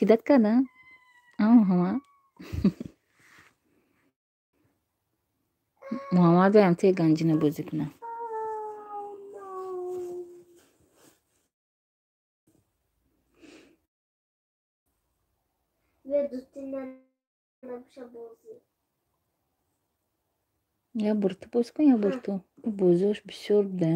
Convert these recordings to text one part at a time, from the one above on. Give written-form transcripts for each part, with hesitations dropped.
Кидать карда? Ҳама. Муҳаммад баям те ганҷина бозӣ кунам. Я бор ту боз кун, я бор ту. Бозиҳош бисёр буда.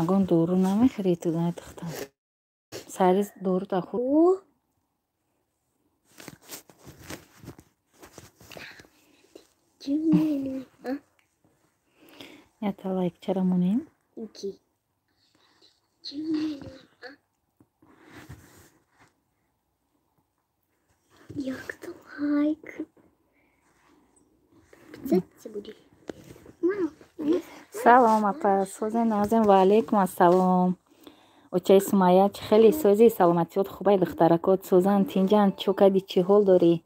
Ягон дору намехӯрӣ ту, духтар? Сари дору та хӯр. Ята лайк чара монем? Якта лайк. Салом апа, созен назем, ва алейкум ассалом. Очаи Сумайя, чӣ хеле сози, саломатиёт хубай, духтаракот созан, тинҷан, чӯ кади, чӣ ҳол дорӣ?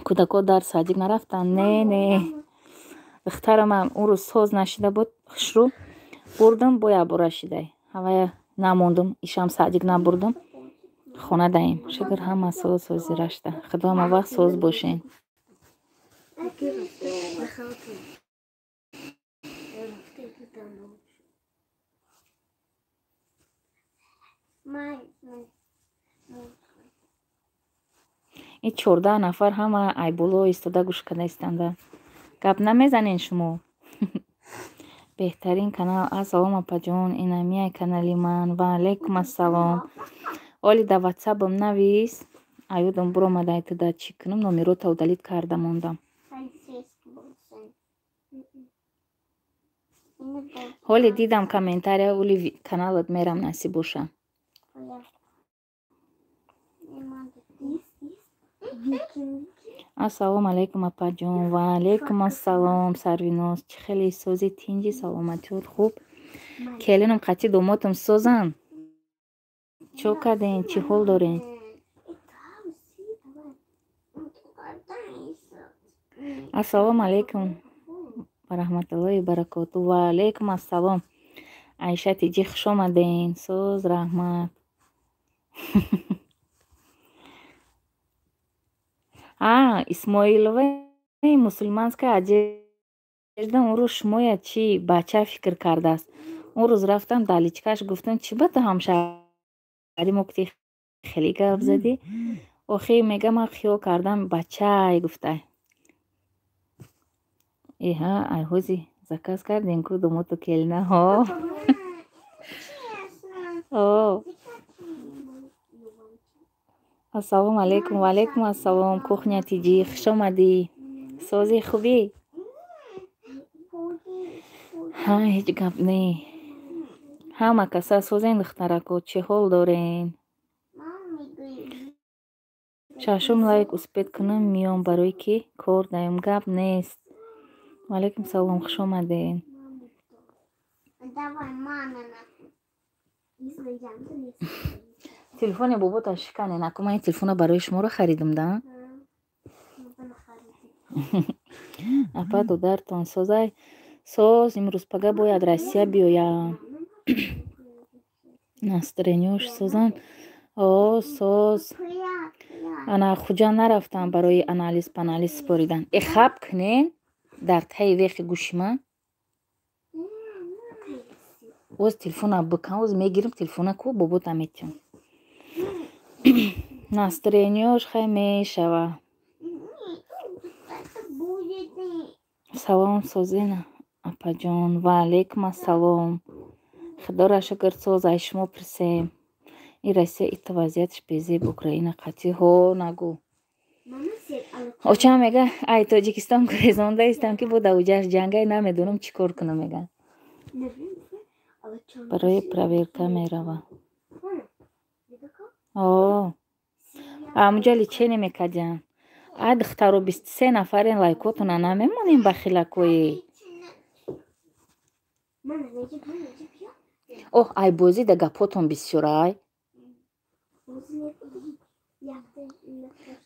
Кӯдакот дар садик нарафтанд? Не, не. Духтарамам он рӯз соз нашида буд, хушрӯ бурдам, бо якбора шидай. Ҳавая намондум, ишам садик набурдум. Хона даем. Шукр, ҳама соз сози рашта. Худо ҳама вақт соз бошен. Ин 14 нафар ҳама айболо истода гӯш карда истанда. Гап намезанен шумо? Беҳтарин канал. Ассалом апаҷон, инамияй канали ман. Ва алейкум ассалом. Оли да ватсапам навис. Аюдам буромадай ту да чӣ кунам, номерота удалить карда мондам. Ҳоле дидам комментария, оли каналат мерам, насиб боша. Ассалому алайкум апаҷон. Ва алайкум ассалом Сарвиноз. Чӣ хеле сози, тинҷи, саломатиёт хуб? Келинам қатъи домотам созан. Чо кардем, чӣ ҳол дорем? Ассалому алайкум ва раҳматуллоҳи баракоту. Ва алайкум ассалом. Айша тиҷи, хуш омаден. Соз, раҳмат. А, Исмоилова мусульманская одежда, он рӯз шумоя чӣ бача фикр кардааст? Он рӯз рафтам даличкаш, гуфтам, чӣ ба ту ҳамшаҳри мо кути хеле гап задӣ? Охи мега, ман хиёл кардам бачай гуфтай. Эҳа, ай ҳози заказ кардем ку домоту келина. Ҳо. О. Ассалому алайкум. Ва алайкум ассалом. Кухня тиҷи, хуш омадӣ. Сози, хубӣ? Ҳа, ҳеҷ гап не. Ҳама каса созен, духтарако, чӣ ҳол дорен? Шашум лайк успеть кунам, миём, барои ки кор даем, гап нест. Ва алайкум салом, хуш омаден. Телефони бобота шикане, наку ман ин телефона барои шуморо харидам, да? Апа, додартон созай? Соз, имрӯз пага бояд Россия биёям. Настроениёш созан? О, соз. Ана хуҷа нарафтам барои анализ панализ супоридан. Э, хаб кунен дар таи вехи гӯши ман. Оз телефона бикан, оз мегирам телефона ку бобота метиҳам. Настроениёш хай мешава. Салом, созен апаҷон. Ва алайкум ассалом. Худоро шукр, соз, ай шумо пурсем. Ин Россия ита вазъияташ безеб, Украина қатъи ҳо нагӯ. Очам мега, ай Тоҷикистон гурезонда истам, ки бо давуҷаш ҷангай, намедонам чӣ кор кунам, мега. Барои проверка мерава. О. Амуҷа лечение мекардиям. Ай духтаро 23 нафарен лайкотона намемонем ба хилакои. Оҳ, ай бозӣ да гапотон бисёр ай.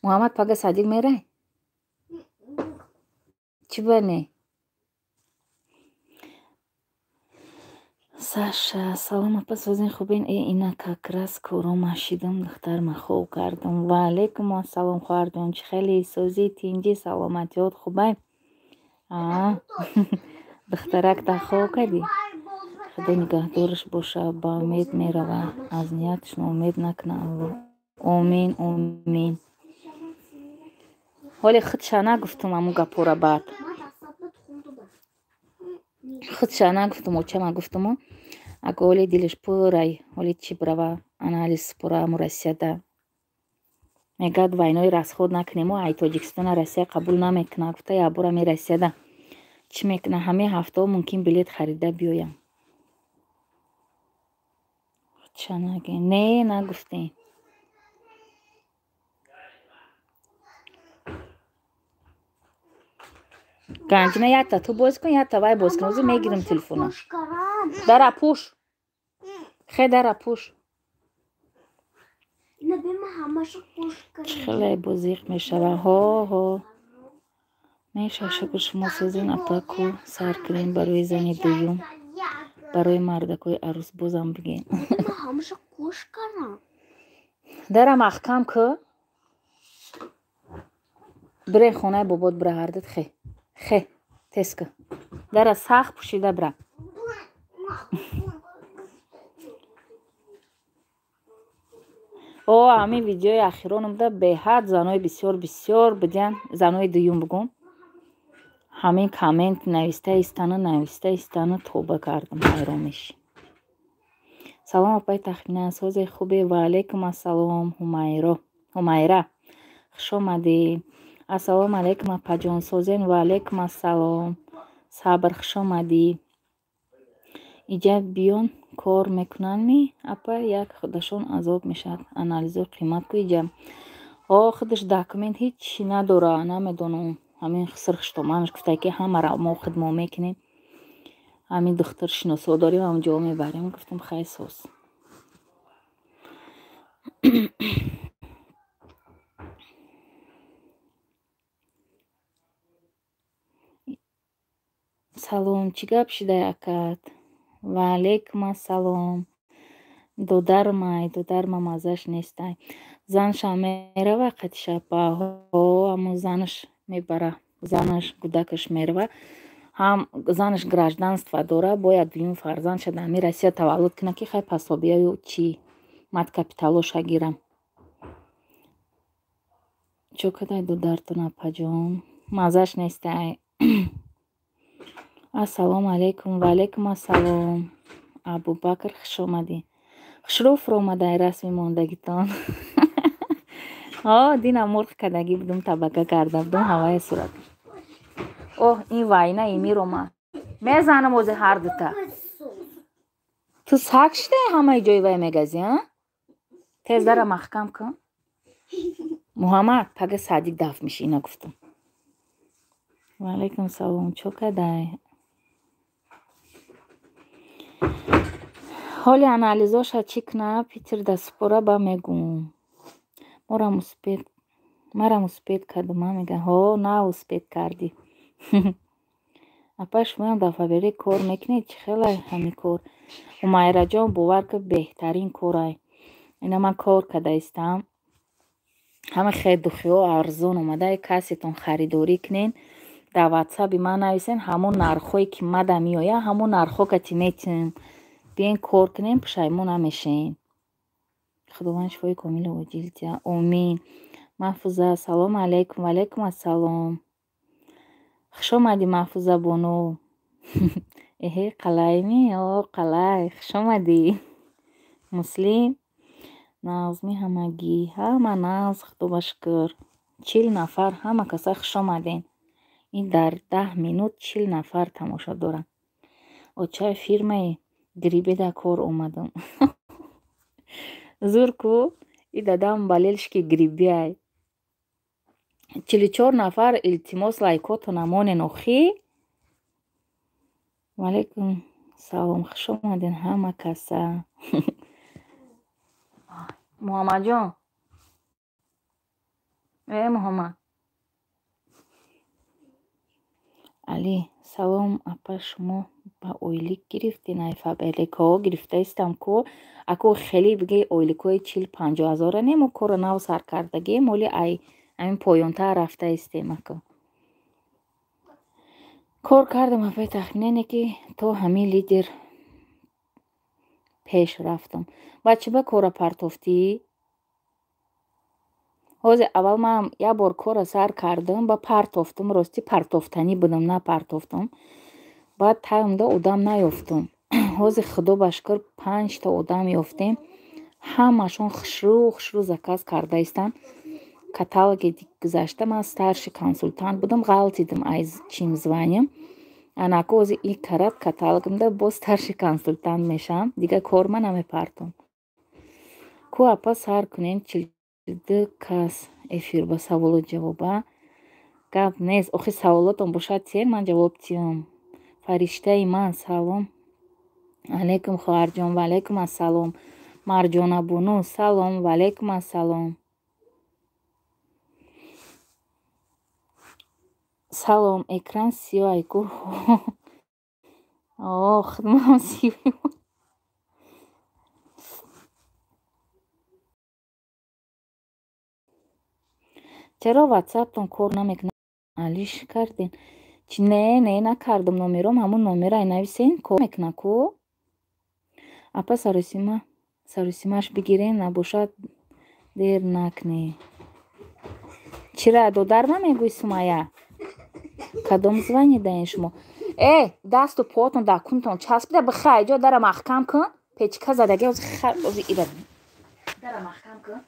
Муҳаммад пага садик мерай? Чӣ ба не? Саша, салом апа, созин хубен? Э, ина как раз корома шидам, духтарма хоб кардам. Ва алайкум ассалом, хоҳарҷон, чӣ хеле созӣ, тинҷӣ, саломатиёт хубай? Аа, духтаракта хоб кардӣ? Худо нигаҳдораш боша, ба умед мерава, аз нияташ ноумед накуна Аллоҳ. Омин, омин. Ҳоле худша нагуфтум аму гапора баъд. Худша нагуфтум, очама гуфтуму. Ага ҳоле дилаш пурай, ҳоле чӣ бирава, анализ супора аму Россияда. Мегӯяд вайнои расход накунему, ай Тоҷикистона Россия қабул намекуна. Гуфта якбора ами Россияда чӣ мекуна? Ҳамаи ҳафтаҳо мумкин билет харида биёям. Худша наге. Не, нагуфтем. Ганҷина якта ту боз кун, якта вай боз кун. Ҳозир мегирам телефона. Дара пӯш. Хе дара пӯш. Чӣ хеле бозиқ мешава. Ҳо, ҳо. Меша, шукр шумо созин апа ку сар кунем барои зани дуюм. Барои мардакои арӯсбозам бигем. Дара маҳкам ку. Бирен хонаи бобот бира ҳардит хе. Хе, тез ку. Дара сахт пӯшида бира. О, ҳамин видеои ахиронамда беҳад занои бисёр бисёр будиян, занои дуюм бугум. Ҳамин коммент нависта истану, нависта истану тоба кардам, ҳайрон мешӣ. Салом апаи Тахмина, созе хубе? Ва алайкум ассалом, Ҳумайро. Ҳумайра, хуш омадӣ. Ассалому алайкум апаҷон, созен? Ва алайкум ассалом. Сабр, хуш омадӣ. Иҷа биён кор мекунанд-ми апа, як худашон азоб мешавад. Анализо қимат ку иҷа. О, худаш документ ҳеҷ надора, намедонам. Ҳамин сирхиштоманаш гуфта ки ҳамаро мо худмо мекунем. Ҳамин духтур шиносо дорем, ҳам ҷо мебарем. Гуфтам хай соз. Салом, чӣ гап шидай акат? Ва алайкум ассалом. Додармай, додарма маззаш нестай. Занашам мерава қатиша апа? Ҳо, аммо занаш мебара. Занаш, кӯдакаш мерава. Ҳам занаш гражданство дора, бояд дуюм фарзандша дар ҳамин Россия таваллуд кунад ки хай пособияю чӣ маткапиталоша гирам. Чо кадай додартон апаҷон? Маззаш нестай. Ассалому алайкум, ва алайкум ассалом. Абубакр, хуш омадӣ. Хушрӯ фуромадай расми мондагитон. Ҳо, дина мурғ кардагӣ будум, табака карда будум, ҳаваи сурат. Оҳ, ин вайна имир омад. Мезанам ози ҳар дута. Ту саг шидаи ҳамаи ҷои вай мегазӣ, а? Тез дара маҳкам кун. Муҳаммад, пага садик дафт мешӣ, ина гуфтам. Ва алайкум салом, чо кадай? Ҳоли анализоша чӣ куна, Питер да супора ба мегӯм. Марам успед кардам, ман мегӯям, ҳо, на успед кардӣ. Апа, шумоям дар Фаберлик кор мекунед? Чӣ хелай ҳамин кор? Ҳумайраҷон, бовар кун, беҳтарин корай. Ина ман кор карда истам. Ҳама хел духиҳо арзон омада, касетон харидорӣ кунен. Дар ватсаби ман нависен, ҳамон нархҳое ки мада меояд, ҳамон нархҳо кати метиҳем. Биёен кор кунем, пушаймон намешавем. Худованд шифои комилу оҷил диҳад. Омин. Маҳфуза, салому алайкум. Ва алайкум ассалом. Хуш омадӣ, Маҳфуза бону. Эҳе, қалайми? О, қалай. Хуш омадӣ. Муслим, нағзми ҳамагӣ? Ҳама нағз, худо ба шукр. 40 нафар, ҳама каса хуш омаден. Ин дар 10 минут 40 нафар тамошо доранд. Очаи фирмаи грибеда кор омадам. Зур ку? И дадам болельщики грибиай. 44 нафар, илтимос, лайкотона монен охӣ. Ваалайкум салом, хуш омаден ҳама каса. Муҳаммадҷон, э Муҳаммад Али, салом апа, шумо ба ойлик гирифтен? Ай Фаберликҳо гирифтаистам ку. Аку хеле биги ойликҳои 40-50 ҳазора не, мо корро нав сар кардагием, оли ай ҳамин поёнтар рафтаистем аку. Кор кардам апаи, тахминане ки то ҳамин лидер пеш рафтам. Баъд чӣ ба корра партофтӣ? Ҳозир аввал ман як бор корра сар кардам, ба партофтам, ростӣ партофтанӣ будам, напартофтам. Баъд таймда одам наёфтам. Ҳозир худо ба шукр панҷта одам ёфтем. Ҳамашон хушрӯ хушрӯ заказ кардаистанд. Каталоги гузашта ман старший консультант будам, ғалтидам аз чим званиям. Анаку ҳозир и карат каталогамда боз старший консультант мешавам. Дигар корма намепартом. Ку апа, сар кунем, 42 кас эфир ба саволу ҷавоба. Гап нест, охи саволотон бошад тиен, ман ҷавоб тиём. Фариштаи ман, салом алейкум, хоҳарҷон, ваалайкум ассалом. Марҷонабону, салом, ваалайкум ассалом. Салом, экран сиёҳ ай ку. О, худмам сиёҳ. Чаро ватсаптон кор намекунад? Алиш карден? Чи не, не накардам, номером ҳамун номера нависен, кор мекунад ку. Апа, саросима, саросимаш бигирен, набошад дер накунӣ. Чира додарма мегӯй, Сумая? Кадом звание даен шумо? Э, дасту поотон дар кунтон часпида бихай, ҷо дара маҳкам кун. Печка задаги ҳозир хар ҳозир ира. Дара маҳкам кун.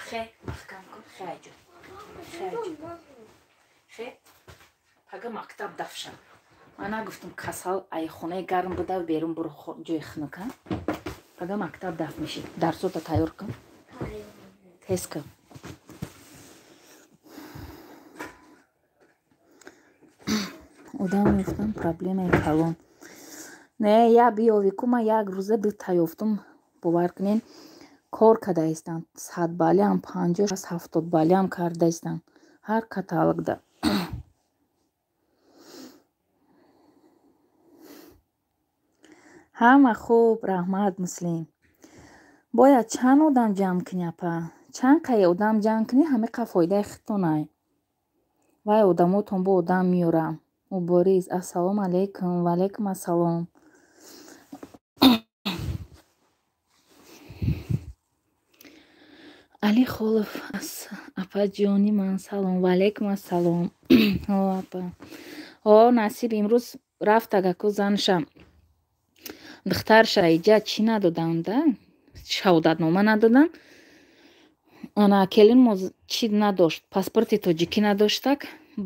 Хе, маҳкам кун, хай ҷо. Хай ҷо. Хе, пага мактаб дафша. Ман нагуфтам, касал ай хонаи гарм буда берун буро ҷои хунука. Пага мактаб даф мешӣ. Дарсота тайёр кун. Тез кун. Одам ёфтам проблемаи калон. Не, я биёвӣ ку, ман як рӯза дута ёфтум, бовар кунед, кор кардаистам. 100 балиам, 50, 60, 70 балиам кардаистам. Ҳар каталогда. Ҳама хуб, раҳмат, Муслим. Бояд чанд одам ҷамъ кунӣ, апа? Чанд қай одам ҷамъ кунӣ, ҳамиқа фоидаи худтонай. Вай одамотон бо одам меёрам. Мубориз, ассалому алайкум, ваалайкум ассалом. Али Холов, апаҷони ман, салом, ваалайкум ассалом. О, апа. О, Насиб имрӯз рафт агаку занша. Духтарша иҷа чӣ надоданд, да? Шаҳодатнома надоданд. Ана келин мо чӣ надошт, паспорти тоҷикӣ надоштак.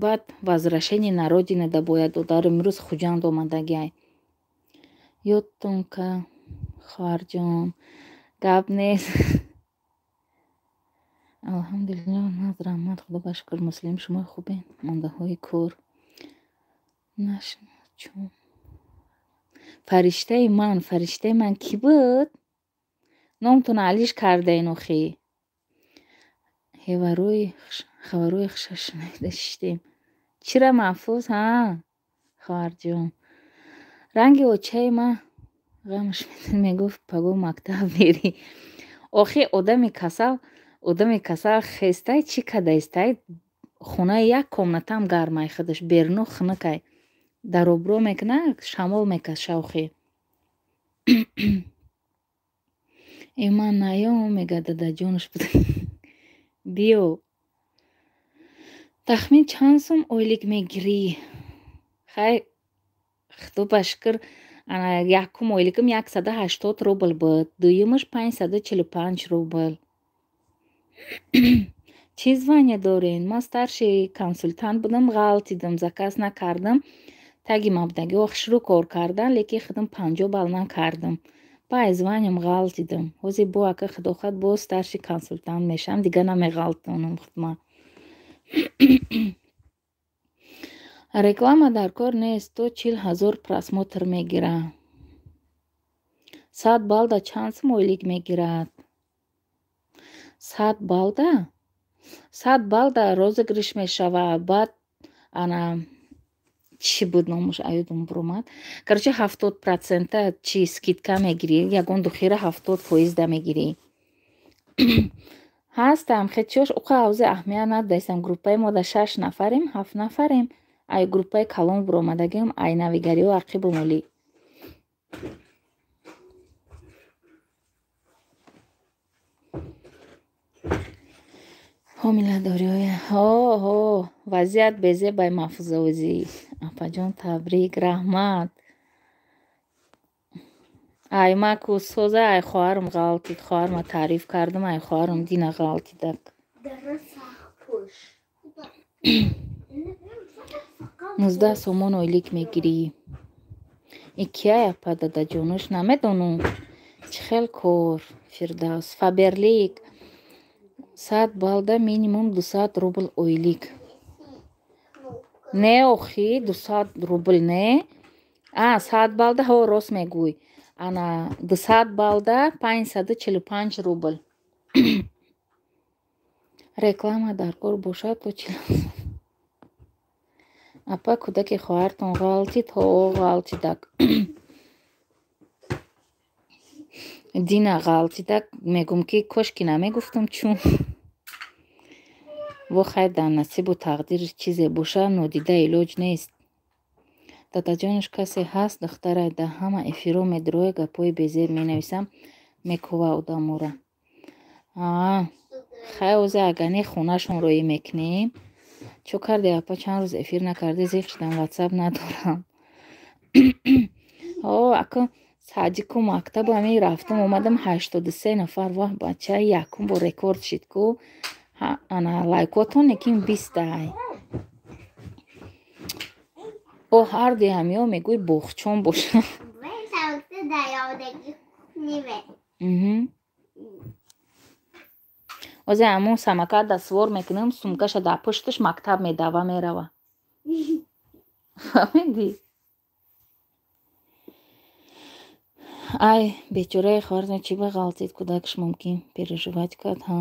Баъд возвращение на родина да бояд додар, имрӯз Хуҷанд омадагиай. Ёдтон ка, хоҳарҷон, гап нест. Алҳамдулиллоҳ, наз раҳмат, худо ба шукр. Муслим, шумо хубен? Мондаҳои кор. Нашиночум. Фариштаи ман, фариштаи ман кӣ буд? Номтон алиш кардаен охӣ. Хеварои хабарои хуша шунида шиштем. Чира маҳфуз, ҳа? Хоҳарҷон. Ранги очаи ман ғамаш медод, мегуфт паго мактаб мерӣ. Охи одами касал хестай, чӣ кадаистай? Хонаи як комнатаам гармай худаш, беруну хунукай. Дар обрӯ мекунад, шамол мекаша охи. Э, ман наём, мега дадаҷонаш буд. Биё. Тахмин чанд сум ойлик мегирӣ? Хай, худо ба шукр, ана якум ойликам 180 рубл буд, дуюмаш 545 рубл. Чӣ звание дорен? Ман старший консультант будам, ғалтидам, заказ накардам. Таги мабдагиҳо хушрӯ кор кардан, лекин худам 50 балл накардам. Ба званиям ғалтидам. Ҳозир бо ака худохоҳад боз старший консультант мешавам, дига намеғалтонам худма. Реклама дар кор нест, то 40 000 просмотр мегирад. 100 баллда чанд сум ойлик мегирад? 100 баллда? 100 баллда розыгрыш мешавад. Баъд ана чӣ буд номуш, аёдум буромад. Короче, 70% чи скидка мегирӣ, ягон духира 70% да мегирӣ. Ҳастам, хечиёш уқа ҳавзи аҳамият надодастам. Группаи мо да 6 нафарем, 7 нафарем. Ай группаи калон буромадагиам, ай навигариҳо ақибу молӣ. Ҳомиладориҳои ҳо вазъият безебай маҳфузовозӣ. Апаҷон табрик, раҳмат. Ай ма ку соза, ай хоҳарам ғалтид, хоҳарма таъриф кардам, ай хоҳарам дина ғалтидак. 19 сомон ойлик мегирӣ. И кияй апа дадаҷонуш намедонам. Чӣ хел кор, Фирдавс. Фаберлик 100 баллда минимум 200 рубл ойлик. Не охи, 200 рубл не. А, 100 баллда ҳо рост мегӯй. Ана 200 баллда 545 рубл. Реклама дар кор бошад то 40. Апа кӯдаки хоҳартон ғалтид, ҳо ғалтидак. Дина ғалтидак, мегӯм ки кошки намегуфтам чун. Во хайр, дар насибу тақдир чизе бошад, нодида илоҷ нест. Дадаҷонаш касе ҳаст, духтара, дар ҳама эфирҳо медроя, гапҳои безеб менависам, мекува одамора. Хай ҳозир агар не хонашон роӣ мекунем. Чо карде апа, чанд рӯз эфир накарде, зиқ шудам, ватсап надорам. Ҳо, ака саҷику мактабу ҳамин рафтам омадам 83 нафар. Ваҳ бача, якум бор рекорд шид ку. Ана лайкотон лекин 20 ай. О ҳарди ҳамиҳо мегӯй боғчон боша. Озе ҳамон самокат да свор мекунам, сумкаша дар пушташ мактаб медава мерава. Фаҳмидӣ? Ай, бечораи хоҳартон чӣ ба ғалтид, кӯдакаш мумкин переживать кард, ҳа.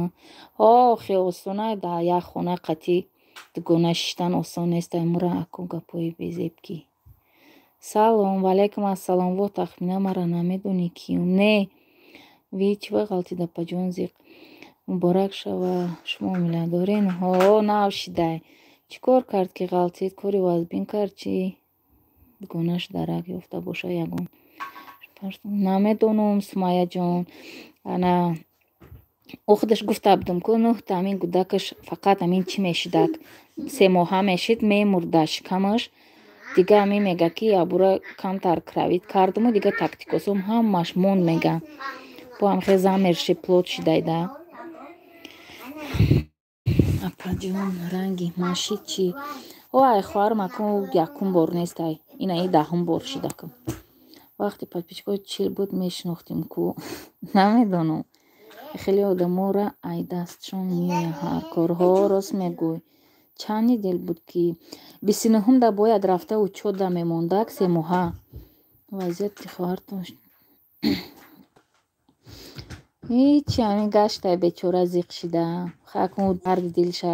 Ҳо, хе осонай дар як хона қатъи дугона шиштан осон нест, ай мура аку гапҳои безеб ки. Салом, ваалайкум ассалом. Во тахмина мара намедонӣ киюм. Не, ви чӣ ба ғалтид, апаҷон зиқ. Муборак шава, шумо ҳомиладорен? Ҳо, нав шидай. Чӣ кор кард ки ғалтид? Кори вазбин кард чӣ? Дугонаш дарак ёфта боша ягон. Намедонам, Сумайяҷон. Ана ӯ худаш гуфта будам ку нӯҳта ҳамин кӯдакаш фақат ҳамин чӣ мешидак. 3 моҳа мешид, мемурда шикамаш. Дига ҳамин мега ки ябура камтар кравид кардаму дига тактикосом ҳамаш монд мега. Бо ҳамхе замерши плод шидайда. Апаҷон, ранги машид чӣ? О, ай хоҳарам аку якум бор нест ай. Ина и 10-ум бор шидакам. Вақти подписчикҳо 40 буд мешинохтим ку. Намедонам. Хеле одамора ай дастшон меояд ҳар корҳо, рост мегӯй. Чанд дел буд ки 29-ум да бояд рафта учёт да мемондак 3 моҳа. Вазъияти хоҳартон ҳичи ҳамин гаштай бечора зиқ шида. Хай акун дарди дилша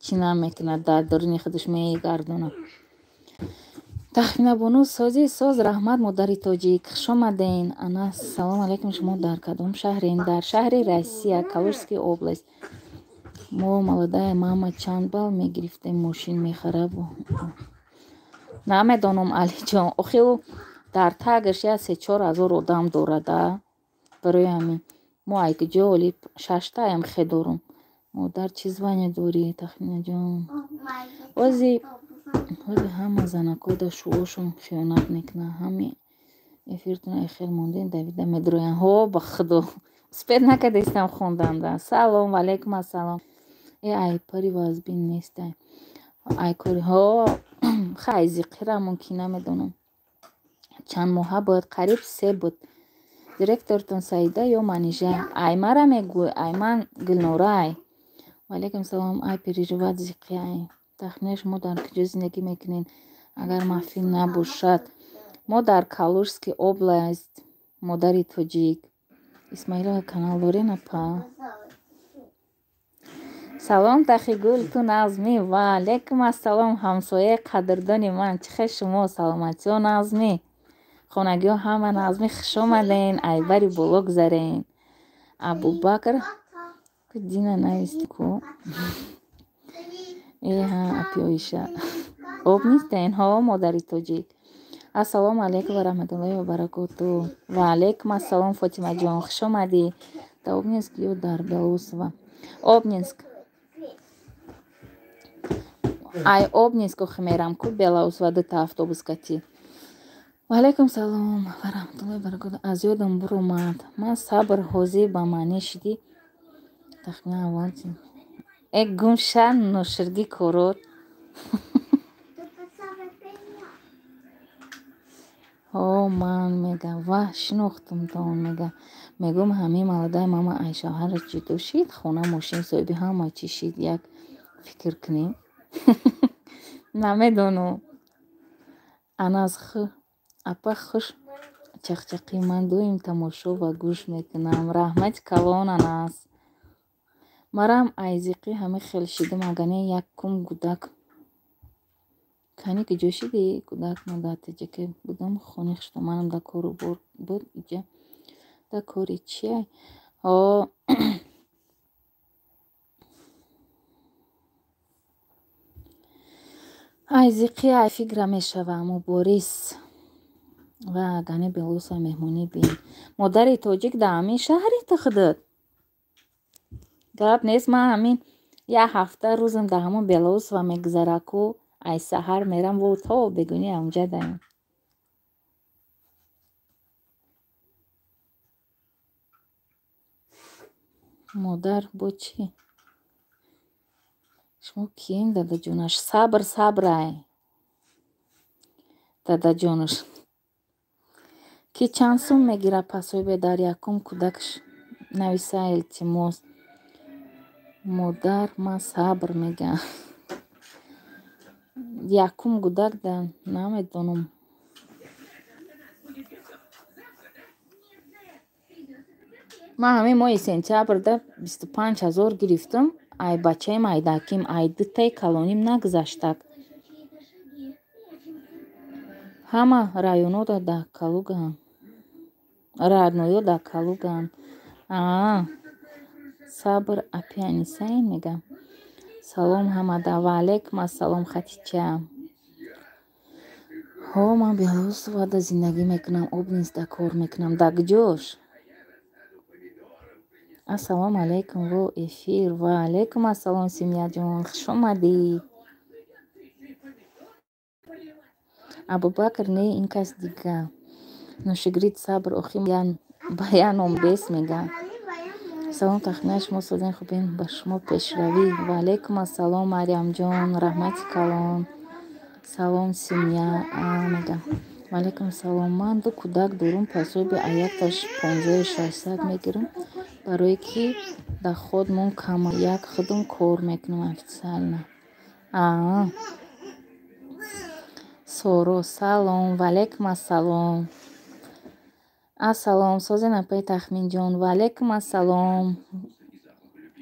чӣ намекунад, дар даруни худаш мегардонад. Тахмина бону сози соз, раҳмат модари тоҷик. Хуш омаден. Ана салом алайкум, шумо дар кадом шаҳрен? Дар шаҳри Россия, Калужская область. Мо молодая мама чанд балл мегирифтем, мошин мехараб? Намедонам, Алиҷон. Охи ӯ дар тагаш як 3-4 ҳазор одам дорада. Барои ҳамин мо айкиҷо оли 6таям хе дорум. Модар чӣ звание дорӣ, Тахминаҷон? Ози ҳама занакҳо дар шуошон хиёнат мекунанд. Ҳами эфиртон эхел мондем, давида медроянд. Ҳо, ба худо. Успед накардистам хонданда. Салом, ваалайкум ассалом. Э ай пари вазбин нестай. Ай кори ҳо Хай, зиқира мумкин, намедонам. Чанд моҳа бояд, қариб 3 буд. Директортон Саида ё Манижа? Ай мара мегӯй, ай ман Гулнорай. Ваалайкум салом, ай переживать зиқи ай. Тахминан шумо дар куҷо зиндагӣ мекунед, агар махфӣ набошад? Мо дар Калужский область, модари тоҷик. Исмаилова канал дорен, апа? Салом, Тахигул, ту нағзмӣ? Ваалайкум ассалом, ҳамсояи қадрдони ман. Чӣ хел шумо, саломатиҳо нағзмӣ? Хонагиҳо ҳама нағзмӣ? Хуш омаден, айбари боло гузарен. Абубакр дина навист ку. Эҳа, апи Оиша. Об нистен, ҳо, модари тоҷик. Ассалому алайкум ва раҳматуллоҳи ва баракоту. Ва алайкум ассалом, Фотимаҷон, хуш омадӣ. Дар Обнинск ё дар Белоусово? Обнинск. Ай Обнинск охи мерам ку Белоусово дута автобус катӣ. Ва алайкум салом ва раҳматуллоҳи ва баракоту. Аз ёдам буромад. Ман сабр ҳозир ба маъне шидӣ. Тахминан аввал чи? Э гумша ноширгӣ корот. Ҳо, ман мегам, ваҳ, шинохтумтон мега. Мегӯм ҳамин маладаи мама ай шавҳараш ҷудо шид, хона, мошин, соҳиби ҳама чӣ шид, як фикр кунем. Намедонам. Анас апа хуш чақчақӣ, ман доим тамошо ва гӯш мекунам. Раҳмати калон, Анас. Марам айзиқӣ ҳамин хел шидам, агар не якум гудак. Кани куҷо шидӣ? Кӯдак мо дар Таҷика будам, хони хуштоманам дар кору бор буд, иҷа дар кори чиай? Ҳо, айзиқӣ ай фикра мешава, Муборис. Ва агар не Белоусово меҳмонӣ бин. Модари тоҷик дар ҳамин шаҳри ту худат? Гап нест, ман ҳамин як ҳафта рӯзам дар ҳамон Белоусово мегузара ку. Ай саҳар мерам во то бегунӣ ҳамҷа даем. Модар бо чӣ? Шумо кием, дадаҷонаш? Сабр, сабрай. Дадаҷонаш. Ки чанд сум мегирад пасоибе дар якум кӯдакш? Нависа, илтимос. Модар ман сабр мегам. Якум гудак да намедонам. Ман ҳамин моҳи сентябрда 25 000 гирифтам. Ай бачаи майдаким, ай дутаи калоним нагузаштак. Ҳама районо дар Калугаанд. Родноё дар Калугаанд. Аа, сабр апи Анисаин мегам. Салом ҳамада. Ва алайкум ассалом, Хатича. Ҳо, ман Белоусовода зиндагӣ мекунам, Обнинскда кор мекунам. Дар куҷош? Ассалому алайкум, во эфир. Ва алайкум ассалом, Симияҷон, хуш омадӣ. Абубакр не, ин кас дига. Ношигрид сабр охи ба я ном бес мега. Салом, тахминан шумо созен хубен, ба шумо пешравӣ. Ва алайкум ассалом, Марьямҷон, раҳмати калон. Салом, Симия, мега. Ва алайкум салом. Ман ду кӯдак дорум, пасоби аякташ 15 600 мегирам, барое ки доходмон кам. Як худам кор мекунам официально. Аа. Соро, салом. Ва алайкум ассалом. Ассалом, созен апаи Тахминҷон. Ва алайкум ассалом.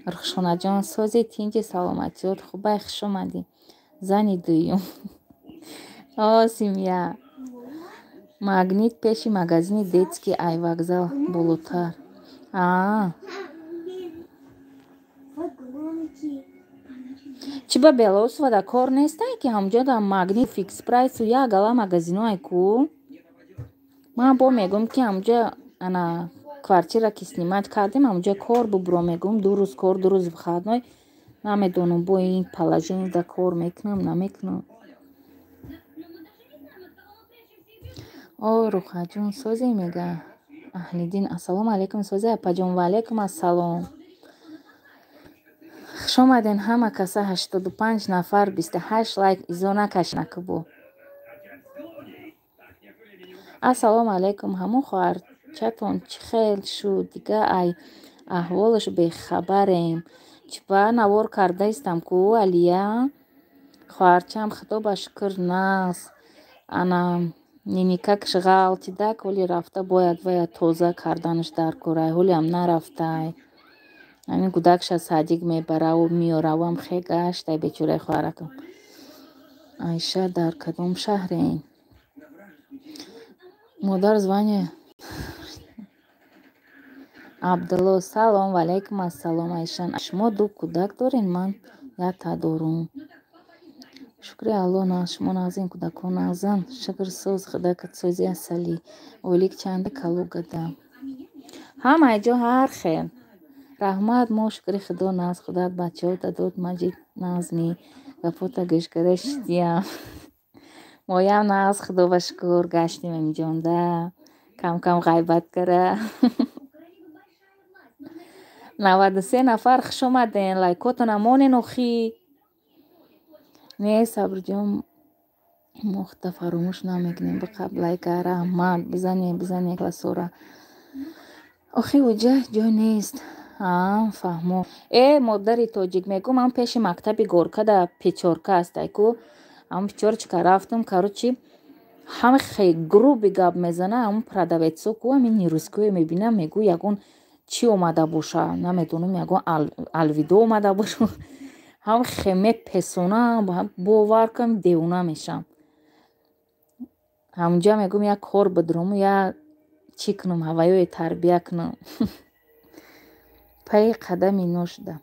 Рухшонаҷон, сози тинҷи, саломатиёт хубай, хуш омадӣ. Зани дуюм. О, Симия. Магнит пеши магазини детский ай вокзал болотар. Аа. Чӣ ба Белоусовода кор нестай, ки ҳамҷо дар Магнит, Фикс Прайсу як гала магазиное ку? Ман бо мегӯм, ки ҳамҷо ана квартира ки снимать кардем, ҳамҷо кор бубуро мегӯм, 2 рӯз кор, 2 рӯз выходной. Намедонам, бо ин положение да кор мекунам, намекунам. О, Рухаҷон, созе мега. Аҳлиддин, ассалому алайкум, созе апаҷон. Ва алайкум ассалом. Хуш омаден ҳама каса, 85 нафар, 28 лайк, изо накашнакубо. Ассалому алайкум. Ҳамон хоҳарчатон чӣ хел шуд? Дига ай аҳволаш бехабарем. Чӣ ба навор кардаистам ку, Алия? Хоҳарчам, худо ба шукр, нағз. Ана ниникакш ғалтидак, ҳоли рафта бояд вая тоза карданаш дар кора. Ҳолиам нарафтай. Ҳамин гудакша садик мебараву меоравам, хе гаштай бечораи хоҳаракам. Айша, дар кадом шаҳрем? Модар звание Абдулло. Салом, ваалайкум ассалом, Айшан. Шумо ду кӯдак дорен? Ман якта дорум. Шукри Алло, нағз. Шумо нағзин, кӯдакҳо нағзан? Шукр, соз, худакат сози асалӣ. Ойлик чанда калугада? Ҳамаи ҷо ҳар хел. Раҳмат, мо шукри худо нағз. Худат бачаҳо дадод Маҷид нағзми. Гапота гӯш карда шидиям. Моям нағз, худо ба шукр, гаштем инҷонда. Кам-кам ғайбат кара. 93 нафар, хуш омаден. Лайкотона монен охи. Не, Сабрҷон, мо худта фаромӯш намекунем. Биқаб лайка, раҳмат, бизане, бизане классора. Охи уҷа ҷой нест. А, фаҳмо. Э, модари тоҷик, мегӯ, ман пеши мактаби Горкада печорка астай ку. Ҳамн печорчика рафтам, короче, ҳама хеле грубый гап мезана, ҳамн продавецо ку, ҳамин нерусское мебинам, мегӯ ягон чӣ омада боша, намедонам, ягон алвидо омада боша. Ҳам хе мепесонам, бовар кун, девона мешам. Ҳамунҷа мегӯм, як кор бидурам, як чӣ кунам, ҳаваёе тарбия кунам. Пайи қадами ино шуда.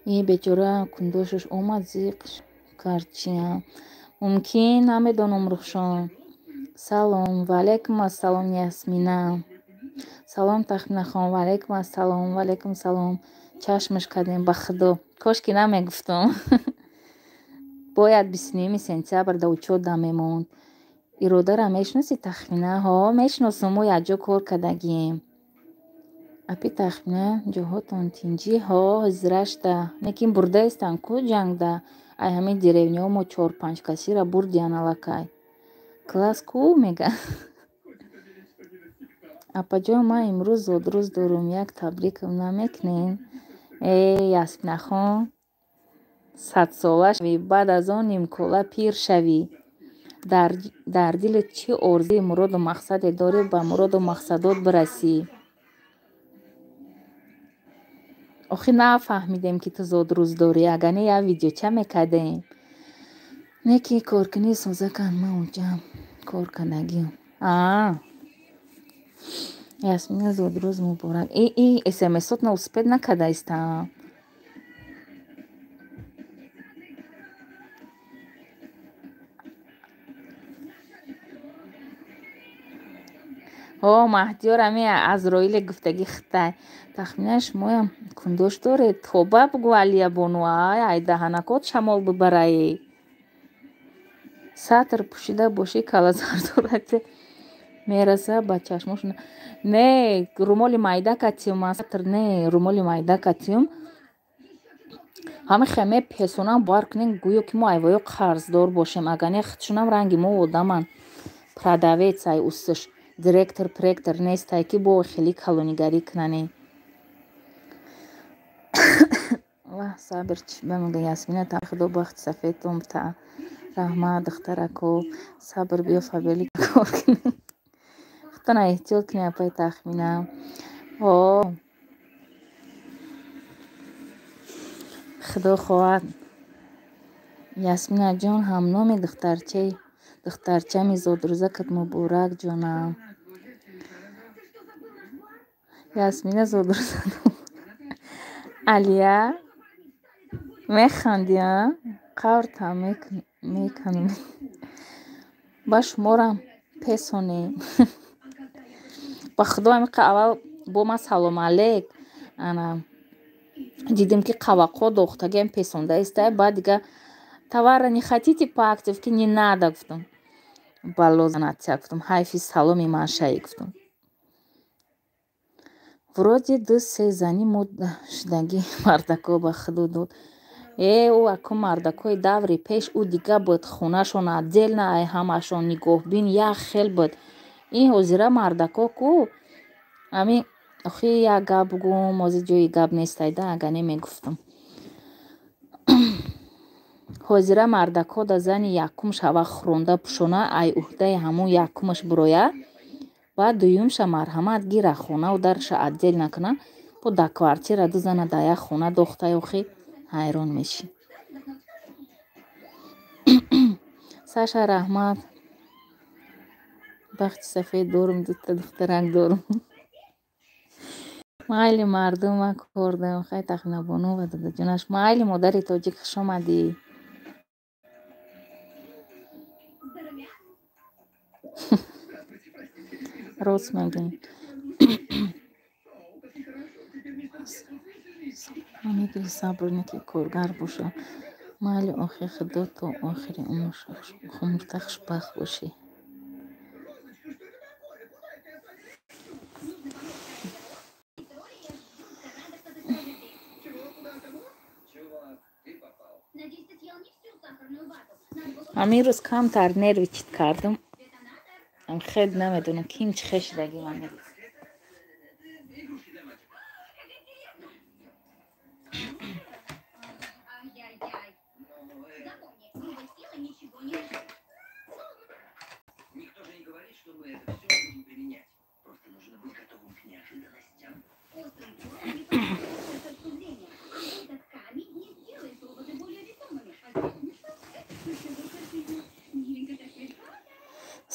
И бечора кундошаш омад, зиқ кард чиям. Мумкин, намедонам, Рухшон. Салом, ваалайкум ассалом, Ясмина. Салом, Тахминахон, ваалайкум ассалом, ваалайкум салом. Чашмаш кардем ба худо. Кошки намегуфтам. Бояд 29 сентябр да учёт да мемонд. Иродарам мешиноси, Тахмина? Ҳо, мешиносам, мо якҷо кор кардагием. Апи Тахмина, ҷоҳотон тинҷӣ? Ҳо, ҳозирашда. Лекин бурдаистанд ку ҷангда. Ай ҳамин деревняҳо мо чор-панҷ касира бурдиян аллакай. Класс ку мега. Апаҷон, ман имрӯз зодрӯз дорум, як табрикам намекунен? Э, Ясминахон, садсола шавӣ, баъд аз он нимкола пир шавӣ. Дар дилат чӣ орзуи муроду мақсаде дорӣ, ба муроду мақсадот бирасӣ. Охи нафаҳмидем, ки ту зодрӯз дорӣ, агар не як видеоча мекардем. Не ки коркунӣ созакан, ман уҷам кор кардагиам. Аа. Ясмина, зодрӯз муборак. И смсотна успеть накардаистам. Ҳо, Маҳдиёр ами Азроиле гуфтагӣ хитай. Тахминан шумоям кундош доред? Тоба бугӯ, Алиябону, ай, ай даҳанакот шамол бибараи. Сатр пӯшида бошӣ, калазардорате мераса ба чашмош. Не, румоли майда катиюм, ман сатр не, румоли майда катиюм. Ҳами хе мепесонам, бовар кунед, гӯё ки мо айвоё қарздор бошем. Агар не, худшунам ранги мо одаманд. Продавец ай усташ, директор пректор нестай, ки бо хеле калонигарӣ кунане. Ваҳ, Сабир чӣ бамега, Ясмина, та худо бахти сафедтон та. Раҳмат, духтарако. Сабр, биё Фаберлик кор кунӣ. Худтона эҳтиёт кунӣ, апаи Тахмина. Ҳо, худо хоҳад. Ясминаҷон, ҳамноми духтарчаи духтарчами зодрӯзакат муборак, ҷонам. Ясмина, зодрӯза. Алия, механдӣ, а? Қавртам меканем. Ба шуморам песонем. Ба худо, ҳамиқа аввал бо ман салом алейк, ана дидем, ки қавақҳо дохтагиам песонда истай, баъд дига товара не хотите по акции, ки не надо, гуфтам. Бало занатия, гуфтам, ҳайфи саломи ман шаи, гуфтам. Вроде ду-се зани мо шудагӣ мардако ба худо дод. Э, ӯ аку мардакои даври пеш ӯ дига буд, хонашон отдельно, ай ҳамашон нигоҳбин як хел буд. Ин ҳозира мардако ку ами охи як гап бугӯм, ҳозир ҷои гап нестайда, ага не мегуфтам. Ҳозира мардако да зани якум шава хӯронда пӯшона, ай уҳдаи ҳамун якумаш буроя, баъд дуюмша марҳамат гира хонаву дарша отдел накуна, бо да квартира ду зана да як хона дохтай, охи ҳайрон мешӣ. Саша, раҳмат. Бахти сафед дорум, дута духтарак дорум. Майли мардум, ман кор дорам. Хай Тахминабону ва дадаҷонаш. Майли модари тоҷик, хуш омадӣ. Рост мегӯӣ. Мегӯи сабр ки коргар боша. Майли охи, худо то охири умрта хушбахт бошӣ. Ҳамин рӯз камтар нервничать кардам. Хел намедонам ким чӣ хел шудагӣ ман.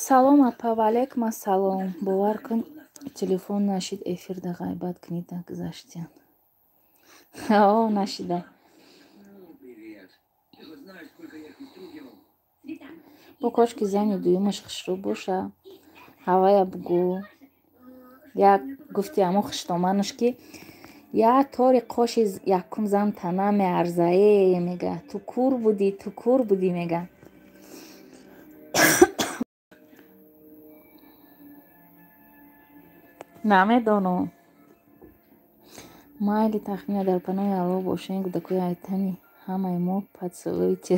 Салом, апа, ваалайкум ассалом. Бовар кун, телефон нашид, эфирда ғайбат кунида гузаштиян. О, нашида. Бо кошки зани дуюмаш хушрӯ боша. Ҳавая бугӯ. Як гуфти ҳамон хуштоманаш ки як тори қоши якум зан тана меарза, э мега, ту кур будӣ, ту кур будӣ, мега. Намедонам. Майли Тахмина, дар паноҳи Аллоҳ бошем, кӯдакои айтани ҳамаи мо поцелуйте.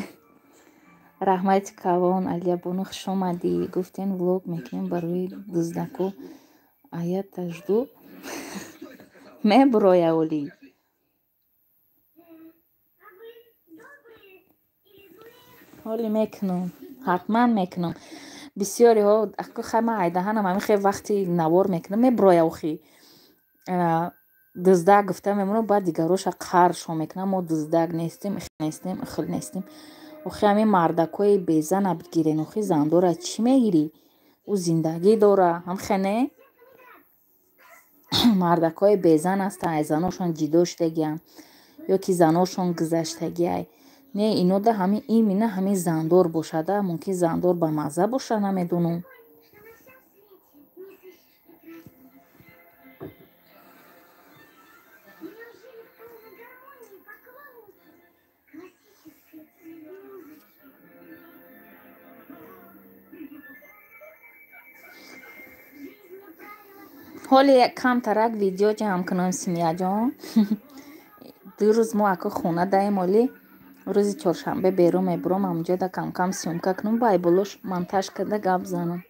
Раҳмати калон, Алиябону, хуш омадӣ. Гуфтем влог мекунем барои дуздаку. А я-то жду. Мебуроя олӣ. Ҳоли мекунам, ҳатман мекунам. Бисёриҳо аку хай ман айдаҳанам ҳамин хел вақти навор мекунам, мебуроя охи. Дуздак гуфта мемонам, баъд дигароша қаршо мекунам, мо дуздак нестем, нестем, ихил нестем. Охи ҳамин мардакои безана бигирен, охи зандора чӣ мегирӣ? Ӯ зиндагӣ дора, ҳамхе не? Мардакои безан ҳастанд, ай заношон ҷидо шудагианд ё ки заношон гузаштагиай. Не, инода ҳамин именно ҳамин зандор бошада, мумкин зандор ба мазза боша, намедонам. Ҳоле камтарак видео ҷамъ кунам, Симияҷон. Ду рӯз мо ака хона даем, оли рӯзи чоршанбе берун мебурам, ҳамҷода камкам съёмка кунам, ба айболош монтаж карда гап занам.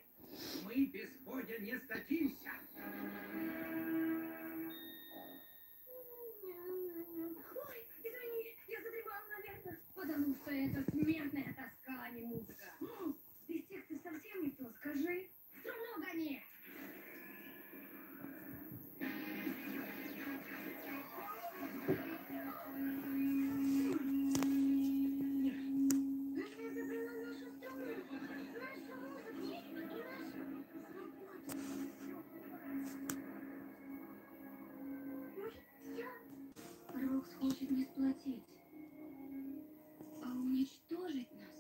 Хочет не сплотить, а уничтожить нас.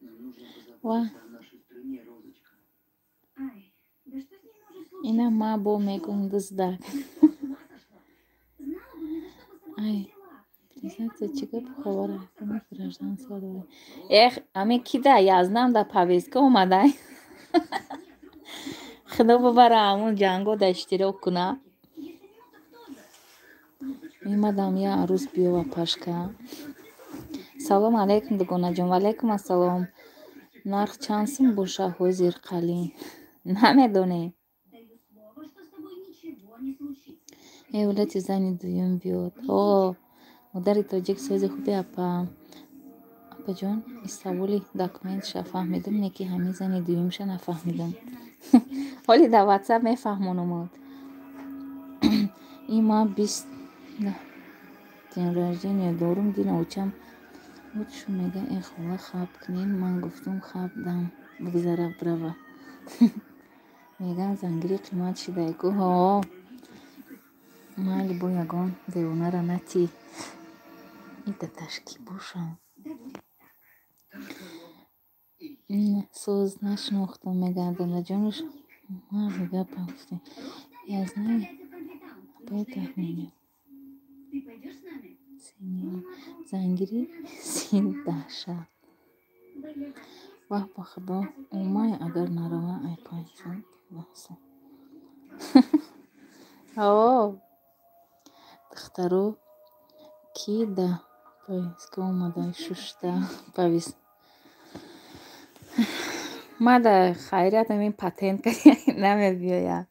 Нам нужно позаботиться о нашей стране, Розочка. Ай, да что с ней может случиться? Ина ма бо мегум дуздак. Ай. Паспортизация чӣ гапу хабар, гражданство дорем. Эх, ами кида язнам да повестка омадай. Худо бубара ҳамун ҷанго да иштирок куна. Мемадам я арӯз биёва пашка. Салом алейкум, дугонаҷон. Ваалайкум ассалом. Нарх чанд сум боша ҳозир қалин? Намедонем. Э, вилояти зани дуюм биёд. О, модари тоҷик сози хуби апа. Апаҷон, ин саволи документша фаҳмидум, не ки ҳамин зани дуюмша нафаҳмидум. Ҳоли дар ватсап мефаҳмонумуд. Ин ман 20 день рождения дорум, дина очам шу мега, э хола, хаб кунед. Ман гуфтум, хаб дам бигзара брава. Меган зангирӣ қимат шидай ку. Ҳо, майли, бо ягон девонара натӣ. Ита ташки бошам. Соз нашинохтам, мега дадаҷонаш марди гапа гуфтем. Я знаю, апаи Таҳмина. Зангирӣ син даҳшат. Ваҳ, ба худо, омай, агар нарава ай 500 сум. О, духтаро, ки да повестка омадай шушта повест. Ма да хайрият ҳамин патент намебиёяд.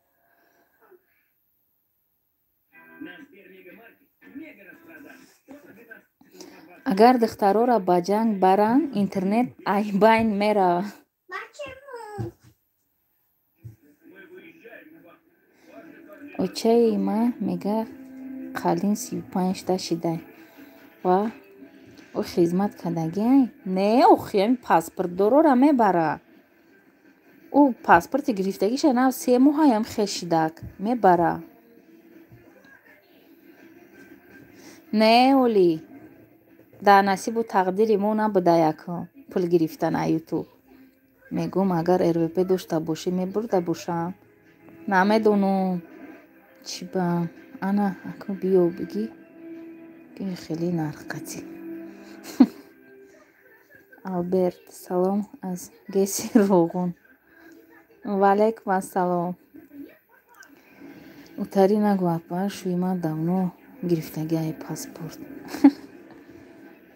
Агар духтарора ба ҷанг баранд, интернет айбайн меравад. Очаи ма мега, қалин 35та шидай ва ӯ хизмат кардагиай? Не, охи, ҳамин паспортдорора мебара. Ӯ паспорти гирифтагиша нав 3 моҳаям хешидак мебара. Не, оли дар насибу тақдири мо набуда яко пул гирифтан а Ютуб. Мегӯм, агар РВП дошта бошӣ, мебурда бошам. Намедонам чӣ ба ана ако биё бигӣ, ки хеле нарх қатӣ. Алберт, салом аз ГЭСи Роғун. Ваалайкум ассалом. Утарӣ нагӯ, апа, шӯи ман давно гирифтагиай паспорт.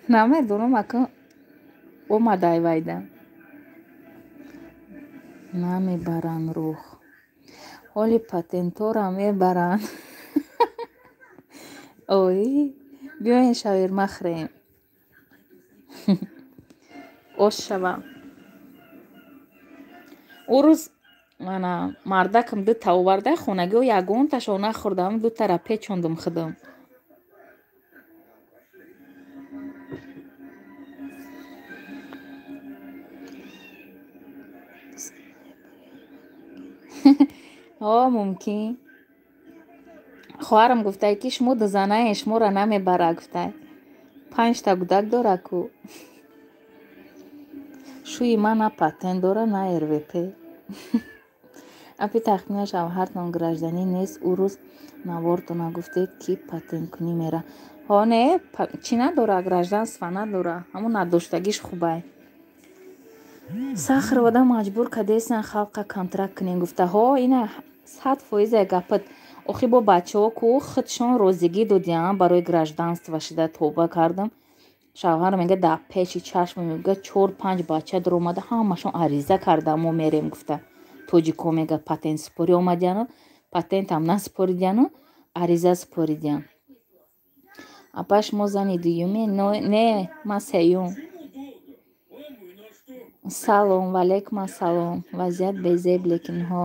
Намедонам, ака омадай вайда. Намебаранд рух. Ҳоли патентора мебаранд. Ой, биёен шаверма хӯрем. Ош шава. Ӯ рӯз ана мардакам дута оварда хонагиҳо, ягонташо нахӯрдам, дутара печондум худам. Ҳо, мумкин. Хоҳарам гуфтай, ки шумо дузанаен, шуморо намебара, гуфтай. Панҷта гудак дора ку. Шӯи ман на патент дора, на РВП. Апи Тахмина, шавҳартон гражданин нест? Ӯ рӯз навортона гуфтед, ки патенткунӣ мера. Ҳо, не, чӣ надора, гражданство надора. Ҳамун надоштагиш хубай. Сахаровада маҷбур кардесан халқа контракт кунем, гуфта. Ҳо, ина 100%-е гапат. Охи, бо бачаҳо ку худшон розигӣ додиям барои гражданство шида, тоба кардам. Шавҳарам мега, дар пеши чашма мега, чор панҷ бача даромада, ҳамашон ариза карда, мо мерем, гуфта. Тоҷико мега, патент супорӣ омадияну патентам насупоридияну ариза супоридиян. Апа, шумо зани дуюме? Не, ман сеюм. Салом, ваалайкум ассалом. Вазъият безеб, лекин ҳо,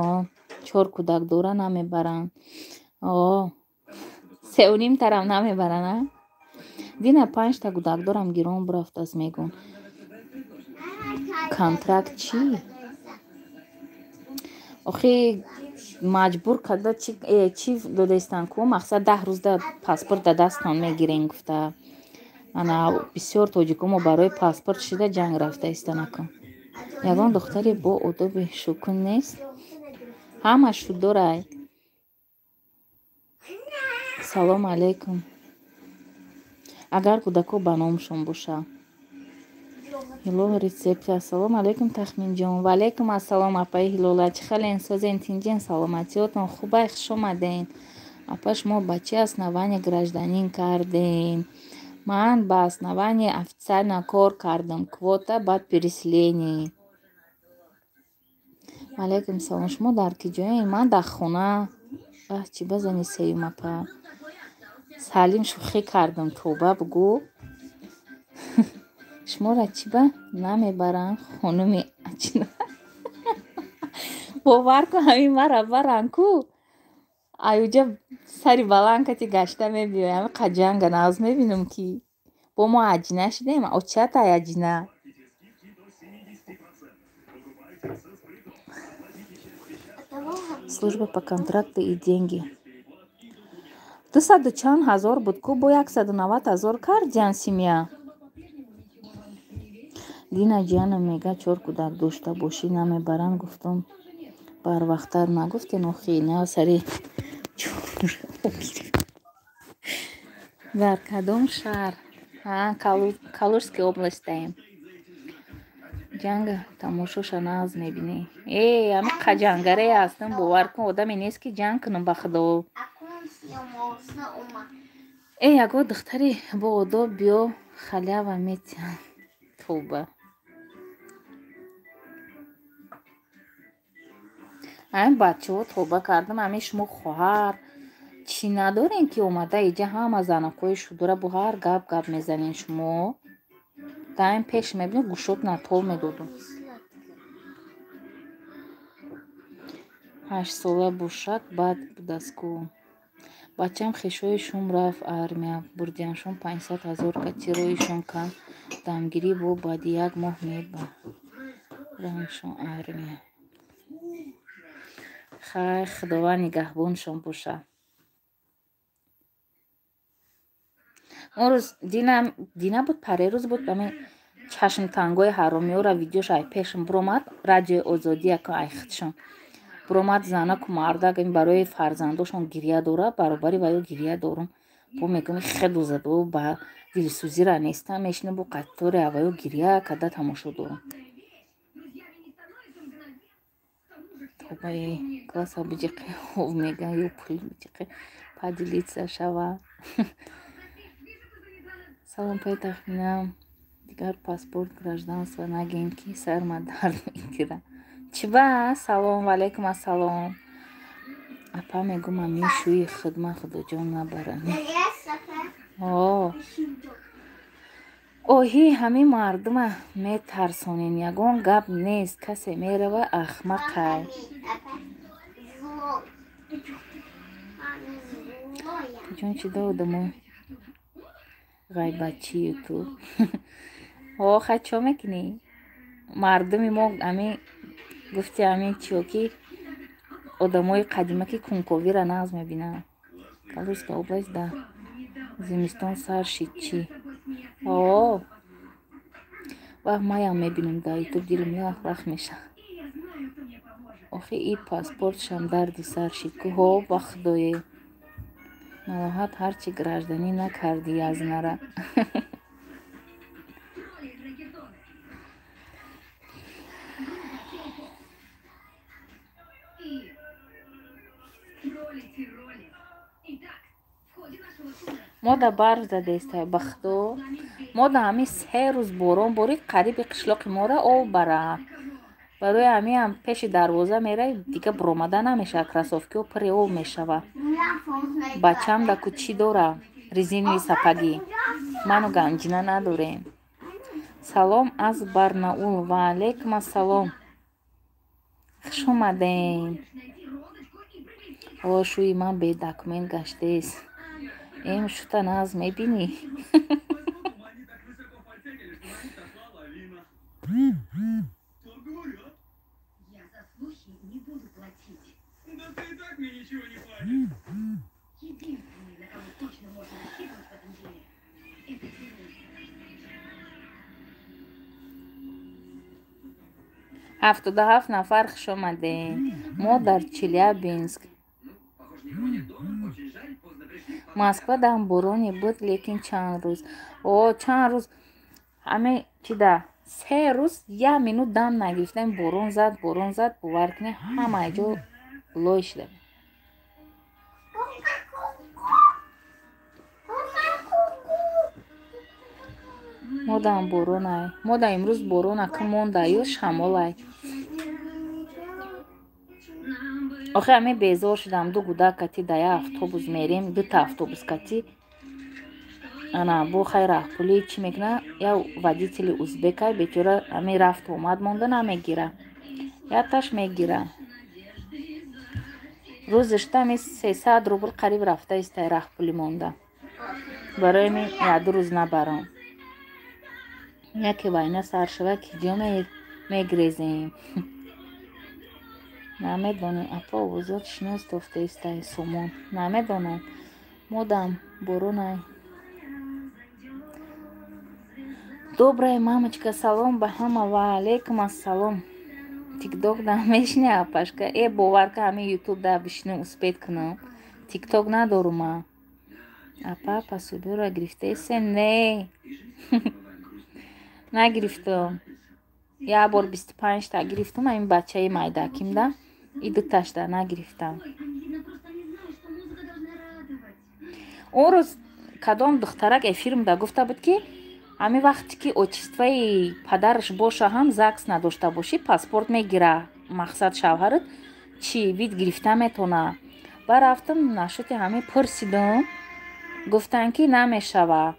чор кӯдак дора, намебаранд. О, сеюним тарам намебаранд, а? Дина панҷта кӯдак дорам, гирон бурафтааст, мегӯм. Контракт чӣ? Охи, маҷбур карда чӣ додаистанд ку, мақсад 10 рӯзда паспорт да дасттон мегирен, гуфта. Ана бисёр тоҷико мо барои паспорт шида ҷанг рафта истанаку. Ягон духтаре бо одоби шукун нест? Ҳама шудорай. Салом алейкум. Агар кӯдако ба номшон боша. Ҳилол рецепт. Ассалому алайкум, Тахминҷон. Ва алайкум ассалом, апаи Ҳилола. Чӣ хален, созен, тинҷен, саломатиётон хубай, хуш омаден. Апа, шумо ба чӣ основание гражданин карден? Ман ба основание официально кор кардам. Квота, баъд переселение. Ва алайкум салом. Шумо дар ки ҷоен? Ман дар хона. Баҳ, чӣ ба зани сеюм, апа? Салим, шӯхӣ кардам, тоба бугӯ. Шуморо чӣ ба намебаранд, хонуми аҷна? Бовар кун, ҳамин мара баранд ку, аюҷа сари баланд кати гашта мебиёй. Ҳами қаҷанга нағз мебинам, ки бо мо аҷина шудем. Очатай аҷина. Служба по контракту и деньги. Дусаду чанд ҳазор буд ку, бо 190 000 кардиан семья. Дина ҷиянам мега, чор кӯдак дошта бошӣ, намебаранд. Гуфтам, барвақттар нагуфтен охи, на сари. Дар кадом шаҳр? Калужский областьдаем. Ҷанга тамошоша нағз мебинӣ. Э, ҳами қаҷангарае ҳастам, бовар кун, одаме нест, ки ҷанг кунам, ба худо. Э, ягон духтари боодоб биё, халява метиҳам. Тоба. Ҳамин бачаҳо, тоба кардам, ҳамин шумо хоҳар чӣ надорем, ки омада иҷа ҳама занакҳои шудура бо ҳар гап гап мезанен шумо. Даим пеш мебинед, гӯшот натол медодум. 8-сола бошад, баъд будастку. Бачам хешои шум рафт армия, бурдианшон 500 000 кати роҳишон кам дамгирӣ, бо баъди як моҳ мебараншон армия. Хайр, Худованд нигаҳбоншон бошад. Он рӯз дина буд, парерӯз буд, ами чашмтангои ҳаромиёра видеош ай пешам биромад, Радиои Озодӣ яко ай худшон биромад, занаку мардак ин барои фарзандошон гиря дора, баробари ваё гиря дорум. Бо мегӯм, хеду заду ба дилсӯзира нестам, мешинам бо қатори аваё гиря карда тамошо дорум. Тобаи класса биҷиқи ҳов меган ё пул биҷиқи поделиться шава. Салом, пай Тахмина. Дигар паспорт, гражданство нагем, ки сарма дард мегира. Чӣ ба? Салом, ва алайкум ассалом. Апа, мегӯм, ами шӯи хидма худоҷон набарам. О. Оҳи, ҳамин мардума метарсонен, ягон гап нест, касе мерава, ахмақай. Ҷон, чӣ додамо? Ғайбатчи ютуб. О, хай, чо мекунӣ? Мардуми мо ами гуфти ами чиё, ки одамои қадима, ки кунковира нағз мебинанд. Калужская область да зимистон сар шид чӣ? О, вах, маям мебинам дар ютуб, дилам лах лах мешавад. Охи, и паспортшам дарди сар шид ку. Ҳо, ба худое. Малоҳат, ҳарчи гражданӣ накардӣ язнара. Мо да барф задестай, ба худо. Мо да ҳамин 3 рӯз борон борид, қариби қишлоқи мора об бара. Барои ҳамиам пеши дарвоза мераи, дига буромада намешавад, кроссовкиҳо пури об мешавад. Бачам да ку чӣ дора? Резиновый сапоги. Ману ганҷина надорем. Салом аз Барнаул. Ва алайкум ассалом. Хуш омадем. О, шӯи ман бедокумент гаштест. Эм, шута нағз мебинӣ? Они так высоко полетели, что на них сошла лавина. Так говорят. Я за слухи не буду платить. Да ты и так мне ничего не платишь. Единственный, на кого точно можно рассчитывать в этом деле, это Тимур. 77 нафар, хуш омадем. Мо дар Челябинск. Ну, похоже, никого нет дома. Очень жаль, поздно пришли. Москва дам бороне буд, лекин чанд рӯз. О, чанд рӯз ҳаме чида 3 рӯз як минут дам нагирифтем, борон зад, борон зад, бовар кунед, ҳамаи ҷо лой шуда. Модам боронай, мода имрӯз борона ки монда ё шамолай. Охир ҳаме безор шудам, ду гудак кати да як автобус мерем, дута автобус кати. Ана бо хай раҳпулӣ чӣ мекуна, як водители узбекай бечора, ҳаме рафту омад монда намегира, якташ мегира. Рӯзишта ҳами 300 рубл қариб рафта истай раҳпулӣ монда. Барои ҳамин як-ду рӯз набарам. Яке вайна сар шава, ки ҷо мегрезем. Намедонем, апа, овозот шинос тофта истай сомон. Намедонам. Модам боронай. Добрая мамочка, салом ба ҳама, ва алейкум ассалом. Тикток да мешини, апашка? Э, бовар ка, ҳамин ютуб да бишинам, успеть кунам. Тикток надорум ман. Апа, пособиеро гирифтаисе? Не. Нагирифтам. Як бор 25-та гирифтам, ҳамин бачаи майдакимда. И дуташда нагирифтам. Ой, они, видно, просто не знают, что музыка должна радовать. Он рӯз кадом духтарак эфирмда гуфта буд, ки ҳамин вақте ки отчествои падараш боша ҳам, ЗАГС надошта бошӣ, паспорт мегира, мақсад шавҳарат чӣ вид гирифта метона. Ба рафтам нашоти ҳамин пурсидам, гуфтанд, ки намешава.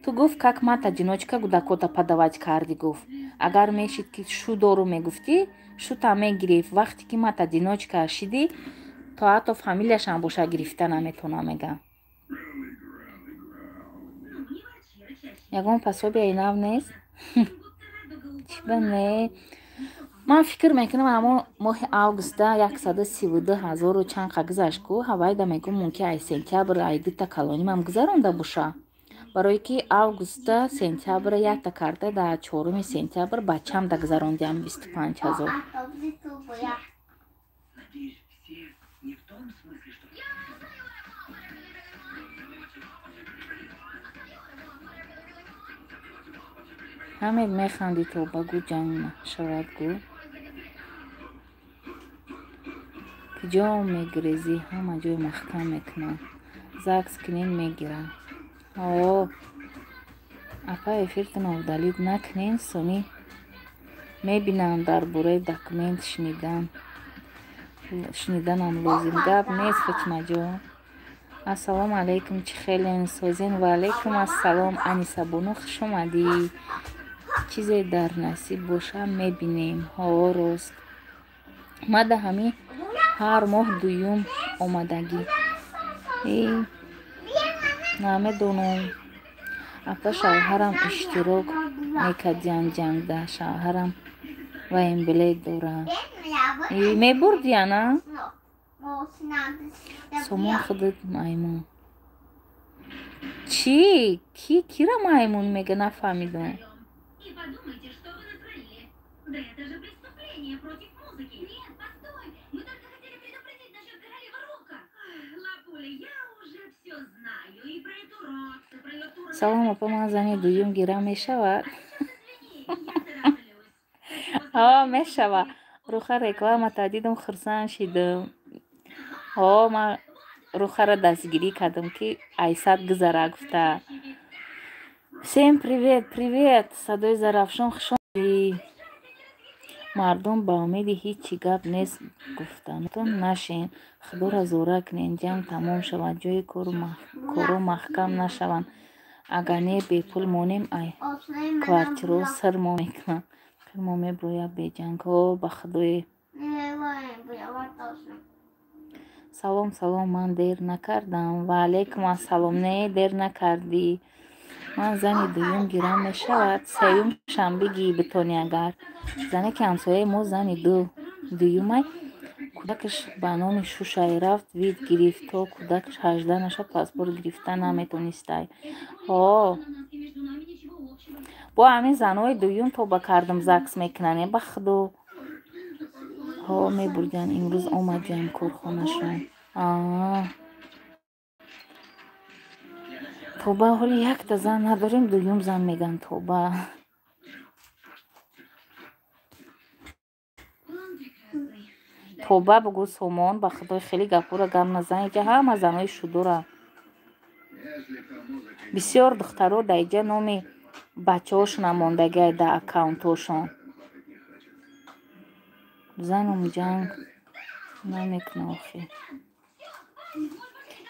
Ту, гуфт, как мать одиночка гудакота подавать кардӣ, гуфт. Агар мешид, ки шу дору мегуфтӣ, шута мегирифт. Вақте ки мать одиночка шидӣ, то ҳатто фамилияшам боша, гирифта наметона, мега. Ну, не ворчи, а чаще. Ягон пособияи нав нест? Будто радуга упала Чиба на не? Ман фикр мекунам, ҳамон моҳи августда 132 ҳазору чанд қа гузашт ку, ҳавайда мегӯм, мумкин ай сентябр ай дута калонимам гузаронда боша. Барое ки августда сентябра якта карда, дар 4 сентябр бачам да гузарондиам 25 000. Надеюсь, все не в том смысле, что... Ҳамед механдӣ, то ба гӯ ҷанг шавад гӯ. Куҷо мегурезӣ, ҳама ҷой маҳкам мекунанд. ЗАГС кунен, мегиранд. О, апа, эфиртонро удалить накунен, сонӣ мебинам дар бораи документ шунидан. Шуниданам лозим. Гап нест, Фотимаҷон. Ассалому алайкум, чӣ хелен, созен? Ва алайкум ассалом, Анисабону, хуш омадӣ. Чизе дар насиб боша, мебинем. Ҳо, рост. Мада ҳамин ҳар моҳ дуюм омадагӣ. Э, намедонам. Апа, шавҳарам иштирок мекардиян ҷангда, шавҳарам военбилет дорад. Э, мебурдияна? Сомон худат маймун. Чӣ? Ки кира маймун мега, нафаҳмидам. И подумайте, что вы натворили. Да это же преступление против музыки. Нет, постой! Мы только хотели предупредить насчет королевы Рока. Ах, Лапуля, я уже все знаю. И про эту Роксу, про ее тур. Салом, апа, ман зани дуюм гирам, мешавад? Извини, я тороплюсь. Ҳо, мешава. Руха рекламата дидам, хурсанд шидам. Ҳо, ман рухаро дастгирӣ кардам, ки айсад гузара гуфта. Всем привет, привет, садои Зарафшон, хуш омадӣ. Мардум ба умеди ҳичи гап нест гуфтанатон нашен. Худоро зора кунен, ҷанг тамом шавад, ҷои коро маҳкам нашаванд. Агар не, бепул монем, ай квартирао сирмо мекунанд. Қирмо меброяд беҷанг. Ҳо, ба худое. Салом, салом, ман дер накардам? Ва алайкум ассалом, не, дер накардӣ. Ман зани дуюм гирам, мешавад? Сеюм шам бигӣ битонӣ агар. Зане ки ҳамсояи мо зани дуюмай, кӯдакаш ба номи шушай рафт, вид гирифт, то кӯдакаш 18 наша, паспорт гирифта наметонистай. Ҳо, Между нами ничего общего. бо ҳамин занҳои дуюм тоба кардам, ЗАГС мекунанд, е, ба худо. Ҳо, мебурдиан, имрӯз омадиам корхонашон. Аа. Тоба, ҳоли якта зан надорем, дуюм зан меган тоба. Тоба бугӯ Сомон, ба худои хеле гапура гап назан, иҷа ҳама занои шудура. Бисёр духтаро дар иҷа номи бачаҳошона мондагиай дар аккаунтҳошон. Занум ҷанг намекуна охи.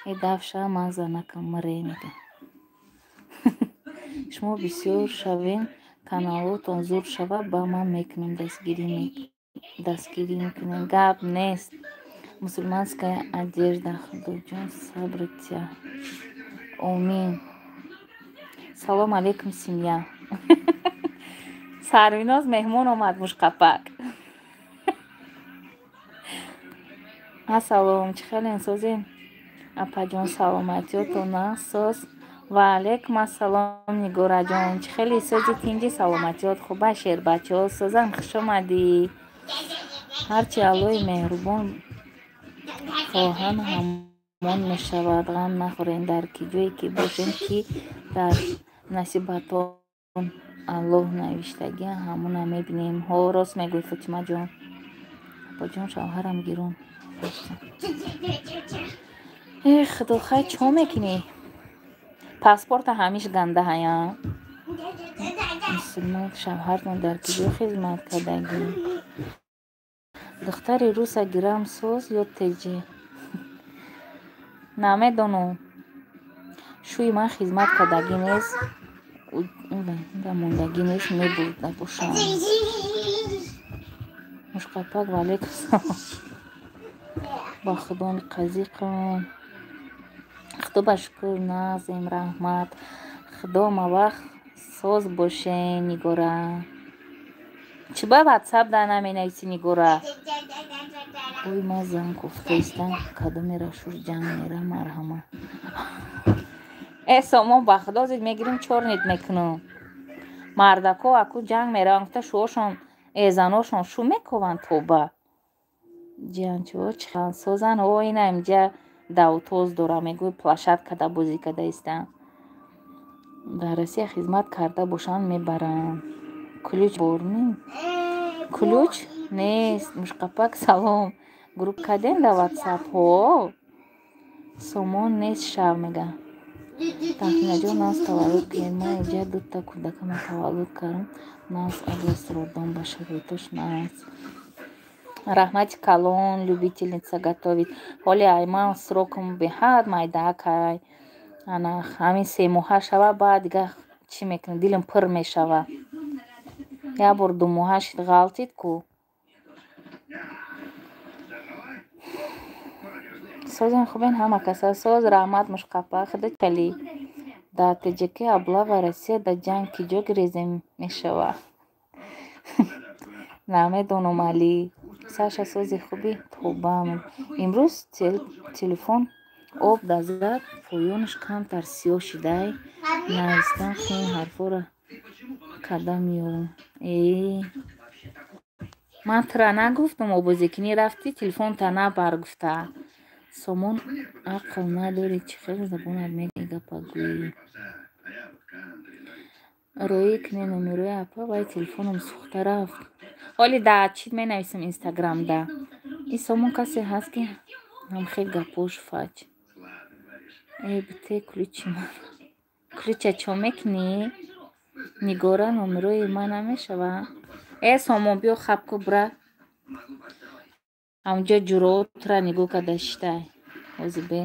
Э дафша ман занакам мире мега. Шумо бисёр шавем, каналотон зур шава, ба ман мекунем дастгирӣ мекунем. Гап нест. Мусульманская одежда. Худоҷон сабр тя. Омин. Салом алейкум, семья. Сарвиноз меҳмон омад мушқапак. Ассалом, чӣ хелен созем? Апаҷон саломатиётон соз. Ва алейкум ассалом, Нигораҷон. Чӣ хеле сози тинҷи саломатиёт хуба шербачаҳо созан, хуш омадӣ. Ҳарчи Аллоҳи меҳрубон хоҳан ҳамон мешавад. Ғам нахӯрем, дар ки ҷое ки бошем, ки дар насибатон Аллоҳ навиштагӣ ҳамона мебинем. Ҳо, рост мегӯй Фотимаҷон. Апаҷон шавҳарам гирон. Э худо, хай чо мекунӣ? Паспорта ҳамиш ганда ҳая. Мусулмон шавҳартон дар ки ҷо хизмат кардагӣ? Духтари руса гирам соз ё теҷи? Намедонам. Шӯи ман хизмат кардагӣ нест, мондагӣ нест, мебурда бошам. Мушқапак ва алейкум салом. Ба худони қазиқам. Худо ба шукр назем, раҳмат. Худо мавақт соз бошен, Нигора. Чӣ ба ватсап да наменависӣ, Нигора? Ой, ман зан гуфтаистам, кадомеро шуш ҷанг мера, марҳама. Э Сомон, ба худо зид мегирим, чорнит мекунам. Мардако аку ҷанг мераванд, гуфта шуошон, э заношон шу мекованд тоба. Ҷиянчиҳо чӣ созан? О, ина инҷа давтоз дора, мегӯй площадка да бозӣ карда истам. Дар Россия хизмат карда бошанд мебаранд. Ключ борни? Ключ нест. Мушқапак салом. Групп кардем дар ватсап? Ҳо. Сомон нест шав мега. Тахминаҷон нас таваллуд кунед. Ман инҷа дута кӯдакама таваллуд кардам. Нас область роддом ба шароитош нас. Раҳмати калон, любительница готовит. Ҳоли ай ман срокам беҳад майдаакай. Ана ҳамин 3 моҳа шава, баъд дига чӣ мекунӣ? Дилам пур мешава. Як бор 2 моҳа шид, ғалтид ку. Созен хубен ҳама каса соз, раҳмат мушқапа худо чали. Дар ТҶК облава Россия дар ҷанг ки ҷо гирезем мешава? Намедонам али. Саша сози хуби тобам. Имрӯз телефон об да зад, поёнаш камтар сиёҳ шидай. Навистан хин ҳарфора карда меёвам. Э ман тура нагуфтам, обозикунӣ рафтӣ, телефонта набар гуфта. Сомон ақл надорӣ, чӣ хел забонат мегӯи гапа гӯӣ. Роӣ кунӣ номерои апа, вай телефоном сӯхта рафт. Ҳоли дар чит менависам инстаграмда. Ин Сомон касе ҳаст ки ҳамхел гапош фаҷ. Э бите ключи ман. Ключа чо мекунӣ? Нигора номерои ман намешава? Э Сомон биё хаб ку бира. Ҳамҷо ҷуротра нигоҳ карда шитай. Ҳозир бе.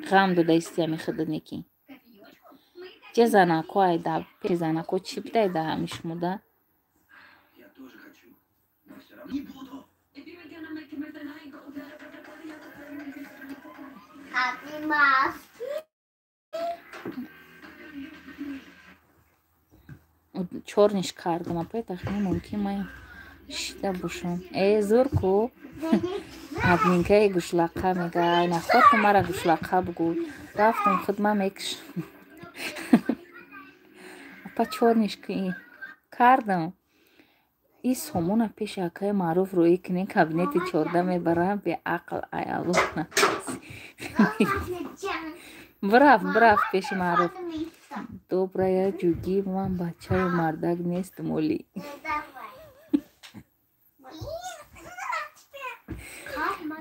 Ғам дода исти ҳами худат некӣ. Че занако айда, пеши занако чӣ бидай да ҳами шумода? Чорниш кардам, апай тахмин мумкин ман шида бошам. Э зур ку. Админкаи гӯшлақа мега, ай наход ту мара гӯшлақа бугӯ. Рафтам худ ман мекушам. Апа чорниш кардам. И Сомона пеши акаи маъруф рӯӣ кунем, кабинети 14 мебарам, беақл ай Аллоҳ натарсӣ. Брафт, брафт пеши Маъруф. Добрая ҷугӣ, ман бачаю мардак нестам оли.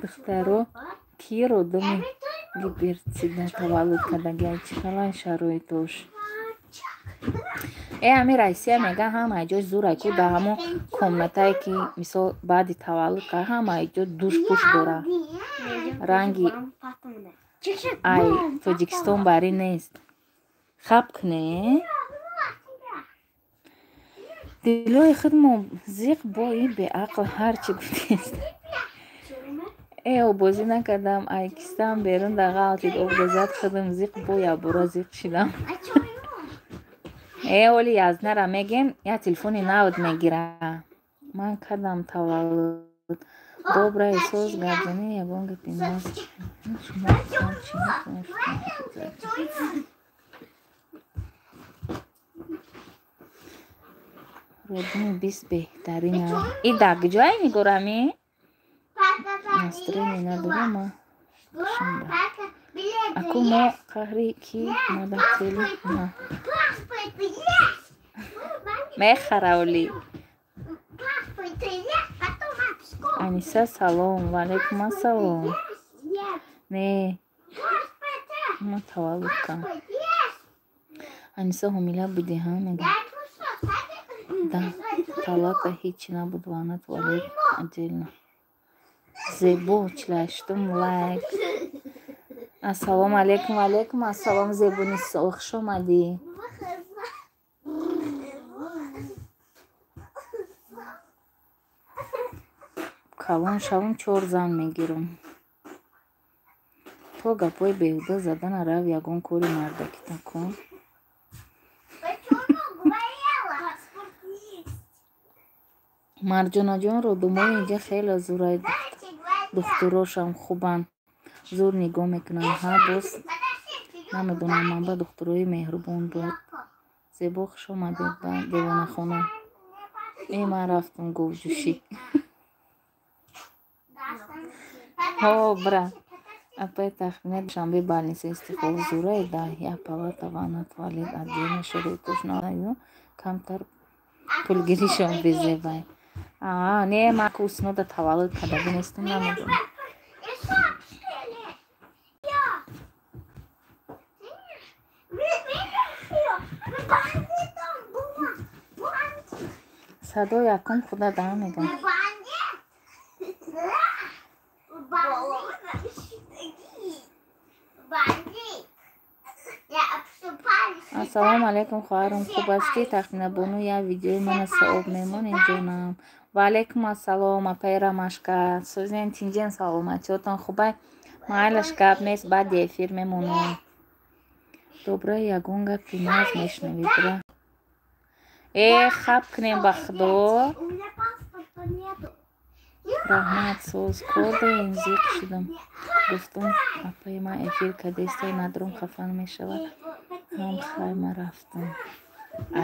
Духтаро, киро думи Либерсида таваллуд кардагиай? Чӣ қалай шароитош? Э, ами Россия мега ҳамаи ҷой зурай ку, дар ҳамон комнатае ки мисол баъди таваллуд кард, ҳамаи ҷо душпуш дора. Ранги ай Тоҷикистон барӣ нест. Хаб кне? Дилои худмо зиқ бо ин беақл ҳарчи гуфтест. Э, обозӣ накардам, ай кистам берун да ғалтид, обдозад худам зиқ бо якбора зиқ шидам. Э, оли язнара мегем, я телефони навд мегира. Ман кардам таваллуд. Добрая соз гап занӣ, ягон гапи наз. Шумо чӣ метавонед? Родуми бист беҳтарина. И дар куҷое нигорами? Настроение надорам ма. Аку мо қаҳри ки мада тели на. Мехара оли. Аниса салом, ва алайкум ассалом. Не, ма таваллуд кардам. Аниса ҳомила будӣ, ҳа мега? Да, палата ҳечи набуд, ванна туалет отдельно. Зебо 48-ум лайк. Ассалому алайкум, ва алайкум ассалом, Зебонисо, хуш омадӣ. Калон шавам чор зан мегирам. То гапҳои беҳуда задана рав ягон кори мардакита кун. Марҷонаҷон, родумои инҷа хеле зурай, духтурошам хубанд, зур нигоҳ мекунанд. Ҳа, боз намедонам, манба духтурои меҳрубон буд. Зебо, хуш омадед ба девонахона. Э, ман рафтам говҷӯшӣ. Ҳо, бра. Апай тахмина Душанбе больница Истиқлол зурай, да як палата, ванна, туалет отдельно, шароитош ю камтар пулгиришон безебай. Аа, не, ман ку уснода таваллуд кардагӣ нестам, намедонам. Садо якум худа да мегам. Ассалому алайкум, хоҳарам, хуб ҳастӣ? Тахминабону, як видеои мана савоб мемонед, ҷонам. Ва алайкум ассалом, апаи Рамашка. Сӯзен тинҷен, саломатиётон хубай? Майлаш, гап нест, баъди эфир мемонам. Добра, ягон гапи наз мешунавӣ, бра? Э, хаб кунем ба худо. Раҳмат, соз кор дорем, зиқ шудам. Гуфтум, апаи ман эфир кардестай, надром хафа мешавад. Ҳам хай, ман рафтам.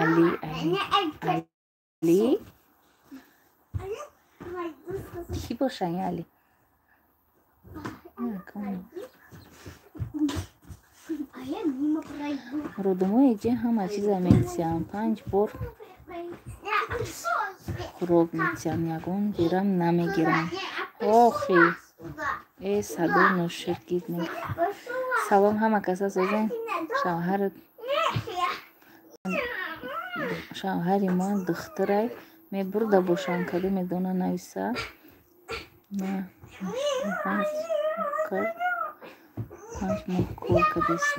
Али, Али, Али? Кӣ бошан Али? Родумои ҷи ҳама чиза метиҳанд. Панҷ бор хӯрок метиҳанд, ягон дирам намегиранд. Охи, э, садо ноширгид мега. Салом ҳама каса, созен? Шавҳари ман духтурай мебурда бошанд, кадо медона нависа. На, 5 моҳ кор кардист.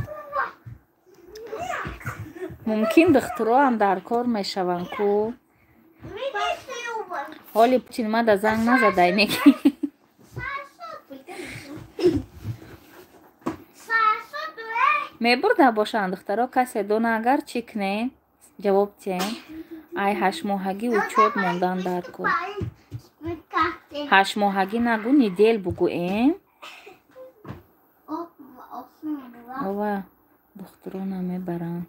Мумкин духтуроам дар кор мешаванд ку. Ҳоли Путин мада занг назадай неки. Мебурда бошанд духтаро, касе дона агар чӣ кунем? Ҷавоб диҳем. Ай ҳаштмоҳагӣ учёт мондан дар кор. Ҳаштмоҳагӣ нагӯ, недель бугӯем. Ова духтуро намебаранд.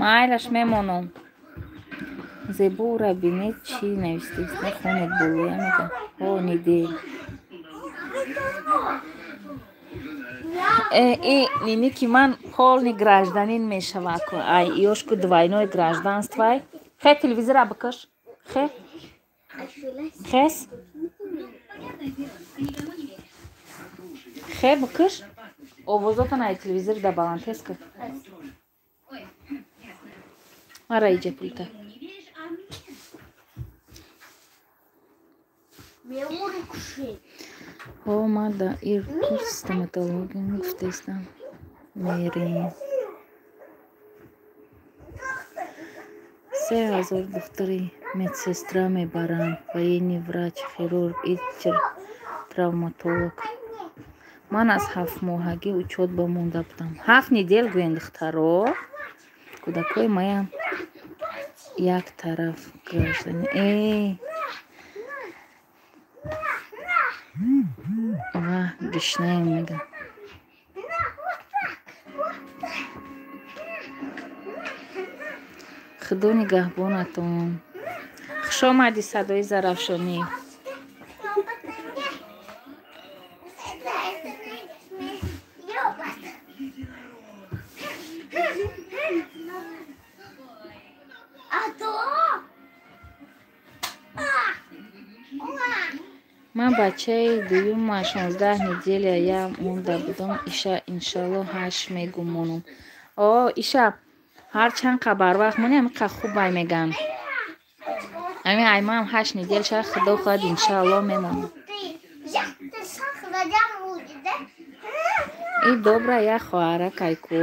Майлаш, мемонам. Зебо, ӯра бинед, чӣ навистест, хонед болоя мега. О, недель. И нини ки ман полный гражданин мешава, ай ёшку двойное гражданство. Хе, телевизора бикаш. Хе. Хес. Хе, бикаш. Овозотон ай телевизор да баландтез ка. Мара иҷа пулта. Ҳо, ман дар Иркутск стоматология гуфтаистам. Мерем. 3000 духтури медсестра мебаранд. Военный врач, хирург, ичр, травматолог. Ман аз ҳафтмоҳагӣ учёт ба монда будам. 7 недель гӯем, духтаро. Кӯдакҳои маям як тараф граждане. Э ва гишнаем мега. Худо нигаҳбонатон. Хуш омадӣ, садои Зарафшонӣ. Ман бачаи дуюма 16 неделя я монда будам. Иша иншалло ҳашт мегумонам. О, иша ҳарчанд қа барвақт монӣ, ҳамин қа хуб ай меган. Ҳамин аймаам 8 недель шава, худо хоҳад, иншаалло мемонам. И добра як хоҳарак айку.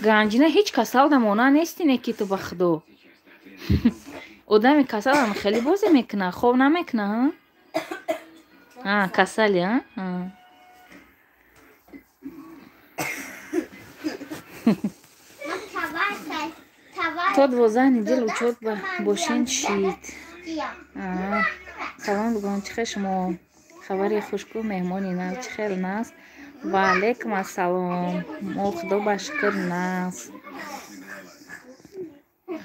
Ганҷина, ҳеҷ касал намона нестине ки ту, ба худо. Одами касалам хеле бозӣ мекуна, хоб намекуна, а? Касали, а? То 12 недель учёт бошен шид. Салом, дугон, чӣ хел шумо? Хабари хушку, меҳмони нав, чӣ хел нас? Ва алайкум ассалом. Мо худо ба шукр нас.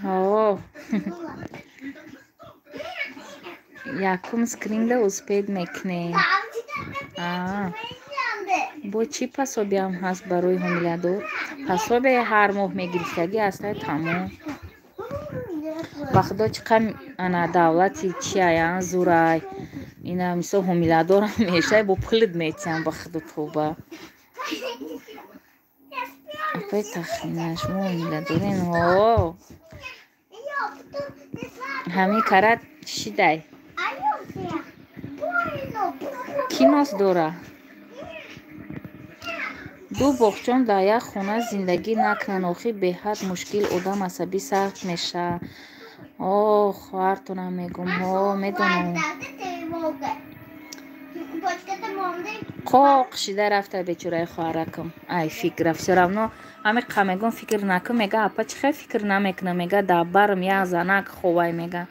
Ҳо. Якум скринда успеть мекунем. Бо чӣ пособия ам ҳаст барои ҳомиладор? Пособия ҳар моҳ мегирифтагӣ ҳастай, тамом. Ба худо, чӣ қадр ана давлати чиай, зурай. Ина мисол ҳомиладорам мешавӣ, бо пулит метиҳам, ба худо, тоба. Апай Тахмина, шумо ҳомиладорен? Ҳо. Ҳамин карат шидай. Кӣ нос дора? Ду боғчон дар як хона зиндагӣ накунанд, охир беҳад мушкил, одам асабӣ сахт мешавад. О, хоҳартонам мегӯм, ҳо, медонам. Қоқ шида рафта бечораи хоҳаракам. Ай фикра всё равно ҳамин қа мегӯм, фикр накун, мега, апа, чӣ хел фикр намекунам, мега, дар барм як занак ховай, мега.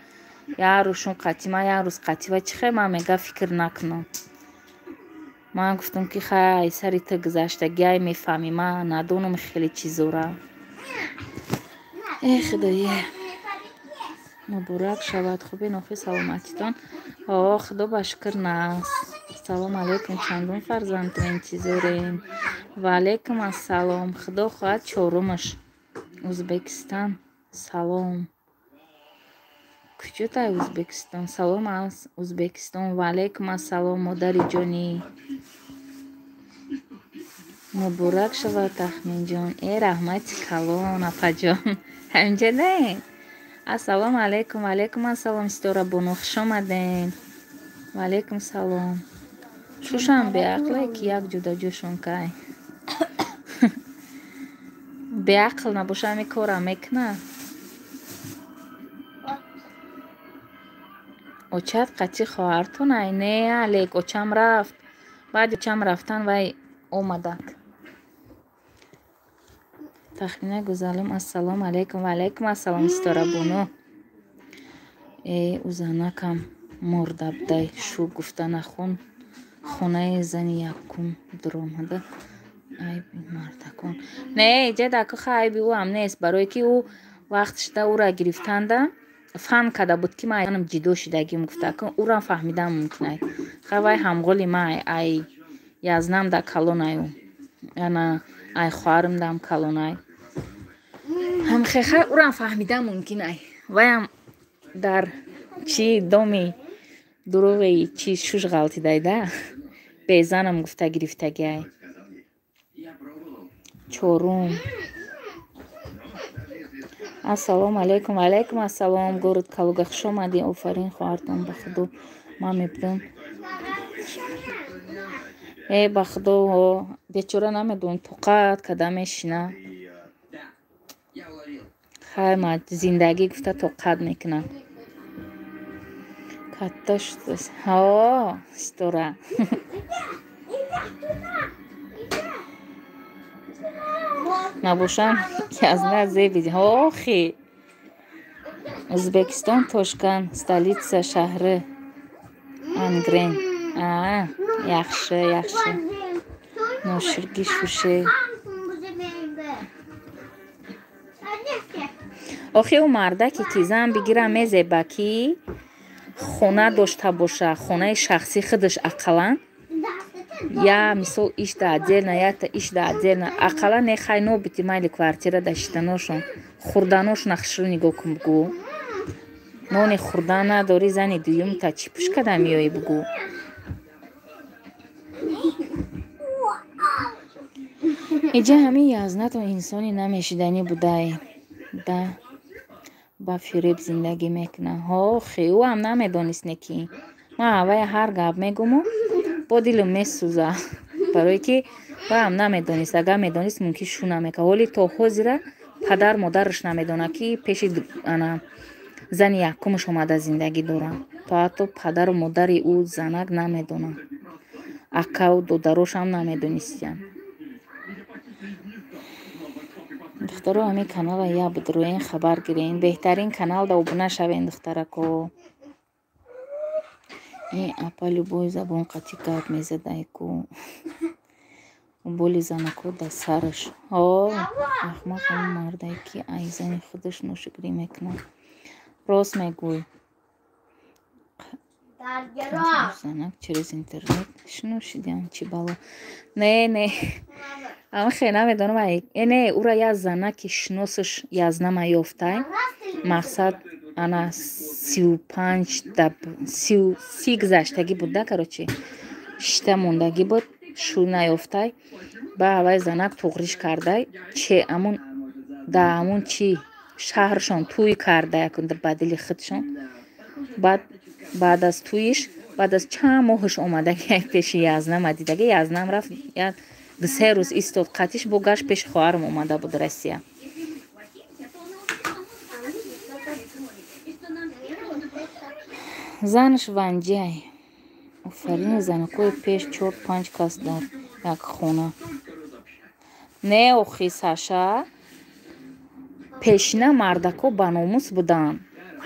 Як рӯз шун қатима, як рӯз қатива, чӣ хел ман, мега, фикр накунам. Ман гуфтам, ки хай, сари ту гузаштагӣ, ай мефаҳмӣ, ман надонам хеле чизора. Э худое. Муборак шавад, хубе нохи, саломатитон? Ҳо, худо ба шукр, нас. Салом алейкум, чандум фарзандтон интизорем? Ва алейкум ассалом. Худо хоҳад, чорумаш. Узбекистон салом. Куҷо тай Узбекистон? Салом аз Узбекистон. Ва алейкум ассалом, модари ҷонӣ. Муборак шавад, Тахминҷон. Э, раҳмати калон, апаҷон. Ҳаминҷа не? Ассалому алайкум. Ва алайкум ассалом, Ситора бону, хуш омаден. Ва алайкум салом. Шушам беақле ки як ҷудаҷӯшон кай. Беақл набоша, ҳамин корам мекунад. Очат қатъи хоҳартон ай? Не, алек, очам рафт. Баъди очам рафтан вай омадак. Тахмина Гузалим, ассалому алайкум. Ва алайкум ассалом, Ситора бону. Э, ӯ занакам мурда будай, шу гуфта нахон, хонаи зани якум дуромада. Айби мардакон. Не, ҷадаку, ха, айби ӯ ҳам нест, барое ки ӯ Вақт шуда ӯра гирифтанда фан карда буд, ки ман ҷидо шидагим гуфта, ӯрам фаҳмидан мумкин ай. Хай, вай ҳамғоли ма ай язнам да калонай, ана ай хоҳарам дам калонай. Ҳамхе, хай, ӯрам фаҳмидан мумкин ай. Ваям дар чи доми дуруғи чи шуш ғалтидай да, безанам гуфта гирифтагиай. Чорум. Ассалому алайкум. Алайкум ассалом, город Калуга, хуш омадӣ. Офарин хоҳартон, ба худо ман мебудам. Э, ба худо, бечора намедонам, тоқат када мешина. Хай, ма зиндагӣ гуфта тоқат мекунам. Катта шудас. Ҳо, ситора. Набошам язна зебиди. Охи. Ӯзбекистон, Тошканд, столица шаҳри Ангрен. А, яхши, яхши. Ноширги шуше. Охи, ӯ мардаке ки зан бигира, мезеба ки хона дошта боша, хонаи шахсии худаш ақаллан. Я мисол ишда отдельно, ята ишда отдельно. Ақаллан не, хай, нобити майли квартира да шиданошон. Хурданошона хушрӯ нигоҳ кун, бугӯ. Нони хурдан надорӣ, зани дуюмта чӣ пӯш када меоӣ, бугӯ. Иҷа ҳамин язнатон инсони намешиданӣ будай. Да ба фиреб зиндагӣ мекунад. Ҳохи, ӯ ҳам намедонист, не ки. Ман аввай ҳар гап мегуму бо дилам месӯза. Барое ки вай ҳам намедонист. Агар медонист, мумкин шу намекард. Ҳоли то ҳозира падар модараш намедонад, ки пеши ана зани якумаш омада зиндагӣ дорад. То ҳатто падару модари ӯ занак намедонанд. Акаву додарошам намедонистиянд. Духтаро, ҳамин канала як бидроен, хабар гирен. Беҳтарин канал да обуна шавен, духтарако. Ин апа любой забон қатӣ гап мезадай ку. Боли занако да сараш. Ҳо, аҳмақ ҳамон мардае ки ай зани худаш ношукрӣ мекунад. Рост мегӯй. Занак через интернет шиношидиам, чӣ бало. Не, не. Амхе намедонам ай. Э, не, ӯра як занаки шиносаш язнама ёфтай. Мақсад ана 35 да 30 гузаштагӣ буд да, короче. Шита мондагӣ буд, шу наёфтай. Ба аввай занак туғриш кардай. Че амун да амун чи шаҳршон тӯй карда якун ба дили худшон. Баъд баъд аз тӯиш, баъд аз чанд моҳаш омадаги пеши язнама дидаги, язнам рафт, як 2-3 рӯз истод қатиш, бо гашт пеши хоҳарам омада буд Россия. Занаш ванҷиай. Офарини занакҳои пеш, 4-5 кас дар як хона. Не, охи, Саша, пешина мардако ба номус буданд.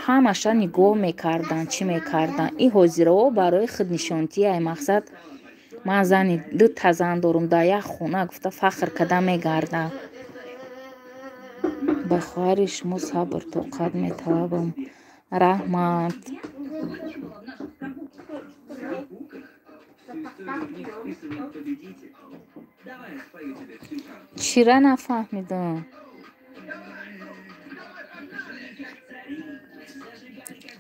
Ҳамаша нигоҳ мекарданд, чӣ мекарданд. Ин ҳозираҳо барои худнишонтиай, мақсад ман зани дута зан дорум дар як хона гуфта фахр карда мегардад. Ба хоҳари шумо сабр тоқат металабам. Раҳмат. Чира нафаҳмидам?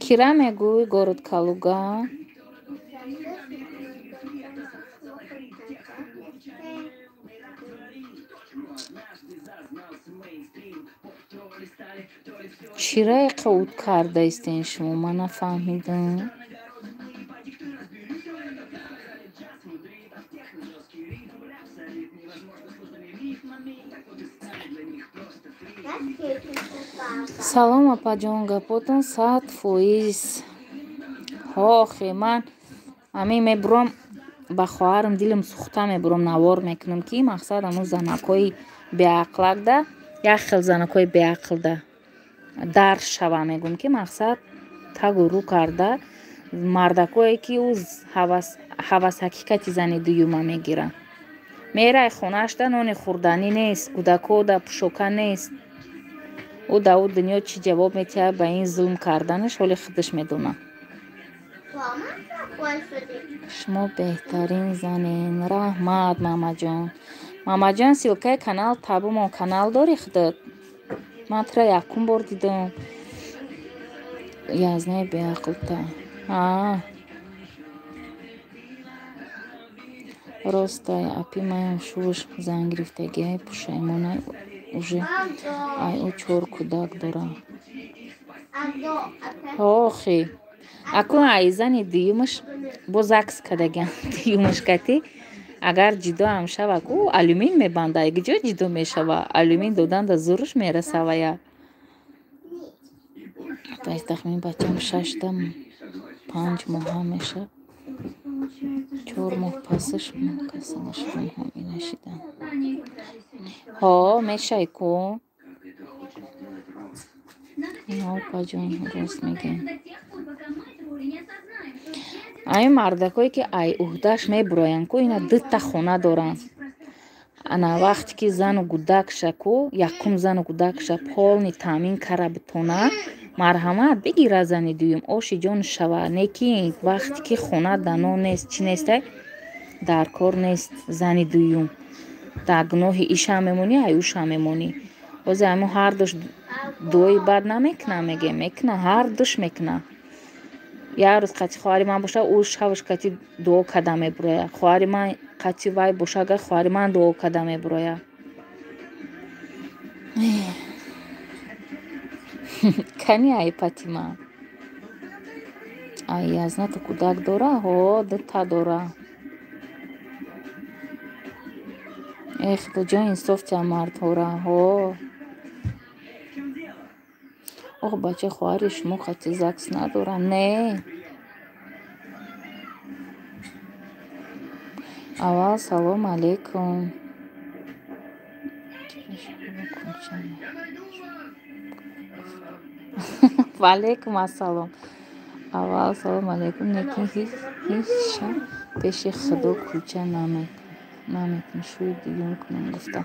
Кира мегӯй, город Калуга? Чира иқа уд карда истен шумо? Ман нафаҳмидам. Салом, апаҷон, гапотон 100%. Ҳохе, ман ҳамин мебурам, ба хоҳарам дилам сӯхта мебурам, навор мекунам, ки мақсад ҳамун занакҳои беақлакда, як хел занакҳои беақлда дарс шава, мегӯм, ки мақсад тагу рӯ карда мардакое ки ӯ ҳавас ҳақиқати зани дуюма мегирад. Мерай хонаашда нони хӯрданӣ нест, кӯдакода пӯшока нест. Ӯ дар ӯ дунё чӣ ҷавоб метиҳад ба ин зулм карданаш, ҳоли худаш медонад. Шумо беҳтарин занен. Раҳмат, Мамаҷон. Мамаҷон, ссылкаи канал табумон. Канал дорӣ худат? Ман тура якум бор дидам. Язнаи беақлта. Ростай, апи маям шувш зан гирифтагиай, пушаймонай уже ай ӯ чор кӯдак дора. Охи. Акун ай зани дуюмаш бо ЗАГС кардагиам дуюмаш кати. Агар ҷудоам шава, ку алюмин мебанда, куҷо ҷудо мешава? Алюмин додан да зуруш мерасавая. Тахмин бачам шашта панҷ моҳа меша. 4 моҳ пасаш касал шудам, ҳомила шидам. Ҳо, мешай ку. Опаҷон, рост мегӯем. Ай мардакое ки ай уҳдаш мебуроянд ку, ина дута хона доранд. Ана вақте ки зану гудакша ку, якум зану гудакша полный таъмин кара битона, марҳамат бигира зани дуюм, оши ҷон шава. Не ки вақте ки хона дано нест, чӣ нестай, дар кор нест зани дуюм. Дар гуноҳи ишам мемонӣ, ай ушам мемонӣ. Ҳозир ҳамун ҳардуш дуои бад намекуна, мегӯем, мекуна, ҳардуш мекуна. Як рӯз қати хоҳари ман боша, ӯ шавш қати дуо карда мебурояд. Хоҳари ман қати вай боша, агар хоҳари ман дуо карда мебурояд. Кани ай Патима? Ай язната кӯдак дора? Ҳо, дута дора. Э худоҷон, инсоф тиҳа мардҳора. Ҳо. Ох, бача, хоҳари шумо қати ЗАГС надора? Не. Аввал салом алейкум. Ва алейкум ассалом. Аввал салом алейкум. Лекин ҳеҷ шаб пеши худо кулча намекунам, шӯи дуюм кунам гуфта.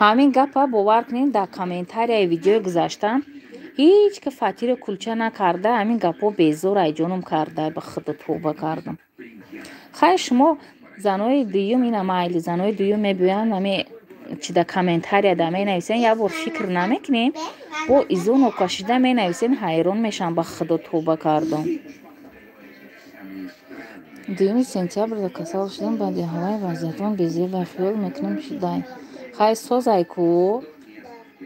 Ҳамин гапа бовар кунед, дар комментарияи видеои гузашта ҳеҷ ки фатиро кулча накарда, ҳамин гапҳо безор айҷонум карда, ба худо тавба кардам. Хайр, шумо занои дуюм, ина майли, занои дуюм мебиёянд, ҳами чи дар комментария да менависен, як бор фикр намекунем, бо изоно кашида менависен, ҳайрон мешавам, ба худо тавба кардам. 2 сентябрда касал шудам, баъди ҳаваи вазъиятон безеба хиёл мекунам шудай. Хай созай ку,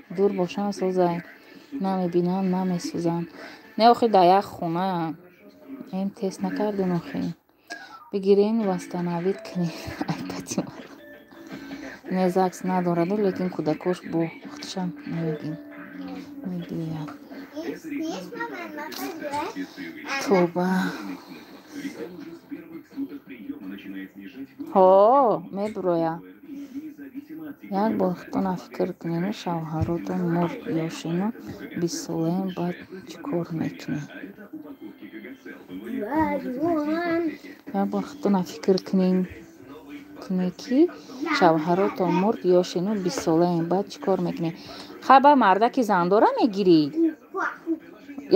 дур бошам созай. Намебинам, намесӯзам. Не, охи дар як хона ем тест накардем охи. Бигирен восстановить кунед. Ай Патима. Не, ЗАГС надораду, лекин кӯдакош бо худшам намегин. Мегӯяд. Тоба. Ҳо, мебуроя. Як бор худтона фикр кунену шавҳаротон мурд ёшину бистсолаем, баъд чӣ кор мекунед? Як бор худтона фикр кунед ки шавҳаротон мурд ёшину бистсолаем, баъд чӣ кор мекунед? Хай, ба мардаки зандора мегирӣ?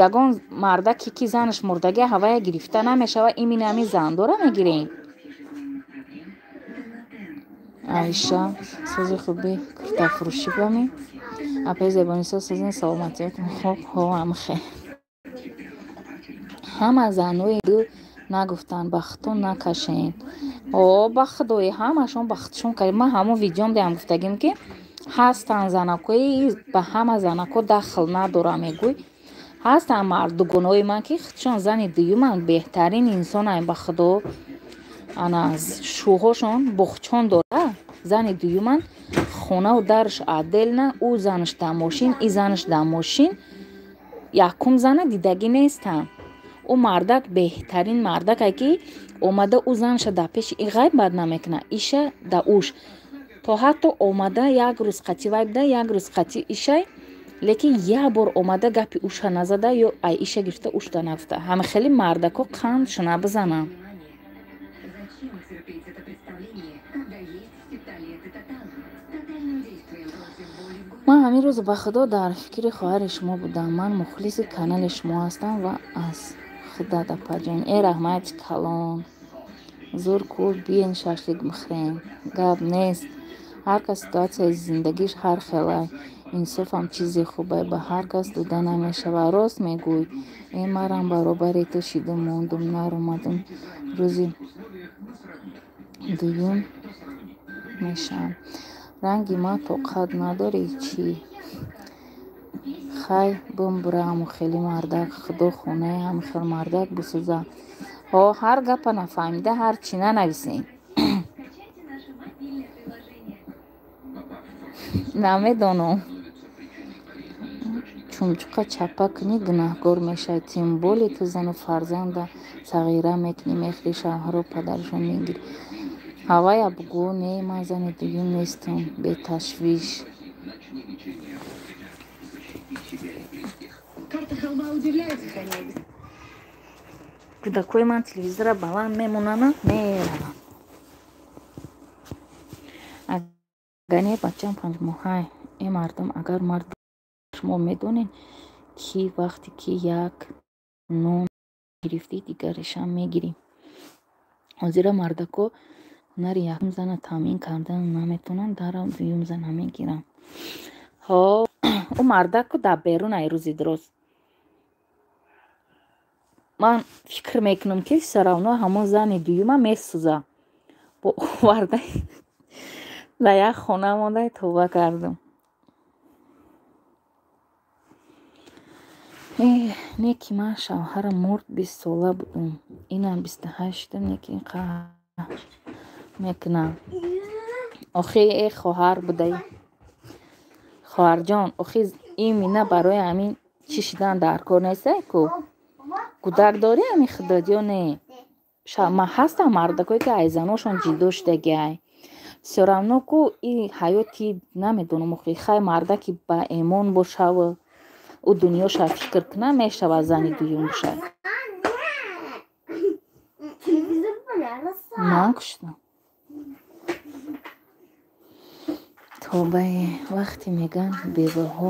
Ягон мардаке ки занаш мурдагӣ ҳавая гирифта намешава, именно ҳамин зандора мегирем? Аиша, сози хуби куртафурӯшӣ бами? Апаи Зебонисо, созин саломатиятон хуб? Ҳо, амхе. Ҳама занои ду нагуфтанд, ба худтон накашен. О, ба худои, ҳамашон ба худшон кард. Ман ҳамон видеом деам гуфтагим ки ҳастанд занакҳои ба ҳама занако дахл надорам мегӯй. Ҳастанд мардугонои ман ки худшон зани дуюманд, беҳтарин инсонанд ба худо. Ана шӯҳошон боғчон дора, зани дуюманд, хонаву дарш отдельно, ӯ занаш дар мошин, и занаш дар мошин. Якум зана дидагӣ нестам. Ӯ мардак беҳтарин мардакае ки омада ӯ занаша дар пеши и ғайб бад намекунад, иша да уш. То ҳатто омада як рӯз қатӣ вай буда, як рӯз қатӣ ишай, лекин як бор омада гапи уша назада ё ай иша гирифта ушда нагуфта. Ҳама хеле мардако қанд шуна бизананд. Ман ҳамин рӯз ба Худо дар фикри хоҳари шумо будам. Ман мухлиси канали шумо ҳастам ва аз худат, апаҷон. Э, раҳмати калон. Зур ку, биен шашлик бихӯрем. Гап нест. Ҳар кас ситуатсияи зиндагиш ҳар хелай. Инсофам чизи хубай, ба ҳар кас дода намешавад. Рост мегӯй. Э, марам баробари ту шидум мондум, наромадум. Рӯзи дуюм мешавам. Ранги ман тоқат надорӣ чӣ? Хай, бимбура ҳамун хели мардак. Худо хонаи ҳамин хел мардак бисӯза. Ҳо, ҳар гапа нафаҳмида ҳар чӣ нанависем. Скачайте наше мобильное приложение. Намедонам. Чумчуқа чапа кунӣ, гунаҳгор мешавӣ. Тем более ту зану фарзанда сағира мекунӣ, мехӯрӣ, шавҳару падарашон мегирӣ. Ҳавая бугӯ, не, ман зани дуюм нестам, беташвиш. Карта халва удивляет, сохраняет. Кӯдакҳои ман телевизора баланд мемонанд, мераванд. Агар не, бачам панҷмоҳай. Э, мардум, агар мард шумо медонед, ки вақте ки як нон гирифтӣ, дигарашам мегирӣ. Ҳозира мардако ҳунари якум зана таъмин кардан наметавонанд, дарав дуюм зана мегиранд. Ҳо, ӯ мардаку дар берун ай рӯзи дуроз. Ман фикр мекунам, ки всё равно ҳамон зани дуюма месӯза. Бо овардаи дар як хона мондай тавба кардам. Не ки ман шавҳарам мурд, 20 сола будум. Инам 28-ам, не ки қаҳр мекунам. Охи, э, хоҳар будаи. Хоҳарҷон, охи, имина барои ҳамин чӣ шидан дар кор нестай ку? Кӯдак дорӣ ҳамин худат ё не? Ман ҳастам мардакое, ки ай заношон ҷидо шудагиай. Всё равно ку и ҳаёти намедонам, охи, хай, мардаки ба эмон бошаву ӯ дунёша фикр кунад, мешавад зани дуюм бошад. Телевизор понравился. Ман куштам. Тобае, вақте мегӯянд беваҳо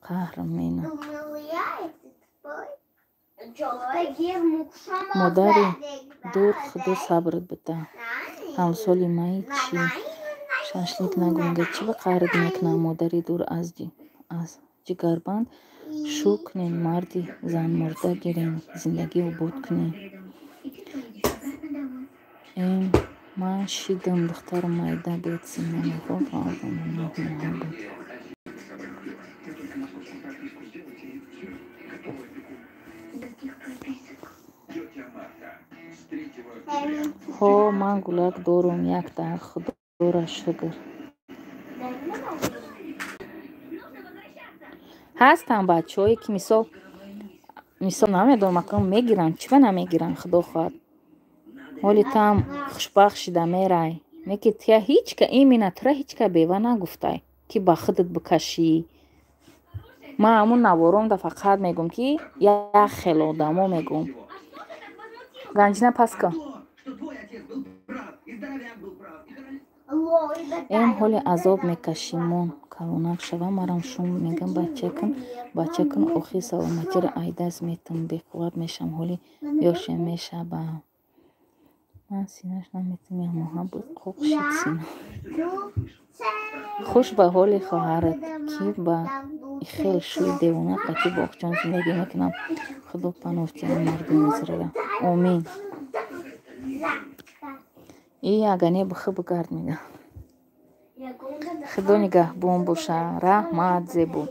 қаҳр мена. Думал, я это твой. Модари дур, Худо сабрат бида. Ҳамсоли маи чӣ? Шашлик нагӯ, мега, чӣ ба қаҳрат мекунам? Модари дур, аз ҷигарбанд шу кунен, марди занмурда гирен, зиндагӣ обод кунен. Эм, ман шидам, духтарам майда буд, синамоҳо, 9 моҳа буд. Вы только московскую прописку сделайте, и все, готово опеку. Никаких прописок. Тетя Марта. С 3 октября. Ҳо, ман гулак дорум якта, Худоро шукр. Нужно возвращаться. Ҳастанд бачаҳое, ки мисол, намедонам, акнун мегиранд, чӣ ба намегиранд, Худо хоҳад. Ҳоли туам хушбахт шида мерай. Не ки тия ҳичка, именно тура ҳичка бева нагуфтай, ки ба худат бикашӣ. Ман ҳамун наворомда фақат мегӯм, ки як хел одамо мегӯм. А что ты так возмутился? Ганҷина, пас кун. То, что твой отец был прав, и здоровяк был прав, и король. Эм, ҳоле азоб мекашимон, калонак шава, марам шум мегам, бачакун, бачакун, охи саломатиро ай даст метам, беқувват мешам, ҳоли ёшем мешавам. Ман синаш наметам, якмоҳа буд, қоқ шид сина. Хуш ба ҳоли хоҳарат, ки ба хел шӯи девона қатӣ боғчон зиндагӣ мекунам. Худо паноҳ диҳад мардуми зира. Омин. И агане бихӯ, бигард, мегам. Худо нигаҳбон боша. Раҳмат, зебо.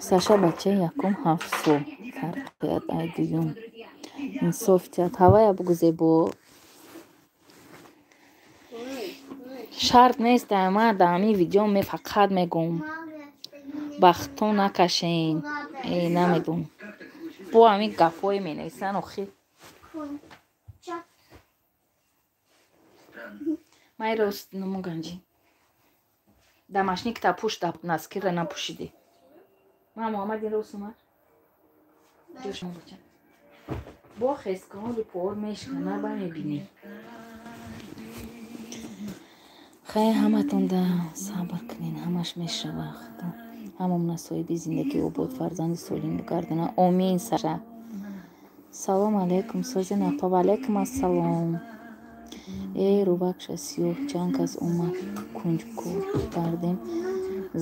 Саша, бачаи якум 7 сол фарқият ай дуюм. Инсоф диҳад. Ҳавая бугӯ, зебо. Шарт нест, ай ман дар ҳамин видео ме фақат мегӯм. Бахтон накашен. Э, намедонам. Бо ҳамин гапҳое менависанд охир. Май рост нуму ганҷи. Дамашникта пӯш, носкира напӯшидӣ. Ма Муҳаммад ин рост омад? Ҷошон бача. Бо хескаҳоли пор мешкана, ба мебинӣ. Хай, ҳаматонда сабр кунен, ҳамаш мешава. Худо ҳамамона соҳиби зиндагии обод, фарзанди солим бигардона. Омин. Саша, салом алейкум. Созин апа, ваалейкум ассалом. Эй, рувакша сиёҳ, чанд кас омад, кунҷков кардем.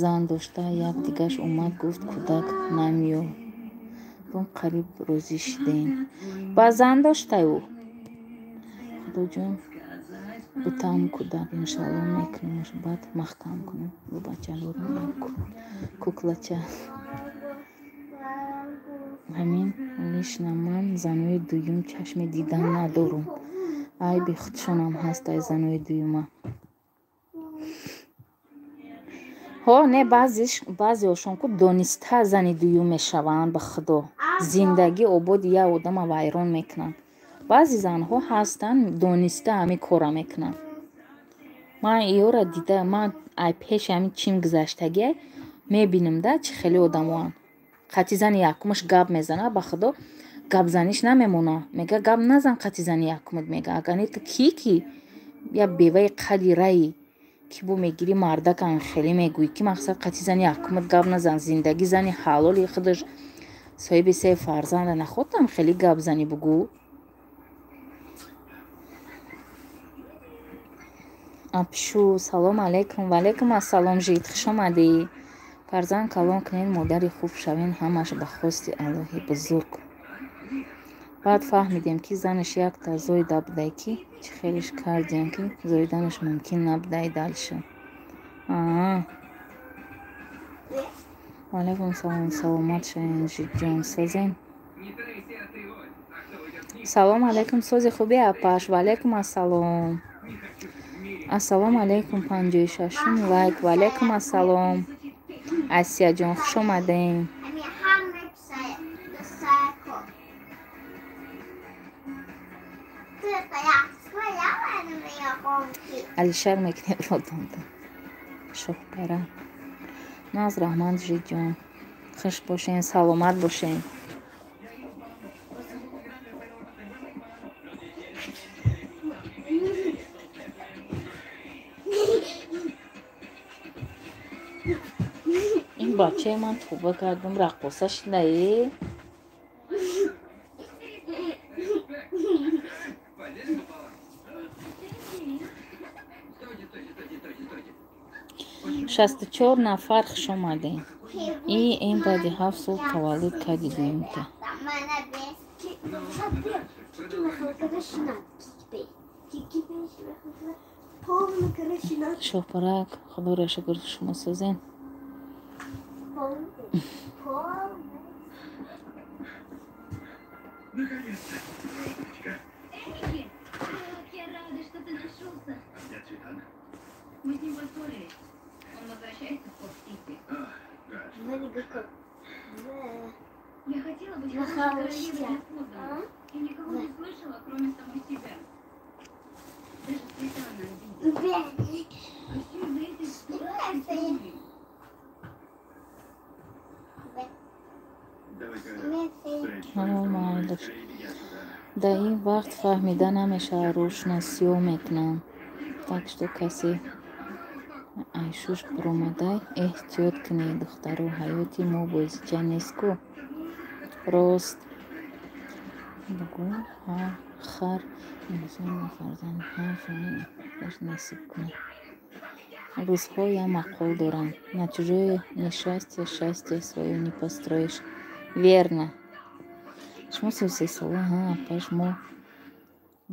Зан дошта, як дигаш омад, гуфт, кӯдак намеёбум, қариб розӣ шидем. Ба зан доштаю? Худоҷон, бутам кӯдак, иншалло мекунемаш, баъд маҳкам кунем. Бу бачадорам як куклача. Ҳамин лишна ман занои дуюм чашми дидан надорум. Айби худшонам ҳаст, ай занои дуюма. Ҳо, не, баъзеошон ку дониста зани дуюм мешаванд, ба худо. Зиндагӣ ободи як одама вайрон мекунанд. Баъзе занҳо ҳастанд, дониста ҳамин корра мекунанд. Ман иёра дида, ман ай пеши ҳамин чим гузаштагиай мебинам да, чӣ хеле одамоанд. Қатъи зани якумаш гап мезана, ба худо, гапзаниш намемона. Мега, гап назан қатъи зани якумат, мега. Агар не, ту кӣ ки я беваи қади раи ки бо мегирӣ, мардакан хеле мегӯӣ ки мақсад қатъи зани якумат гап назан, зиндагӣ зани ҳалоли худаш соҳиби се фарзанда нахотам хеле гап занӣ бугӯ. Апшу, салом алейкум. Ваалейкум ассалом, жид, хуш омадӣ. Фарзанд калон кунед, модари хуб шавен, ҳамаш ба хости Аллоҳи бузург. Баъд фаҳмидем, ки занаш якта зоида будай, ки чӣ хелиш кардиям, ки зоиданаш мумкин набудай дальше. Аа. Ваалейкум салом, саломат шавен, жидҷон, созем. Салом алейкум, сози хуби апаш. Ваалейкум ассалом. Ассалому алейкум, 56-ум лайк. Ваалейкум ассалом. Асияҷон, хуш омадем. Алишер мекунем родонда. Шоҳпара. Наз раҳмат, жиҷон. Хуш бошен, саломат бошен. Ин бачаи ман توба кардам, раққоса шидае. 64 нафар, хуш омадем. И ин баъди 7 сол таваллуд карди дуюмта. Шоҳпарак, худоро шукр, шумо созен. Наконец-то! Эники, как я рада, что ты нашелся. А где Цветан? Мы с ним поссорились. Он возвращается в Поп-Сити. Да. Я хотела быть хорошей королевой для подданных. И никого не слышала, кроме самой себя. Даже Цветана обидела. А все из-за этой дурацкой истории. Давай-ка Майлаш. Дар ин вақт фаҳмида намешавад, рӯшна сиёҳ мекунанд. Так что касе айшуш буромадай, эҳтиёт кунед, духтаро, ҳаёти мо бозича нест ку. Рост бугӯ, ҳар хар инсон ба фарзанди ҳар фанаш насиб кунад. Русҳо як мақол доранд: на чужое несчастье счастье своё не построишь. Верно. Шумо 33 сола, ҳа, апаш, мо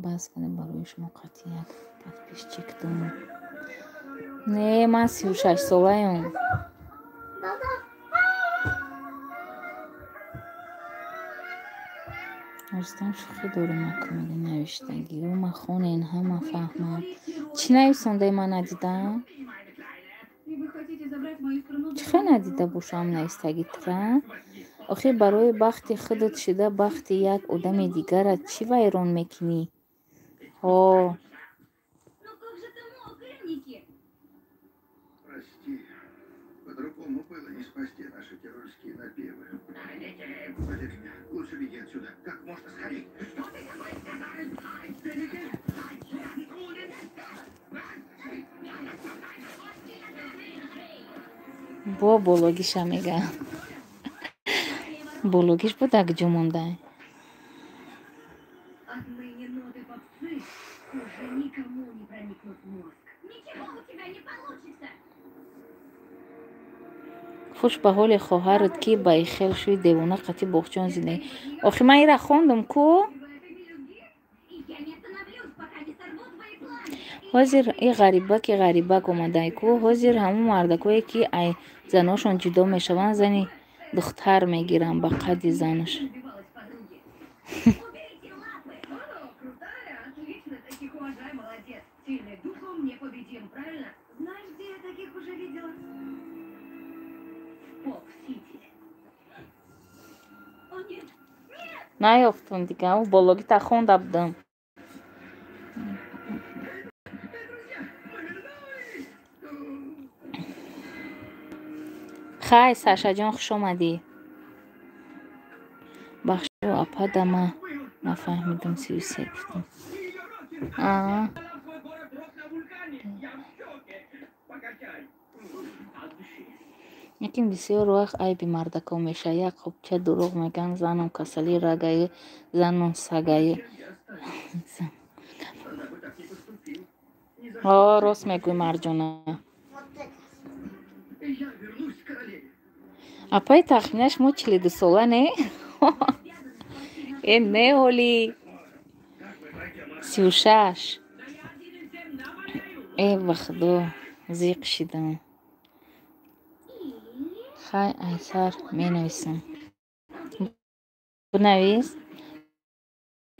баҳс кардем барои шумо қатъи як подписчик дорем. Не, ман 36 солаем. Рустам, шӯхӣ дорем, акумеди навиштагиҳо ма хонен, ҳама фаҳмад. Чӣ нависондаи, ман надидам? И вы хотите забрать мою страну? Чӣ хел надида бошам навистагитра? Охир барои бахти худат шида бахти як одами дигарат чӣ вайрон мекунӣ? Ҳо. Ну как же ты мог, Эники? Прости. По-другому было не спасти наши тирольские напевы. Поверь мне, лучше беги отсюда. Как можно скорее. Что ты такое сказал? Бо бологиша мега. Бологиш бо дар куҷо монда? Хуш ба ҳоли хоҳарат, ки ба ихел шуди девона қатӣ боғчон зиндагӣ. Охи ман ира хондум ку? Ҳозир и ғарибаки ғарибак омадай ку? Ҳозир ҳамун мардакое, ки ай заношон ҷудо мешаванд, зани духтар мегиранд ба қадди занаш. Наёфтум дига, ӯ бологита хонда будам. Хай, Сашаҷон, хуш омадӣ. Бахшо, апа, да ман нафаҳмидам, 33 гуфтам. Аа. Лекин бисёр вақт айби мардакон мешавад. Як қопча дурӯғ мегӯянд: занам касали рагае, занам сагае. О, рост мегӯй, Марҷона. Апаи тахминаш мо 42-сола, не? Э, не, ҳоли 36. Э, ба худо, зиқ шидам. Хай, айсар менависам. Бинавис.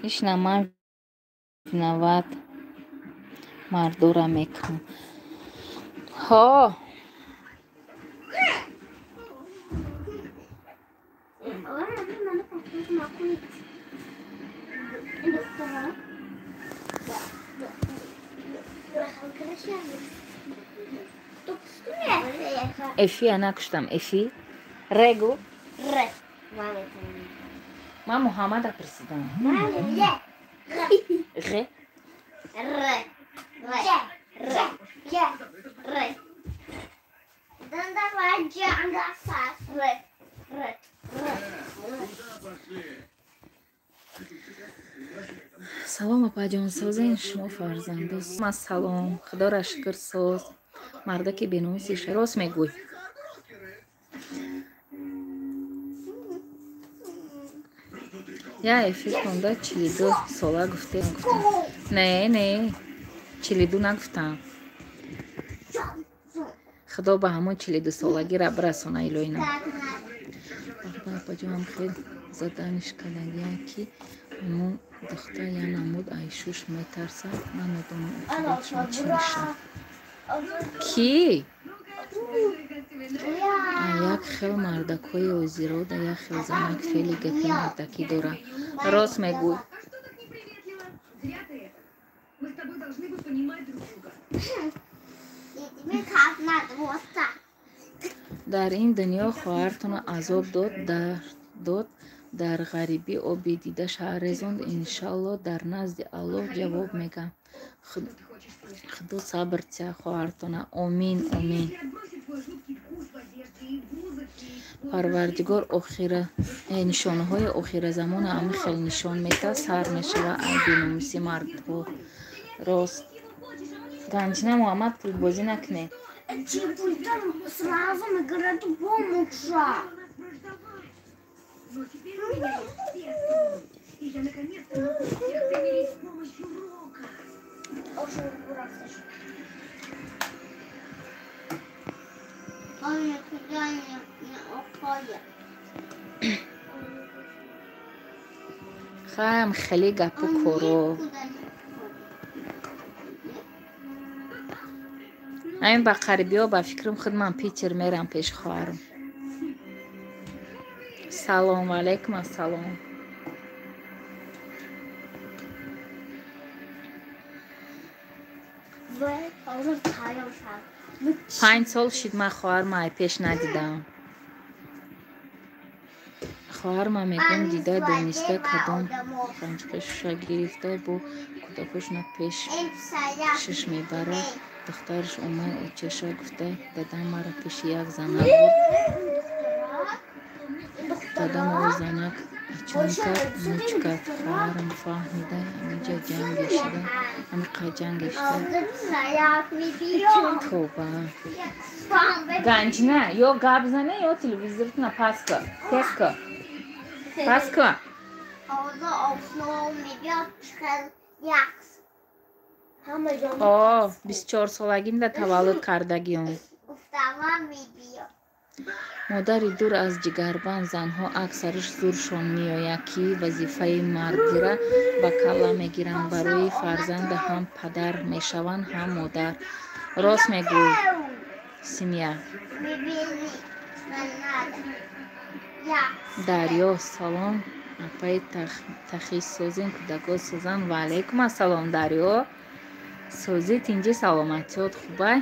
Ишна ман виноват мардора мекунам. Ҳо. Эфия накуштам, эфи. Регу. Ре. Ман Муҳаммада пурсидам. Ғ. Р. Р. Р. Р. Салом, апаҷон, созен шумо фарзандо? Ма салом, худоро шукр, соз. Мардаки беномуси рост мегӯй. Я эфир хонда 42 сола гуфтем, гуфтам. Не, не, 42 нагуфтам. Худо ба ҳамон 42 солагира бирасона, илоҳина. Апаҷон, хел заданиш кардагия, ки ҳамон духтар я намуд айшуш метарсад. Ман медонам, оқибатшон чӣ мешавад. Кӣ? Як хел мардакҳои озирода, як хел занак феъли гапи мардакӣ дорад. Рост мегӯй. Дар ин дунё хоҳартонро азоб дод, дард дод, дар ғарибӣ оби дида резонд. Иншалло, дар назди Аллоҳ ҷавоб мегӯям. Худо сабр тия хоҳартона. Омин, омин. Парвардигор охира нишонаҳои охиразамона ҳамин хел нишон медиҳад, сар мешавад ай беномусӣ мардҳо. Рост. Ганҷина Муҳаммад, пулбозӣ накунед. Сразу награду бонуса. Но теперь у меня есть все струны, и я наконец-то могу всех примирить с помощью рока. Он никуда не уходит. Хаям хеле гапу коро. Айн ба қарибиҳо, ба фикрам, худ ман Питер мерам пеши хоҳарам. Салом алейкум, ассалом. 5 сол шид, ман хоҳарма ай пеш надидам. Хоҳарма мегӯям, дида дониста кадом ранҷқи шуша гирифта, бо кӯдакошона пеш шиш мебарад. Духтараш омад, очаша гуфта, дадам мара пеши як занак бурд. Дадам о занак чун кард, муч кард. Хоҳарам фаҳмида, ҳаминҷа ҷанге шида, ҳамиқа ҷанге шида. Тоба. Ганҷина, ё гап зане, ё телевизоритона пас кар. Тез кар. Пас кар. О, 24 солагимда таваллуд кардагиён. Модари дур аз ҷигарбанд занҳо аксараш зуршон меояд, ки вазифаи мардира ба калла мегиранд. Барои фарзанда ҳам падар мешаванд, ҳам модар. Рост мегӯй, Семья. Дарё, салом, апаи Тахи, созен, кӯдако созан. Ва алайкум ассалом, Дарё. Созӣ, тинҷӣ, саломатиёт хубай?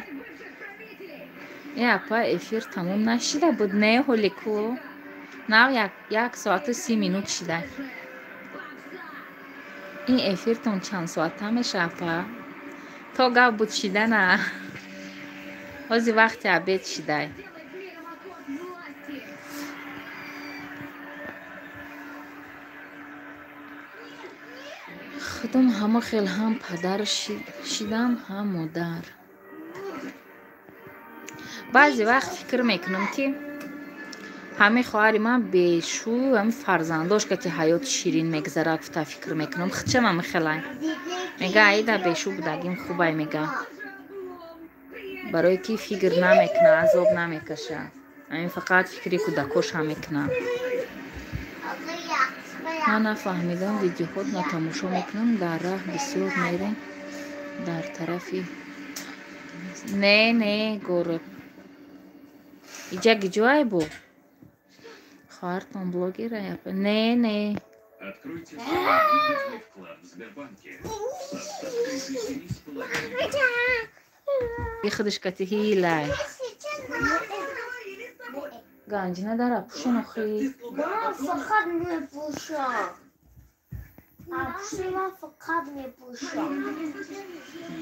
Э, апа, эфир тамом нашида буд? Не, ҳоли ку нав 1 соату 30 минут шида. Ин эфиртон чанд соата меша, апа? То гап буд шидана, ҳози вақти обед шидай. Делать миром аккорд власти. Худам ҳама хел ҳам падар шидам, ҳам модар. Баъзе вақт фикр мекунам, ки ҳамин хоҳари ман бешу ҳамин фарзандош кати ҳаёти ширин мегзарад, гуфта фикр мекунам. Худшам ҳами хелай мега, аида бешу будагим хубай, мега, барое ки фикр намекуна, азоб намекаша, ҳамин фақат фикри кӯдакоша мекуна. Ман нафаҳмидам, видеоҳотна тамошо мекунам, дар раҳ бисёр мерем дар тарафи. Не, не, город иҷа гиҷоай бо хоҳартон блогера? Не, не. Откройте свой выгодный вклад в Сбербанке со ставкой до 7,5. Худаш кати ҳилай ганҷина дара пӯшон охи. Ман фақат мепӯшам. Апуши ман фақат мепӯшам.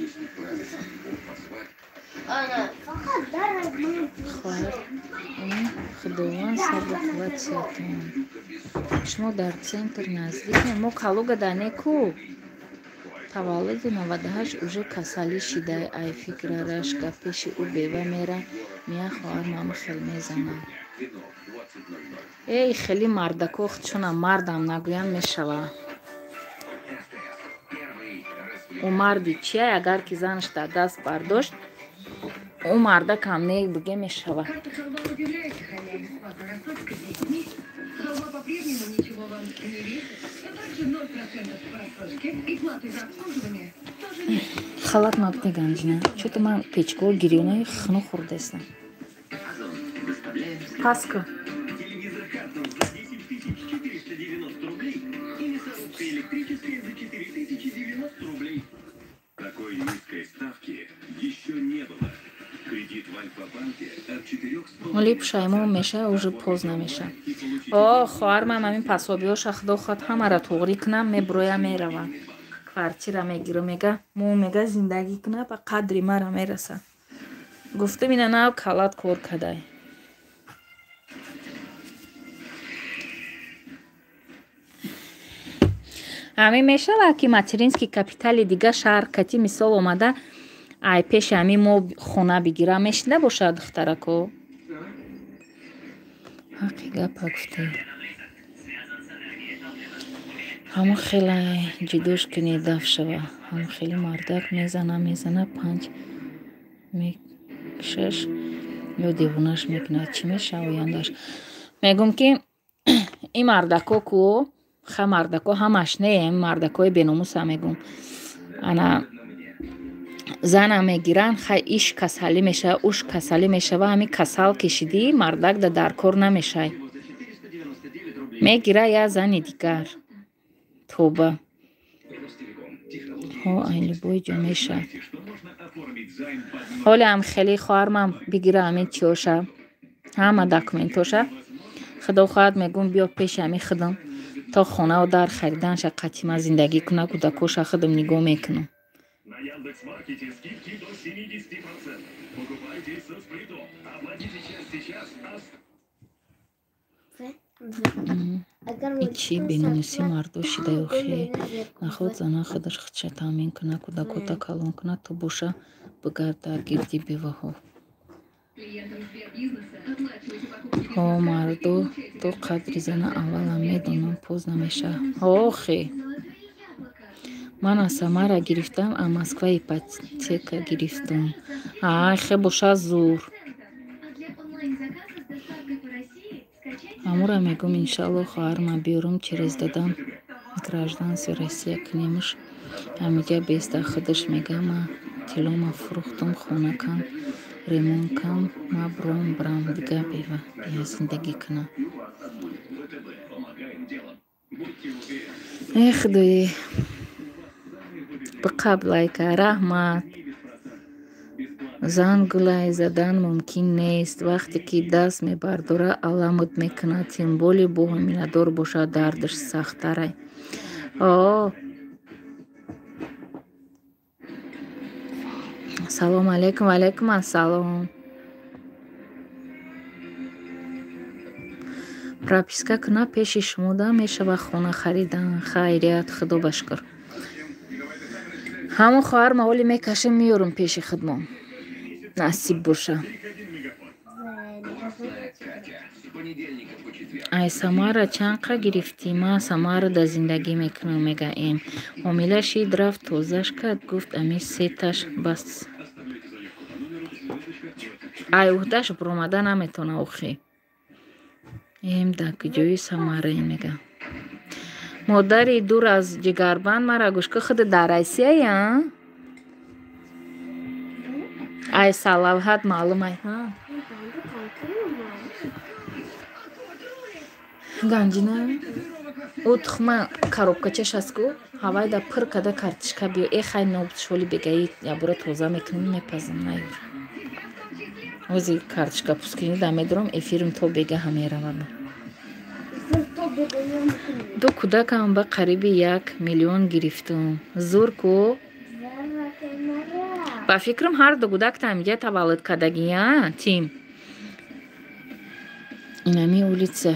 Если правильно его позвать, Ана, фақат дара Хоҳар мепӯшам. худованд сабру қувват сиётон. Люка Бессон, Шумо дар центр наздике? Мо Калуга да не ку. Таваллуди 98, уже касалӣ шидай, ай фикра рашка пеши ӯ бева мера мия. Хоҳар мама хел мезанад. Кино 20:00. Эй, хеле мардако худшона мардам нагӯянд мешава. СТС. Первый Ӯ марди чия, агар ки занаш дар даст бардошт, ӯ марда кам не буге мешава. Карта Халва удивляет, сохраняя бесплатную рассрочку 10 месяцев. Халва по-прежнему ничего вам не весит, а также 0% по рассрочке и платы за обслуживание тоже нет. Халат мабте, Ганҷина, чото ман печкао гирёнаи хунук хӯрдестам. Озон. Доставляем Паска. Телевизор Картон за 10 490 рублей и мясорубка электрическая за 4090 рублей. Такой низкой ставки еще не было. Кредит в Альфа-банке от 4,5. Моли пушаймон меша, уже поздно меша. О, хоҳар ман ҳамин пособиёша худо хоҳад ҳамаро туғрӣ кунам, меброя, мерава, квартира мегирам, мега, мо мега зиндагӣ куна, ба қадри мара мераса. Гуфтам, ина нав калат кор кадай. Ҳамин мешавад, ки материнский капитали дига шаҳр кати мисол омада, ай пеши ҳамин мо хона бигира мешида бошад, духтарако? Ҳаққи гапа гуфтӣ. Ҳамон хеле ҷудош кунӣ, даф шава. Ҳамон хеле мардак мезана, мезана, панҷ мекшаш ё девонаш мекунад. Чӣ мешава ояндаш? Мегӯм, ки ин мардако ку, ха, мардако ҳамаш не, мардакои беномуса мегӯм. Ана зана мегиранд, хай, иш касалӣ мешава, уш касалӣ мешава, ҳамин касал кешидӣ, мардак да дар кор намешай. Всего за 499 рублей. Мегира я зани дигар. Тоба. Ростелеком. Технологии Ҳо, ай любой ҷо мешавад. Знаете, что можно оформить займ под ноль Ҳоле ҳам хеле хоҳармам бигира ҳамин чиёша, ҳама документоша. Худо хоҳад, мегӯм, биё пеши ҳамин худам, то хонаву дар хариданша қатима зиндагӣ куна, кӯдакоша худам нигоҳ мекунам. На Яндекс.Маркете скидки до 70%. Покупайте со сплитом. Оплатите часть сейчас, а Ичи бенонисӣ мардо шидаи охе. Наход зана худаш худша таъмин кунад, кӯдакота калон кунад, ту боша бигард дар гирди беваҳо. Ҳо мардо то қадри зана аввалам медонам, поз намешавад. Охе! Ман аз Самара гирифтам, а Москва ипотека гирифтум. Ай, хе боша зур. Амура мегӯм, иншалло хоҳарма биёрум, через дадам гражданство Россия кунемш. Ҳамиҷа беста худаш мега, ма тиллома фурӯхтум, хонакам ремонт кам, ма бром брам, дига бева бия зиндагӣ кунам. Э худои, биқаб лайка, раҳмат. Зан гулай задан мумкин нест. Вақте ки даст мебардора, аламуд мекунад. Тем более бо ҳомиладор бошад, дардаш сахттарай. О, салом алейкум, ваалейкум ассалом. Прописка кунад пеши шумо да мешава хона харидан. Хайрият, худо ба шукр. Ҳамон хоҳар маоли мекашем, меёрум пеши худмон. Насиб боша. Ай Самара чанд қа гирифтӣ? Ман Самара да зиндагӣ мекунам, мегаем. Ҳомила шид, рафт тозаш кард, гуфт ами сеташ бас. Ай уҳдаш буромада наметона охи. Эм да куҷои Самараи мега. Модари дур аз ҷигарбанд мара гӯш ку, худ дар Россияя? Ай салавҳат маълум ай, ҳа? Ганҷина, ӯ тухма коробкачаш аст ку, ҳавайда пур када картишка биё. Э хай нобуд шоли бегаи ябора тоза мекунем, мепазам, наёр. Ози картишка пускини да медорам, эфирим то бегаҳа меравад. Ду кӯдакам ба қариби 1 миллион гирифтум. Зур ку? Ба фикрам ҳар ду кӯдак тамиҷа таваллуд кардагия, Тим. Инами улица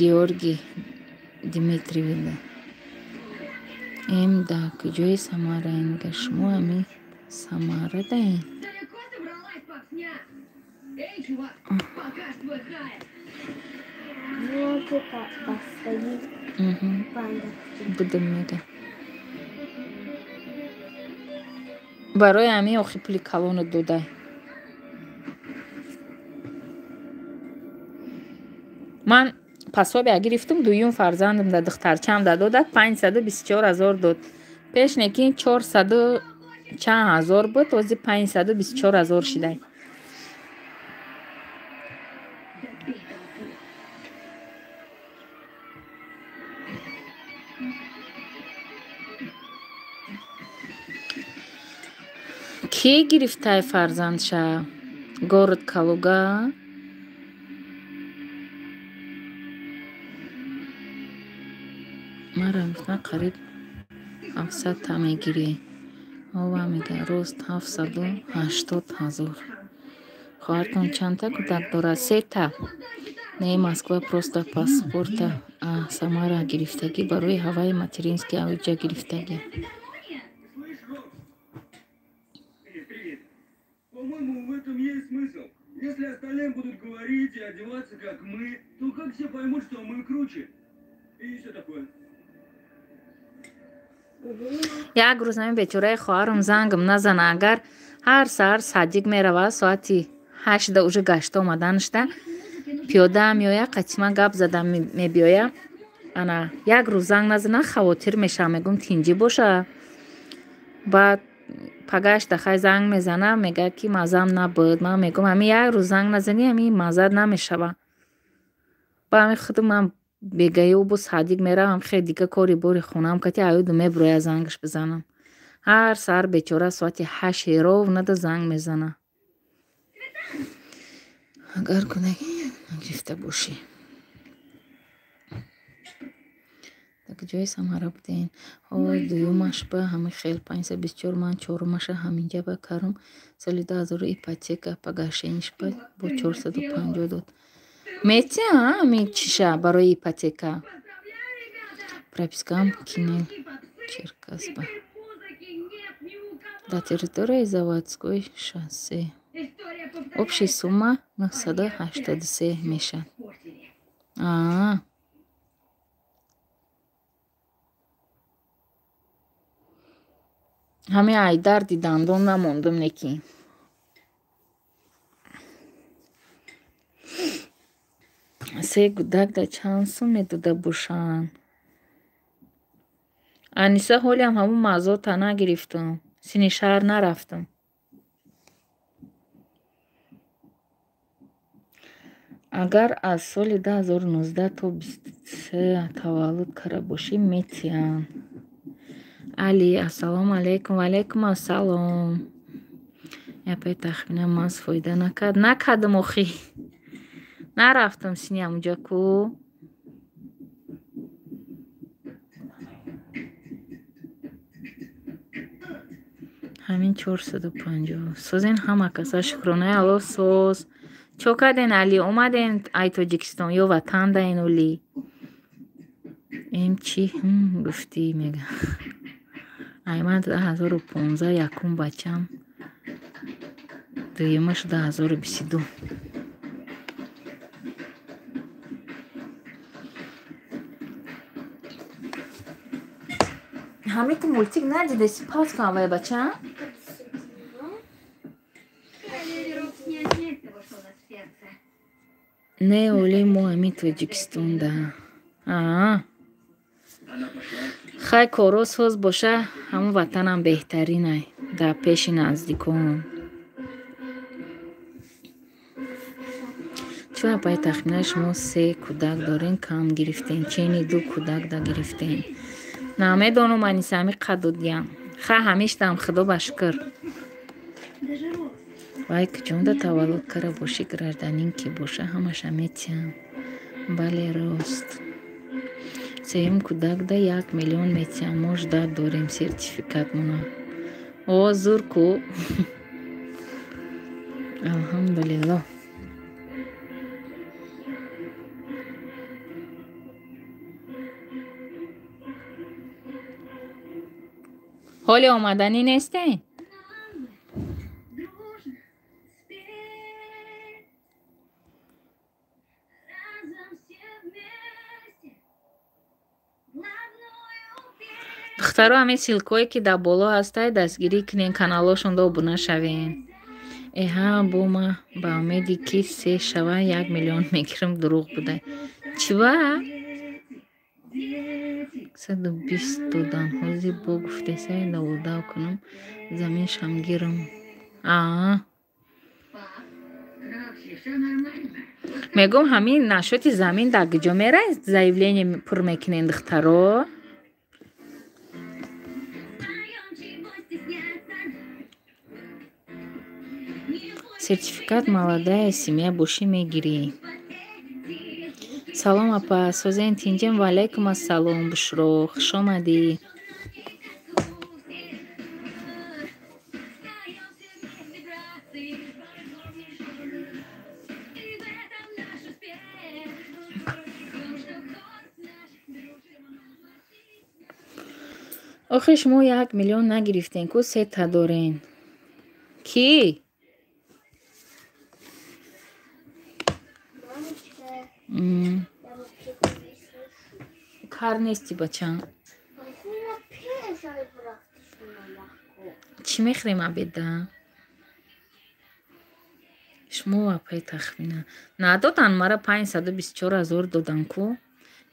Георгий Дмитриевна. Эм да куҷои Самараен? Га шумо ами Самарадаен? Будем мега. Барои ҳамин охи пули калону додай. Ман пособия гирифтум, дуюм фарзандам да духтарчаам да додад, 524 ҳазор дод. Пеш некин 400 чанд ҳазор буд, ози 524 ҳазор шидай. Ки гирифтай фарзандша? Город Калуга? Мара гуфтан қариб 700 та мегирӣ. Ова мега рост 780 ҳазор. Хоҳартон чандта кӯдак дорад? Сета. Не, Москва просто паспорта а Самара гирифтагӣ барои ҳаваи материнский авҷа гирифтагӣ. По-моему, в этом есть смысл. Если остальные будут говорить и одеваться, как мы, то как все поймут, что мы круче? И все такое. Як рӯз ҳамин бечораи хоҳарам зангам назана, агар ҳар саҳар садик меравад, соати 8 да уже гашта омаданашда, пиёда меояд, қатима гап зада мебиёяд. Ана як рӯз занг назана, хавотир мешавам, мегӯм тинҷӣ боша. Баъд пагашта хай занг мезана, мегӯяд ки маззам набуд. Ман мегӯм ҳамин як рӯз занг назанӣ, ҳамин маззат намешава. Ба ҳамин худ ман бегаёбу садик меравам, хе дига кори бори хонаам кати аюду меброя зангаш бизанам. Ҳар саҳар бечора соати 8 ровно да занг мезана. Агар кӯдаки нагирифта бошӣ. Дар куҷои Самара буден? Ҳо, дуюмаш ба ҳамин хел 524, ман чорумаша ҳаминҷа ба карум. Соли 2000 ипотека погашениш ба бо 450 дод. Метия ҳамин чиша барои ипотека. Пропискам Кинел Черкасба. Дар территорияи Заводской шоссе. Общая сумма 983 мешавад. Аа. Ҳамин ай дарди дандон намондум неки. Се гудак дар чанд сум медода бошанд? Аниса, ҳолиам ҳамун мазота нагирифтам. Сини шаҳр нарафтам. Агар аз соли 2019 то 23 таваллуд карда бошӣ, метиҳанд. Али, ассалому алайкум. Ва алайкум ассалом. Япай тахминан маз фоида накард. Накардам охи. Нарафтам сини ҳамунҷа ку. Ҳамин 450. Созен ҳама каса, шукронаи Аллоҳ, соз. Чо карден, Али? Омаден ай Тоҷикистон ё ватан даен оли? Эм чӣ гуфтӣ мега. Ай ман 2015 якум бачам, дуюмаш 2022. Ҳамин ту мультик надидаси, пас кун аввай бача? Не, оли мо ҳамин Тоҷикистонда. Аа. Хай, коро соз боша, ҳамун ватанам беҳтаринай дар пеши наздикон. Чун апай тахминан шумо се кӯдак дорен, кам гирифтен, чени ду кӯдак да гирифтен. Намедонам, Аниса, ҳамин қад додиям. Ха, ҳамиштам, худо ба шукр. Вай куҷонда таваллуд карда бошӣ, гражданин ки боша, ҳамаша метиҳанд. Бале, рост. Сеюм кӯдак да 1 миллион метиҳанд. Мо ждать дорем сертификатмона. О, зур ку. Алҳамдулиллоҳ. Ҳоле омаданӣ нестен? Духтаро, ҳамин ссылкое ки дар боло ҳастай, дастгирӣ кунен, каналҳошонда обуна шавен. Эҳа, бо ма ба умеди ки се шава 1 миллион мегирам, дурӯғ буда. Чива? 120 додан. Ҳозир бо гуфтесай давудав кунам, заминшам гирам. Аа. Мегӯм, ҳамин нашоти замин дар куҷо мерай заявление пур мекунен, духтаро? Сертификат молодая семья бошӣ мегирӣ. Салом, апа, созен, тинҷем? Ва алайкум ассалом, Бушро, хуш омадӣ. Охи шумо 1 миллион нагирифтен ку, сета дорен. Кӣ? Кар нести, бача. Чӣ мехӯрем обеда? Шумо апай тахмина. Надодан мара 524 ҳазор додан ку.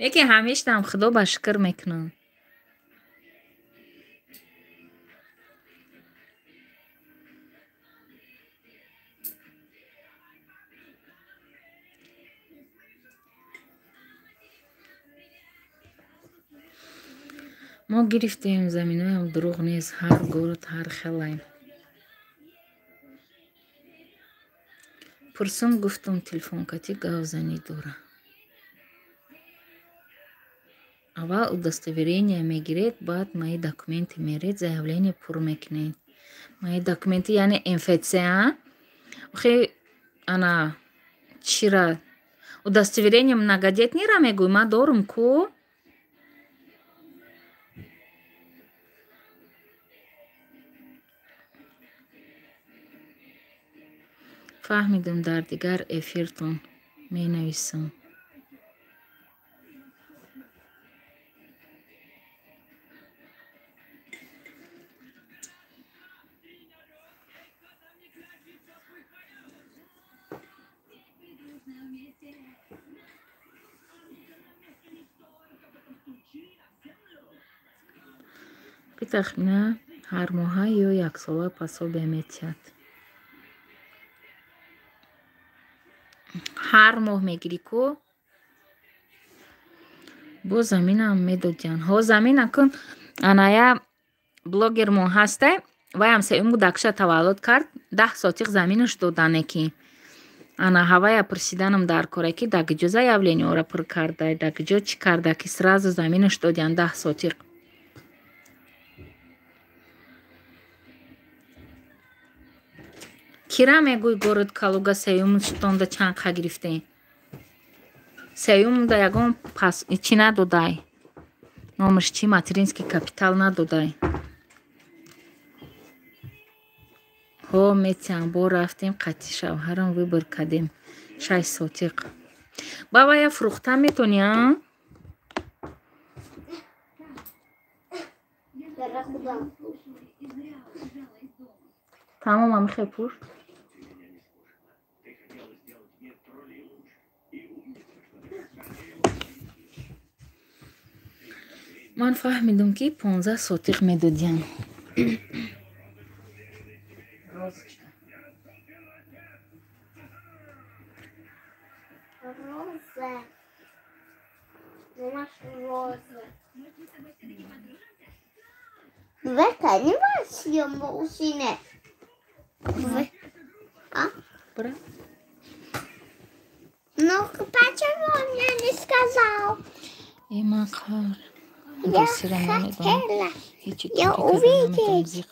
Лекин ҳамештам худо ба шукр мекунам. Мо гирифтем заминоям, дурӯғ нест, ҳар город ҳар хелай. Пурсум, гуфтум, телефонкати гавзанӣ дора. Аввал удостоверение мегиред, баъд мои документы меред, заявление пур мекунед. Мои документы яъне МФЦ, а? Охи ана чира удостоверение многодетный ра мегӯй, ман дорум ку? Фаҳмидам, дар дигар эфиртон менависам. Тахмина ҳар моҳа ё яксола пособия метиҳад. Ҳар моҳ мегирӣ ку? Бо заминам медодиян. Ҳо замина кун аная блогермон ҳастай, ваям сеюм гудакша таваллуд кард, 10 сотиқ заминаш додане ки. Ана ҳавая пурсиданам дар коре ки дар куҷо заявлениёро пур кардай, дар куҷо чӣ карда ки сразу заминаш додиян 10 сотиқ. Кира мегӯй город Калуга сеюм штонда чанд қа гирифтем? Сеюмда ягон пас чӣ надодай? Номаш чӣ? Материнский капитал надодай. Ҳо метиҳам, бо рафтем қатъи шавҳарам выбор кардем 6 сотиқ. Бабая фурӯхта метонӣ, а? Тамом амихе пуш? Ман фаҳмидам ки 15 сотиқ медодиям. Розочка. Роза. Думаешь, роза. Вы понимаете, мужчина? А? Ну, почему он мне не сказал? Има қар. Я хотела. Я увидеть.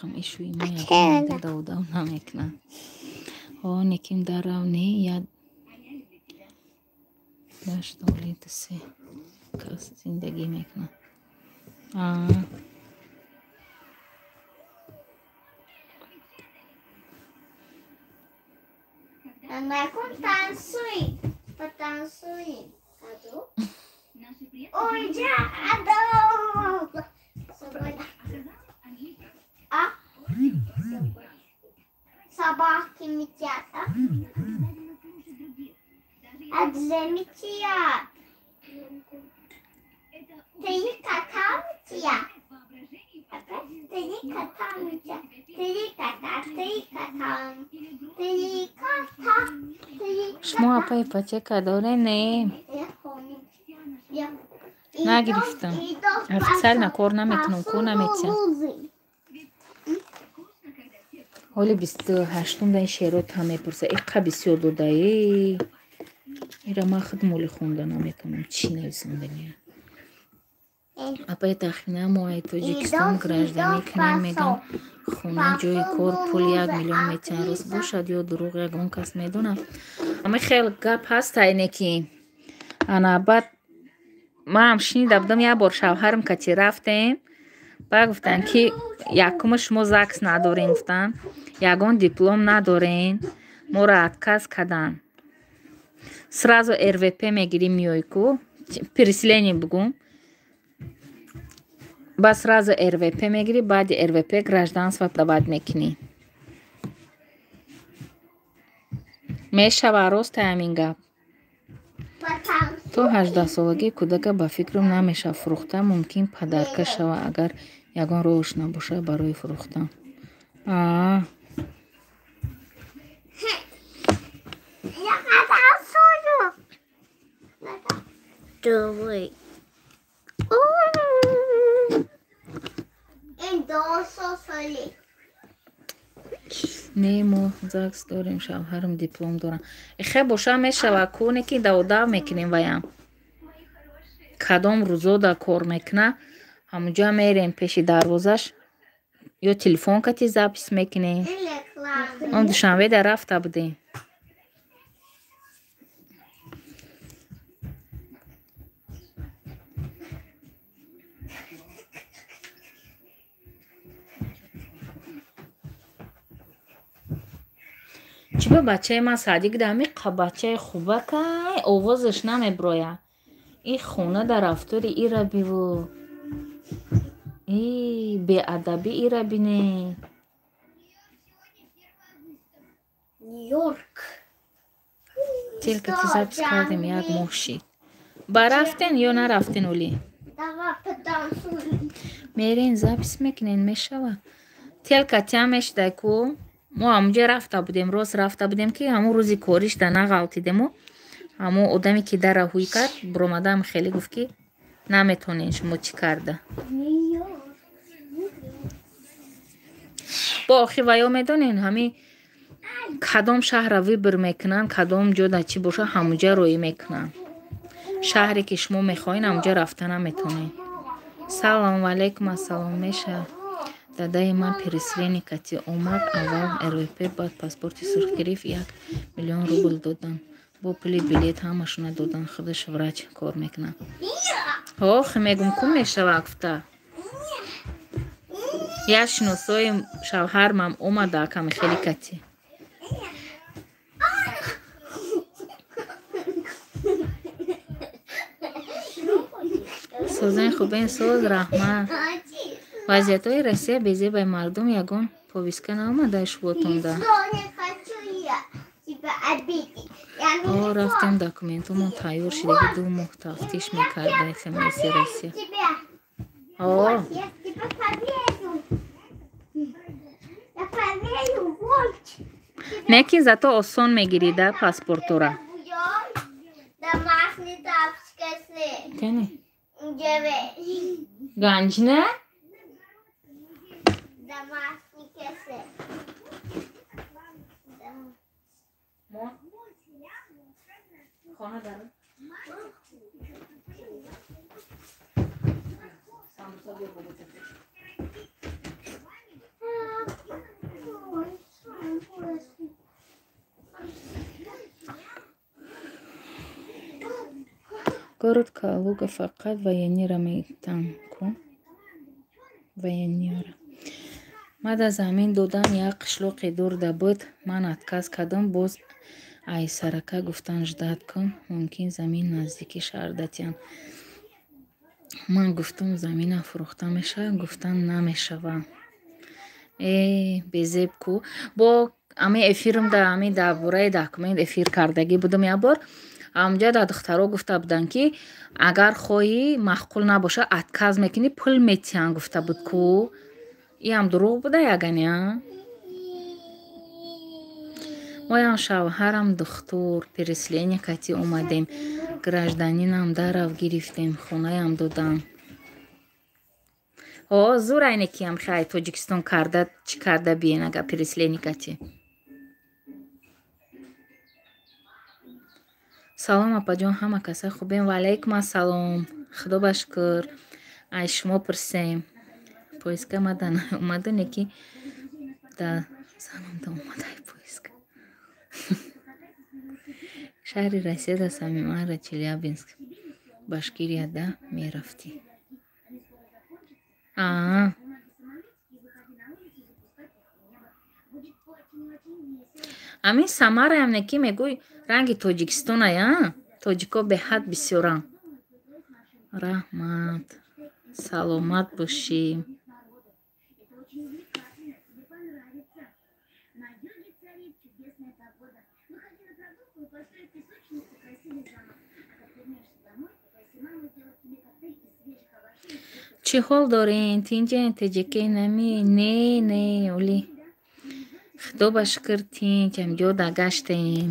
Хотела. О, неким дарав не я дашт олитсе кас зиндагӣ мекунад. А Она танцуй, потанцуй. Ой, я А? Собаки метят, а? А где метят? Три кота метят. Три кота метят. Три кота, три кота. Три кота, три кота. Шумо апа ипотека доред? Не. Нагирифтам. Официально кор намекунам, ку наметиҳам. Ҳоли 28-ум дар ин шеърот ҳам мепурса. Иқа бисёр додаи. Ира ман худ моли хонда наметавонам. Чӣ нависондания? Апаи Тахмина мо ай Тоҷикистон гражданӣ кунем мегӯям хона, ҷои кор, пул 1 миллион метиҳанд. Рост бошад ё дурӯғ ягон кас медонад. Ҳамин хел гап ҳаст айне ки ана баъд ман ҳам шунида будам, як бор шавҳарам кати рафтем, баъд гуфтанд ки якума шумо ЗАГС надорем, гуфтанд, ягон диплом надорем, моро отказ карданд. Сразу РВП мегирим миёй ку, переселение бугум. Баъд сразу РВП мегирӣ, баъди РВП гражданство дават мекунӣ. Мешава рост ҳамин гап. То 18-солагии кӯдака ба фикрам намешавад фурӯхта, мумкин падарка шавад, агар ягон роҳш набошад барои фурӯхтан. Аа. Не, мо ЗАГС дорем, шавҳарам диплом дорам. Хе боша мешава, ку не ки даводав мекунем ваям. Кадом рӯзо да кор мекуна, ҳамунҷа мерем пеши дарвозаш ё телефон кати запис мекунем. Он Душанбе да рафта будем. Чӣ ба бачаи ман садик да ҳами бачаи хубакай овозаш намеброяд. Ин хона дар рафтори ира биву. И беадабӣ ира бине. Нью-Йорк. Телка ти запис кардем як моҳ шид. Ба рафтен ё нарафтен оли? Мерен запис мекунен мешава. Телка тя мешидай ку? Мо ҳамунҷа рафта будем, рост рафта будем ки ҳамун рӯзи кориш да нағалтидему. Ҳамун одаме ки дара ҳуй кард, биромадам хеле гуфт ки наметонен шумо чӣ карда. Бо охир ва ё медонен ҳами кадом шаҳрра выбор мекунанд, кадом ҷо да чӣ боша ҳамунҷа роӣ мекунанд. Шаҳре ки шумо мехоҳед ҳамунҷа рафта наметонед. Салому алайкум, ассалом меша. Дадаи ман переселение кати омад, аввал РВП, баъд паспорти сурх гирифт, 1 миллион рубл додан. Бо пули билет ҳамашона додан, худаш врач кор мекунад. Ох, мегум ку мешава гуфта. Як шиносои шавҳармам омада аками хеле кати. Созен хубен соз раҳмат. Вазъиятҳои Россия безебаи мардум ягон повестка наомада шувотонда. О, рафтем документумон тайёр шидаги 2 моҳ тафтиш мекарда СМС Россия. О! Неки зато осон мегирида паспортора. Кани? Ганҷ не? Хона дорад? Самбуса биё бобо тепеш. Город Калуга фақат военныйра метан ку? Военныйра. Мада замин додан як қишлоқи дурда буд. Ман отказ кардам, боз айсарака гуфтан ждать кун, мумкин замин наздики шаҳр датиян. Ман гуфтам замина фурӯхта мешавад, гуфтан намешавад. Э, безеб ку. Бо ами эфирм да ами дар бораи документ эфир кардагӣ будам як бор. Ҳамунҷа да духтаро гуфта буданд ки агар хоҳӣ маъқул набошад отказ мекунӣ, пул метиҳанд гуфта буд ку. Иам дурӯғ буда ягане, а? Моям шавҳарам духтур, переселение кати омадем, гражданинам дарав гирифтем, хонаям додам. О, зур айне киам хай Тоҷикистон карда, чӣ карда биен ага переселение кати. Салом апаҷон, ҳама каса хубем? Ва алайкум ассалом. Худо ба шукр. Ай шумо пурсем. Поиска мада наомада, неки да занам да омадай поиска. Шаҳри Россия да Самара Челябинск, Башкирия да мерафтӣ. Аа. Амин Самараям неки мегӯй ранги Тоҷикистонай, а? Тоҷико беҳад бисёранд. Раҳмат. Саломат бошӣ. Чӣ ҳол дорен? Тинҷен? Теҷекей нами? Не, не, оли. Худо ба шукр тинҷ, ҳамҷо да гаштем.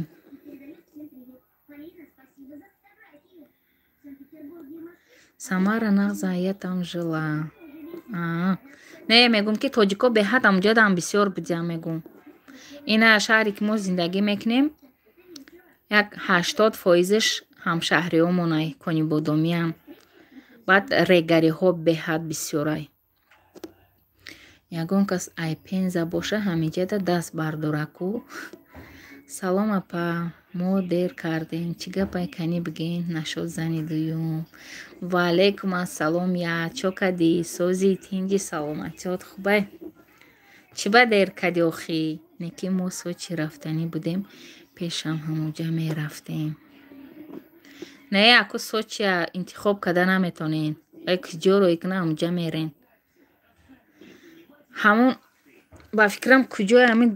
Самара нағза, я там жила. Аа. Не, мегӯм ки тоҷико беҳад ҳамҷодаам бисёр будиам мегӯм. Ина шаҳре ки мо зиндагӣ мекунем, як 80%-ш ҳамшаҳриёмонай, конибодомиам. Баъд регариҳо беҳад бисёрай. Ягон кас ай Пенза боша, ҳамиҷада даст бардора ку. Салом, апа, мо дер кардем. Чӣ гапай, канӣ бигӯен, нашод зани дуюм. Ва алайкум ассалом, я чо кадӣ? Сози, тинҷи, саломатиёт хубай? Чӣ ба дер кадӣ охӣ? Не ки мо Сочи рафтанӣ будем, пешам ҳамуҷа мерафтем. Не, аку Сочия интихоб карда наметонен. Ай куҷо рӯй кунам, ҳамуҷа мерен. Ҳамун ба фикрам, куҷое ҳамин,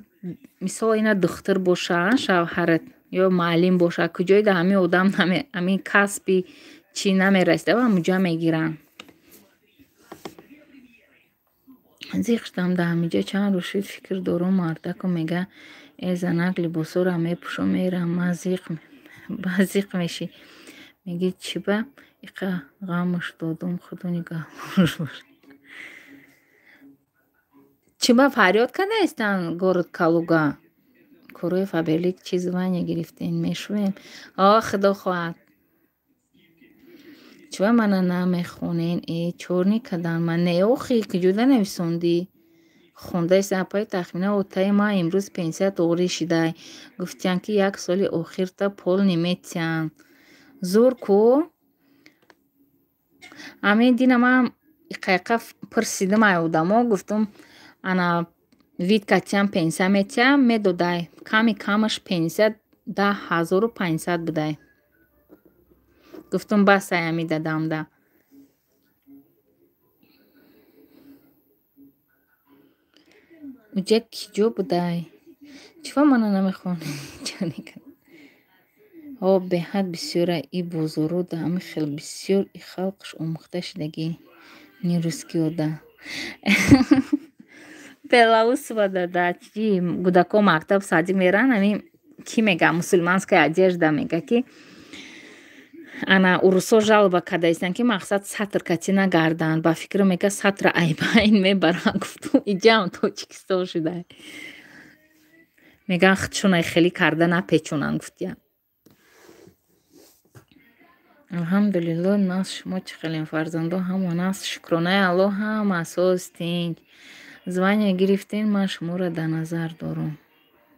мисол, ина духтур боша шавҳарат ё муаллим боша, куҷое да ҳамин одам, ҳамин касби чӣ намерасида, ҳамуҷа мегиранд. Зиқ шудам дар ҳамиҷа чанд рӯз шуд, фикр дорум, мардаку мега: «Э, занак, либосҳоро мепӯшум, мерам». Ман зиқ ба зиқ мешӣ. Мегӣ, чӣ ба иқа ғамаш додум, худо нигаҳбонаш бошад. Чӣ ба фарёд кардаистанд город Калуга? Корои Фаберлик чӣ звание гирифтем, мешӯем? О, худо хоҳад. Чӣ ба мана намехонен? Э, чорни кадан ман не, охи, куҷода нависондӣ? Хондаист, апаи Тахмина, отаи ман имрӯз пенсия тоғрӣ шидай. Гуфтиянд, ки як соли охирта пол неметиҳанд. Зур ку? Ҳамин дина ман иқайқа пурсидим ай одамо, гуфтум, ана вид катиям пенсия метиҳам, медодай. Ками камаш пенсия 10 500 будай. Гуфтум, бас ай ҳами дадамда. Уҷа киҷо будай? Чӣ мана намехонӣ? О, беҳад бисёра и бозоро да ҳами хел бисёр и халқш омӯхта шудагӣ нерусскиёда. Белоусова дада чи кӯдако мактаб, садик мераванд, ҳамин кӣ мега, мусульманская одежда мега, ки ана урусҳо жалоба кардаистанд, ки мақсад сатр катӣ нагарданд. Ба фикрам, мега, сатра айбайн мебаранд. Гуфтум, иҷаам Тоҷикистон шудай. Меган, худшона хелӣ карда напечонанд, гуфтия. Алҳамдулилло, нас шумо чӣ хелем, фарзандо ҳама нас, шукронаи Аллоҳ, ҳама соз, тинҷ. Звание гирифтен, ман шуморо дар назар дорум.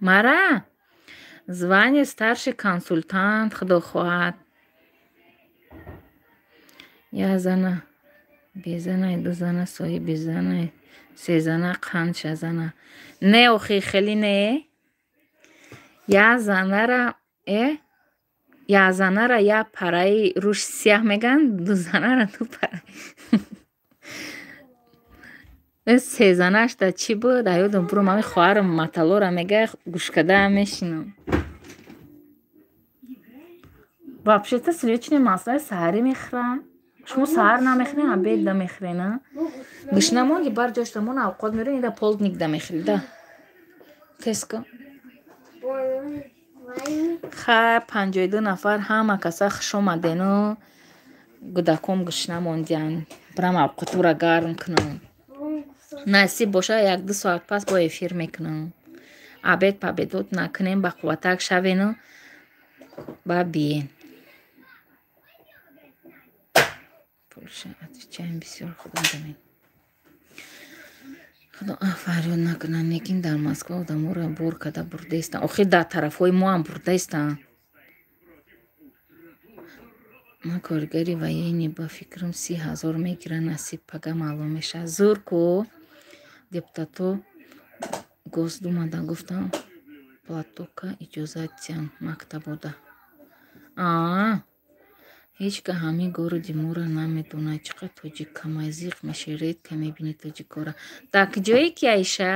Мара звание старший консультант, худо хоҳад. Як зана безанай, ду зана соҳиби занай, се зана қанча зана. Не, охи, хеле не. Як занара як занара як параи рӯш сияҳ мегӯянд, ду занара ду пара. Се занаш да чӣ буд? Аёдам бурум, ҳамин хоҳарам маталора мега, гӯшкада мешинам. Вообще-то сливочное масло саҳарӣ мехӯрам. Шумо саҳар намехӯрен, обед да мехӯрен, а? Гӯшна монди, бар ҷошта мон авқот мерӯ, ира полдник да мехӯрӣ, да. Теска. Хайр, 52 нафар, ҳама каса хуш омадену гудаком гӯшна мондиянд. Бирам авқотура гарм кунам. Насиб боша, як-ду соат пас бо эфир мекунам. Обед пабедот накунем, ба қувватак шавену ба биен. Пулша отвечаем, бисёр худо дамед. Худо фарёд накунад, лекин дар Москва одаморо бор карда бурдаистанд. Охир дар тарафҳои мо ҳам бурдаистанд. Ман коргари военный, ба фикрам, 30 000 мегиранд, насиб пага маълум мешавад. Зур ку, депутато Госдумада гуфтам, платока иҷозат диҳанд мактабода. Аа, ҳеҷ ка ҳамин городи моро намедонад. Чӣ қадр тоҷик камай, зиқ мешавӣ, редко мебинӣ тоҷикора. Дар куҷое ки, Айша?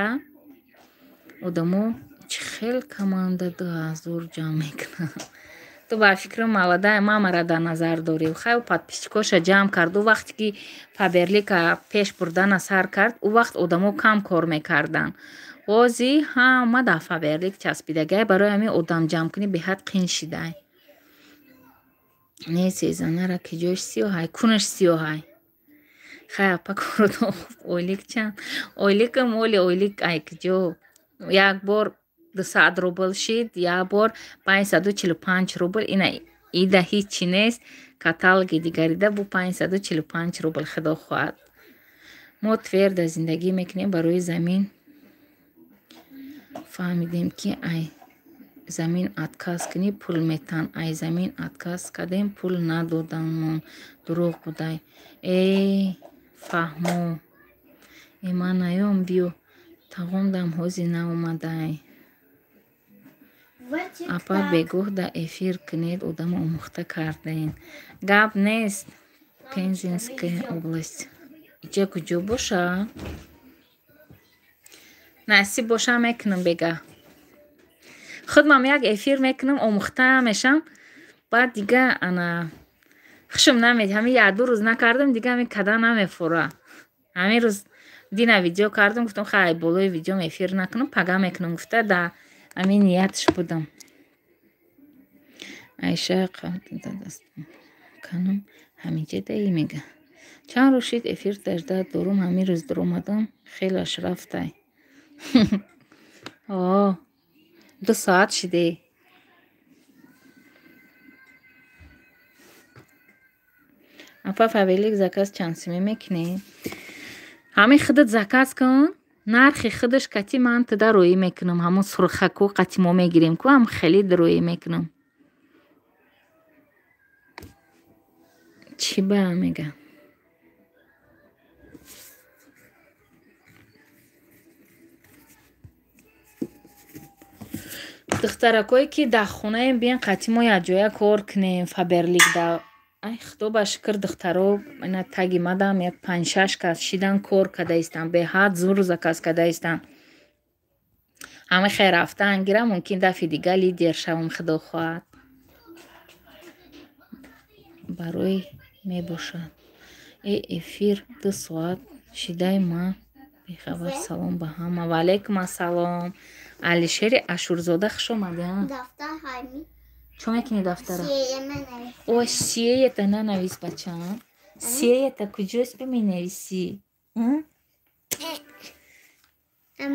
Одамо чӣ хел каманда 2000 ҷамъ мекунанд. Ту ба фикрам молодая мамаро дар назар дорӣ. Хай, подписчикоша ҷамъ кард. Ӯ вақте ки Фаберлика пеш бурдана сар кард, ӯ вақт одамо кам кор мекарданд. Ҳозир ҳама дар Фаберлик часпидагай, барои ҳамин одам ҷамъкунӣ беҳад қин шидай. Не, сезанара ки ҷош сиёҳай, кунаш сиёҳай. Хай, апа, коротон хуб, ойлик чанд? Ойликам оли ойлик ай куҷо? Як бор 200 рубл шид, як бор 545 рубл. Ина Ида ҳичи нест, каталоги дигарида бу 545 рубл, худо хоҳад. Мо Тверда зиндагӣ мекунем, барои замин фаҳмидем, ки ай замин отказ кунӣ пул метаҳанд. Ай замин отказ кардем, пул надоданмон. Дурӯғ будай. Э фаҳмо. Э ман наём, биё. Тағомдам ҳози наомадай. Апа бегоҳ да эфир кунед, одамо омӯхта кардем. Гап нест. Пензенская область. Иҷа куҷо боша? Насиб боша мекунам бега. Худмам як эфир мекунам, омӯхта мешам. Баъд дига ана хушм намед. Ҳамин як-ду рӯз накардам, дига ҳамин када намефура. Ҳамин рӯз дина видео кардам, гуфтам хай болои видеом эфир накунам, пага мекунам, гуфта да ҳамин ниятш будам. Айша канам ҳаминҷа даи мега. Чанд рӯз шид эфир таждад дорум, ҳамин рӯз дуромадам, хелаш рафтай. О, 2 соат шиде. Апа Фаберлик заказ чанд симе мекунӣ? Ҳамин худат заказ кун, нархи худаш кати ман туда рӯӣ мекунам. Ҳамон сурхаку қати мо мегирем ку, ҳам хеле рӯӣ мекунам. Чӣ ба мега? Духтаракое ки дар хонаем, биен қати мо якҷоя кор кунем Фаберлик да. Ай худо ба шукр, духтаро ина таги мадам як 5-6 кас шидан кор карда истанд, беҳад зур заказ карда истанд. Ҳама хел рафтаан гирам, мумкин дафъи дига лидер шавам, худо хоҳад. Барои мебошад. Э эфир 2 соат шидай ман бехабар. Салом ба ҳама. Ва алайкум ассалом. Алишери Ашурзода, хуш омадӣ. Чо мекунӣ дафтара? Ой, сиета нанавис, бачам. Сиета куҷост бименависӣ?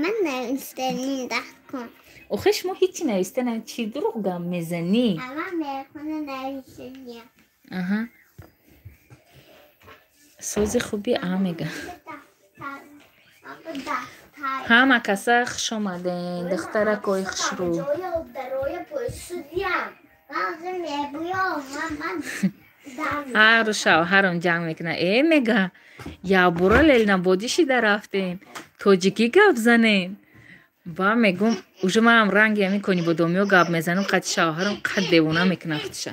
Ман навистанин дахкун. Охе шумо ҳичи нависта на, чӣ дурӯғ гап мезанӣ? Ман мехона нависаням. Аҳа. Сози хуби а мега. Ҳама каса хуш омаден, духтаракои хушрӯ. Ҳару шавҳарам ҷанг мекунад. Э мега, якбора лелнабодӣ шида рафтем, тоҷикӣ гап занем. Ба мегум, уже манам ранги ҳамин конибодомиҳо гап мезанам, қати шавҳарам қад девона мекунад худша.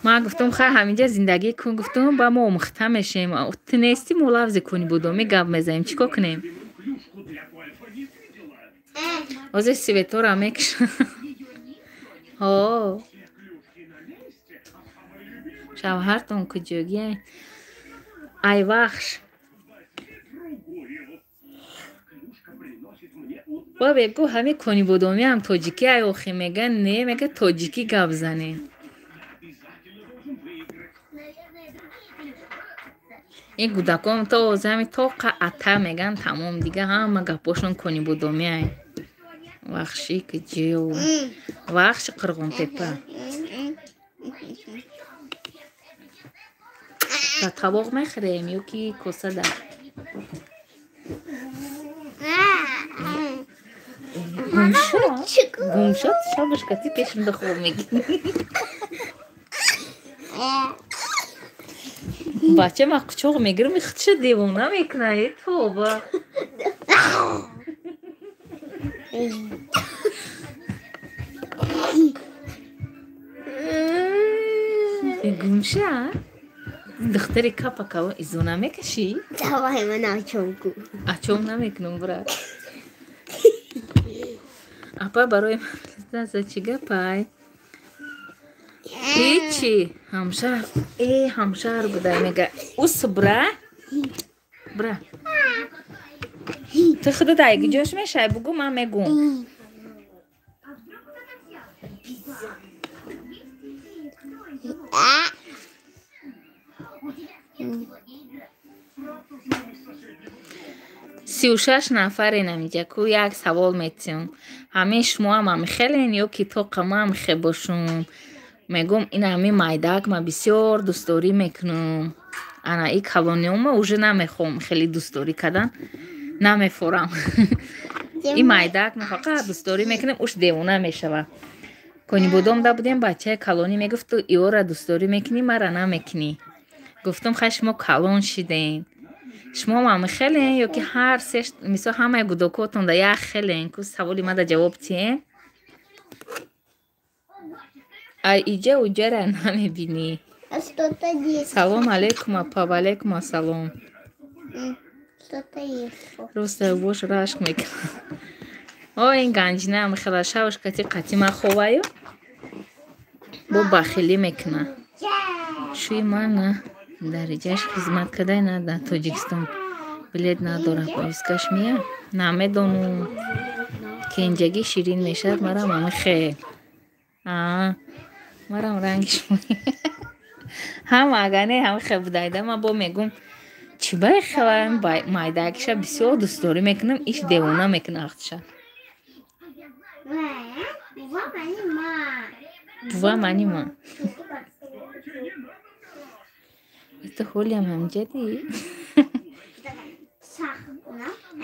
Ман гуфтам хай ҳаминҷа зиндагӣ кун, гуфтам ба мо омӯхта мешем. Ту нести, мо лафзи конибодомӣ гап мезанем, чӣ кор кунем? Ҳозир светора мекушам. Ҳо. Шавҳартон куҷогия? Айвахш. Ба бегу ҳамин конибодомӣ ҳам тоҷикӣ ай охи мега, не мега тоҷикӣ гап занем. Ин кӯдакон то ҳами тоқа ата меган, тамом дига ҳама гапошон конибодомӣ ай. Вахши куҷо? Вахши Қирғонтепа. Ба тавоқ мехӯрем ё ки косада? Гумшод? Гумшод шабаш кати пешам да хоб мекунӣ. Бача ма қучоқ мегирам, худша девона мекунад. Э тоба. Гумша? Духтари капа кава изо намекашӣ? Давай ман ачом ку. Ачом намекунам, брат. Апа барои ман чӣ гапай? Ҳечи ҳамшаҳр, э ҳамшаҳр будай мега. Ус бра? Бра. Ту худат ай куҷош мешавӣ? Бугӯ, ман мегӯм. 36 нафарен амиҷа ку як савол метиҳам. Ҳамин шумоам ҳами хелен ё ки тоқа ман хе бошум? Мегум ин ҳами майдаак ма бисёр дӯстдорӣ мекунам. Ана и калониёма уже намехоҳам хеле дӯстдорӣ кардан, намефорам. И майдаак ма фақат дӯстдорӣ мекунем, уш девона мешава. Конибодом да будем, бачаи калонӣ мегуфт ту иора дӯстдорӣ мекунӣ, мара намекунӣ. Гуфтум хай шумо калон шидем. Шумо ҳам хелен ё ки ҳар се мисол ҳамаи гудокотон да як хелен? Ку саволи мада ҷавоб тиҳем. Ай иҷа уҷара намебинӣ. Салом алейкум апа, ва алейкум ассалом. Роста бош рашк мекунам. О ин ганҷина ам хела шавш кати қати ма ховаю. Бо бахилӣ мекуна. Шӯи ман на дариҷаш хизмат кадай на дар Тоҷикистон. Билет надора, поискаш мия? Намедонум. Кенҷагӣ ширин мешавад, марам ами хел. Марам ранги шумо. Ҳама агар не ҳами хел будайда, ман бо мегум чӣ бай хелаем майдакиша бисёр дӯстдорӣ мекунам, иш девона мекуна ахтиша. Бува мани ма. Это ҳолиам ҳамҷади?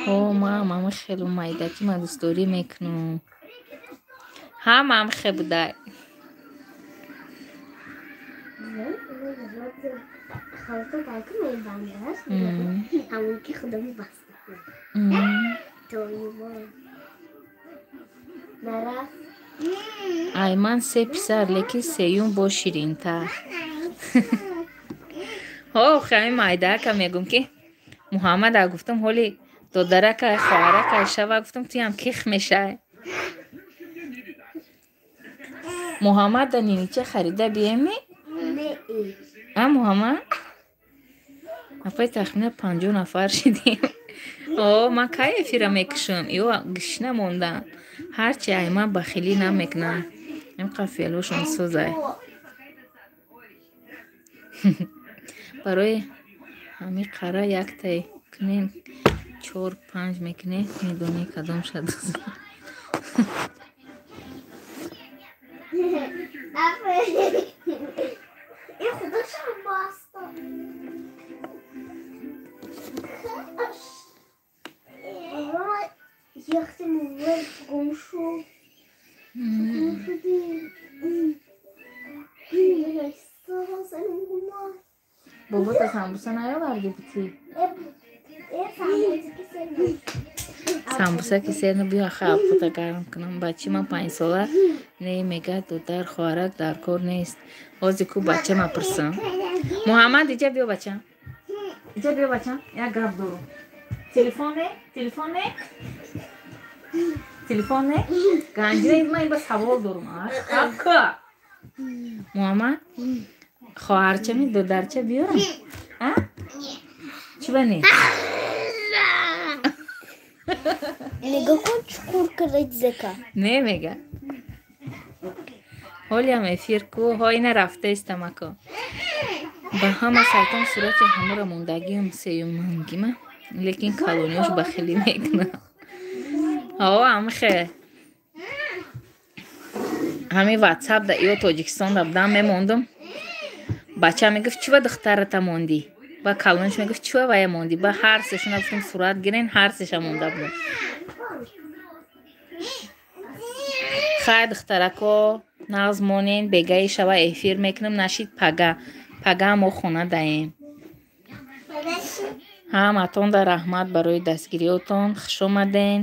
Ҳо, ман ҳами хелу майдаки ма дӯстдорӣ мекунам. Ҳама ҳам хел будай. Ай ман се писар, лекин сеюм бо ширинтар. Ҳо, ҳами майдака мегум ки Муҳаммада гуфтам ҳоли додарака, хоҳарака шава, гуфтам туям ких мешай. Муҳаммада нинича харида биеми? А Муҳаммад? Апай тахмина 50 нафар шидем. О, ман кай эфира мекушам? Ё гишна мондан. Ҳарчи ай ман бахилӣ намекунам. Инқа феълошон созай. Барои ҳами қара яктай кунем, 4-5 мекунем, медонӣ кадом шад. Бобота самбуса наёварди бути? Самбуса ки серна биё хапута гарм кунам. Бачи ман 5 сола не мега додар хоҳарак дар кор нест. Ҳозир ку бача ма пурсам. Муҳаммад иҷа биё бача. Иҷа биё бача, як гап дорум. Телефон не? Телефон не? Телефон не? Ганҷина ман ба савол дорум. Ака. Муҳаммад хоҳарча ми додарча биёрам? А? Чӣ ба не? Нигоҳ кун чуқур карда. Не мега. Ҳолиам эфир ку, ҳо ина рафтаистам ако. Ба ҳама сайтам сурати ҳамаро мондагиам сеюмангима, лекин калониёш бахилӣ мекунам. Ҳо, ҳамихе. Ҳами ватсап да ё Тоҷикистон да будам мемондум. Бача мегуфт чӣ ба духтарата мондӣ? Ба калониш мегуфт чӣ ба вая мондӣ? Ба ҳар сешона гуфтум сурат гирен, ҳар сеша монда будам. Хай духтарако, нағз монен, бегаи шава эфир мекунам, нашид пага. Пага мо хона даем. Ҳаматон да раҳмат барои дастгириётон. Хуш омаден.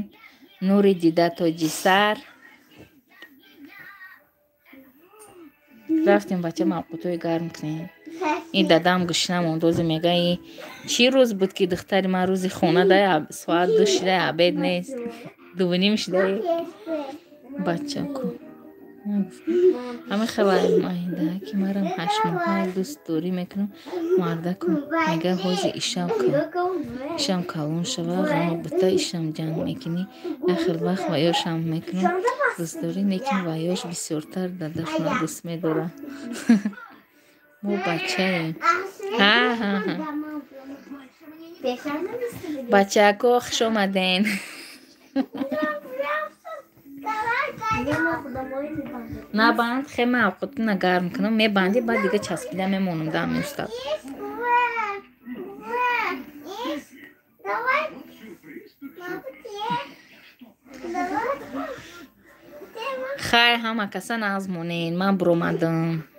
Нури дида тоҷисар. Рафтем бача мавқутҳои гарм кунем. Ин дадам гушна мондози мега и чӣ рӯз буд ки духтари ман рӯзи хона да соат 2 шида обед нест. 2:30 шида. Бачаку. Ҳами хела майда ки марам 8 моҳа дӯстдорӣ мекунам. Мардаку мега ҳози ишам ишам калон шава, ғама бута ишам ҷанг мекунӣ. Ахир вақт ваёшам мекунам. Дӯстдорӣ лекин ваёш бисёртар дадашона дӯст медорад. Мо бачаем. Ҳа ҳа ҳа. Бачако, хуш омаден. Набанд, хема авқотуна гарм кунам, мебанди, баъд дига часпида мемонам да меустад. Хай, ҳама каса нағз монен, ман буромадам.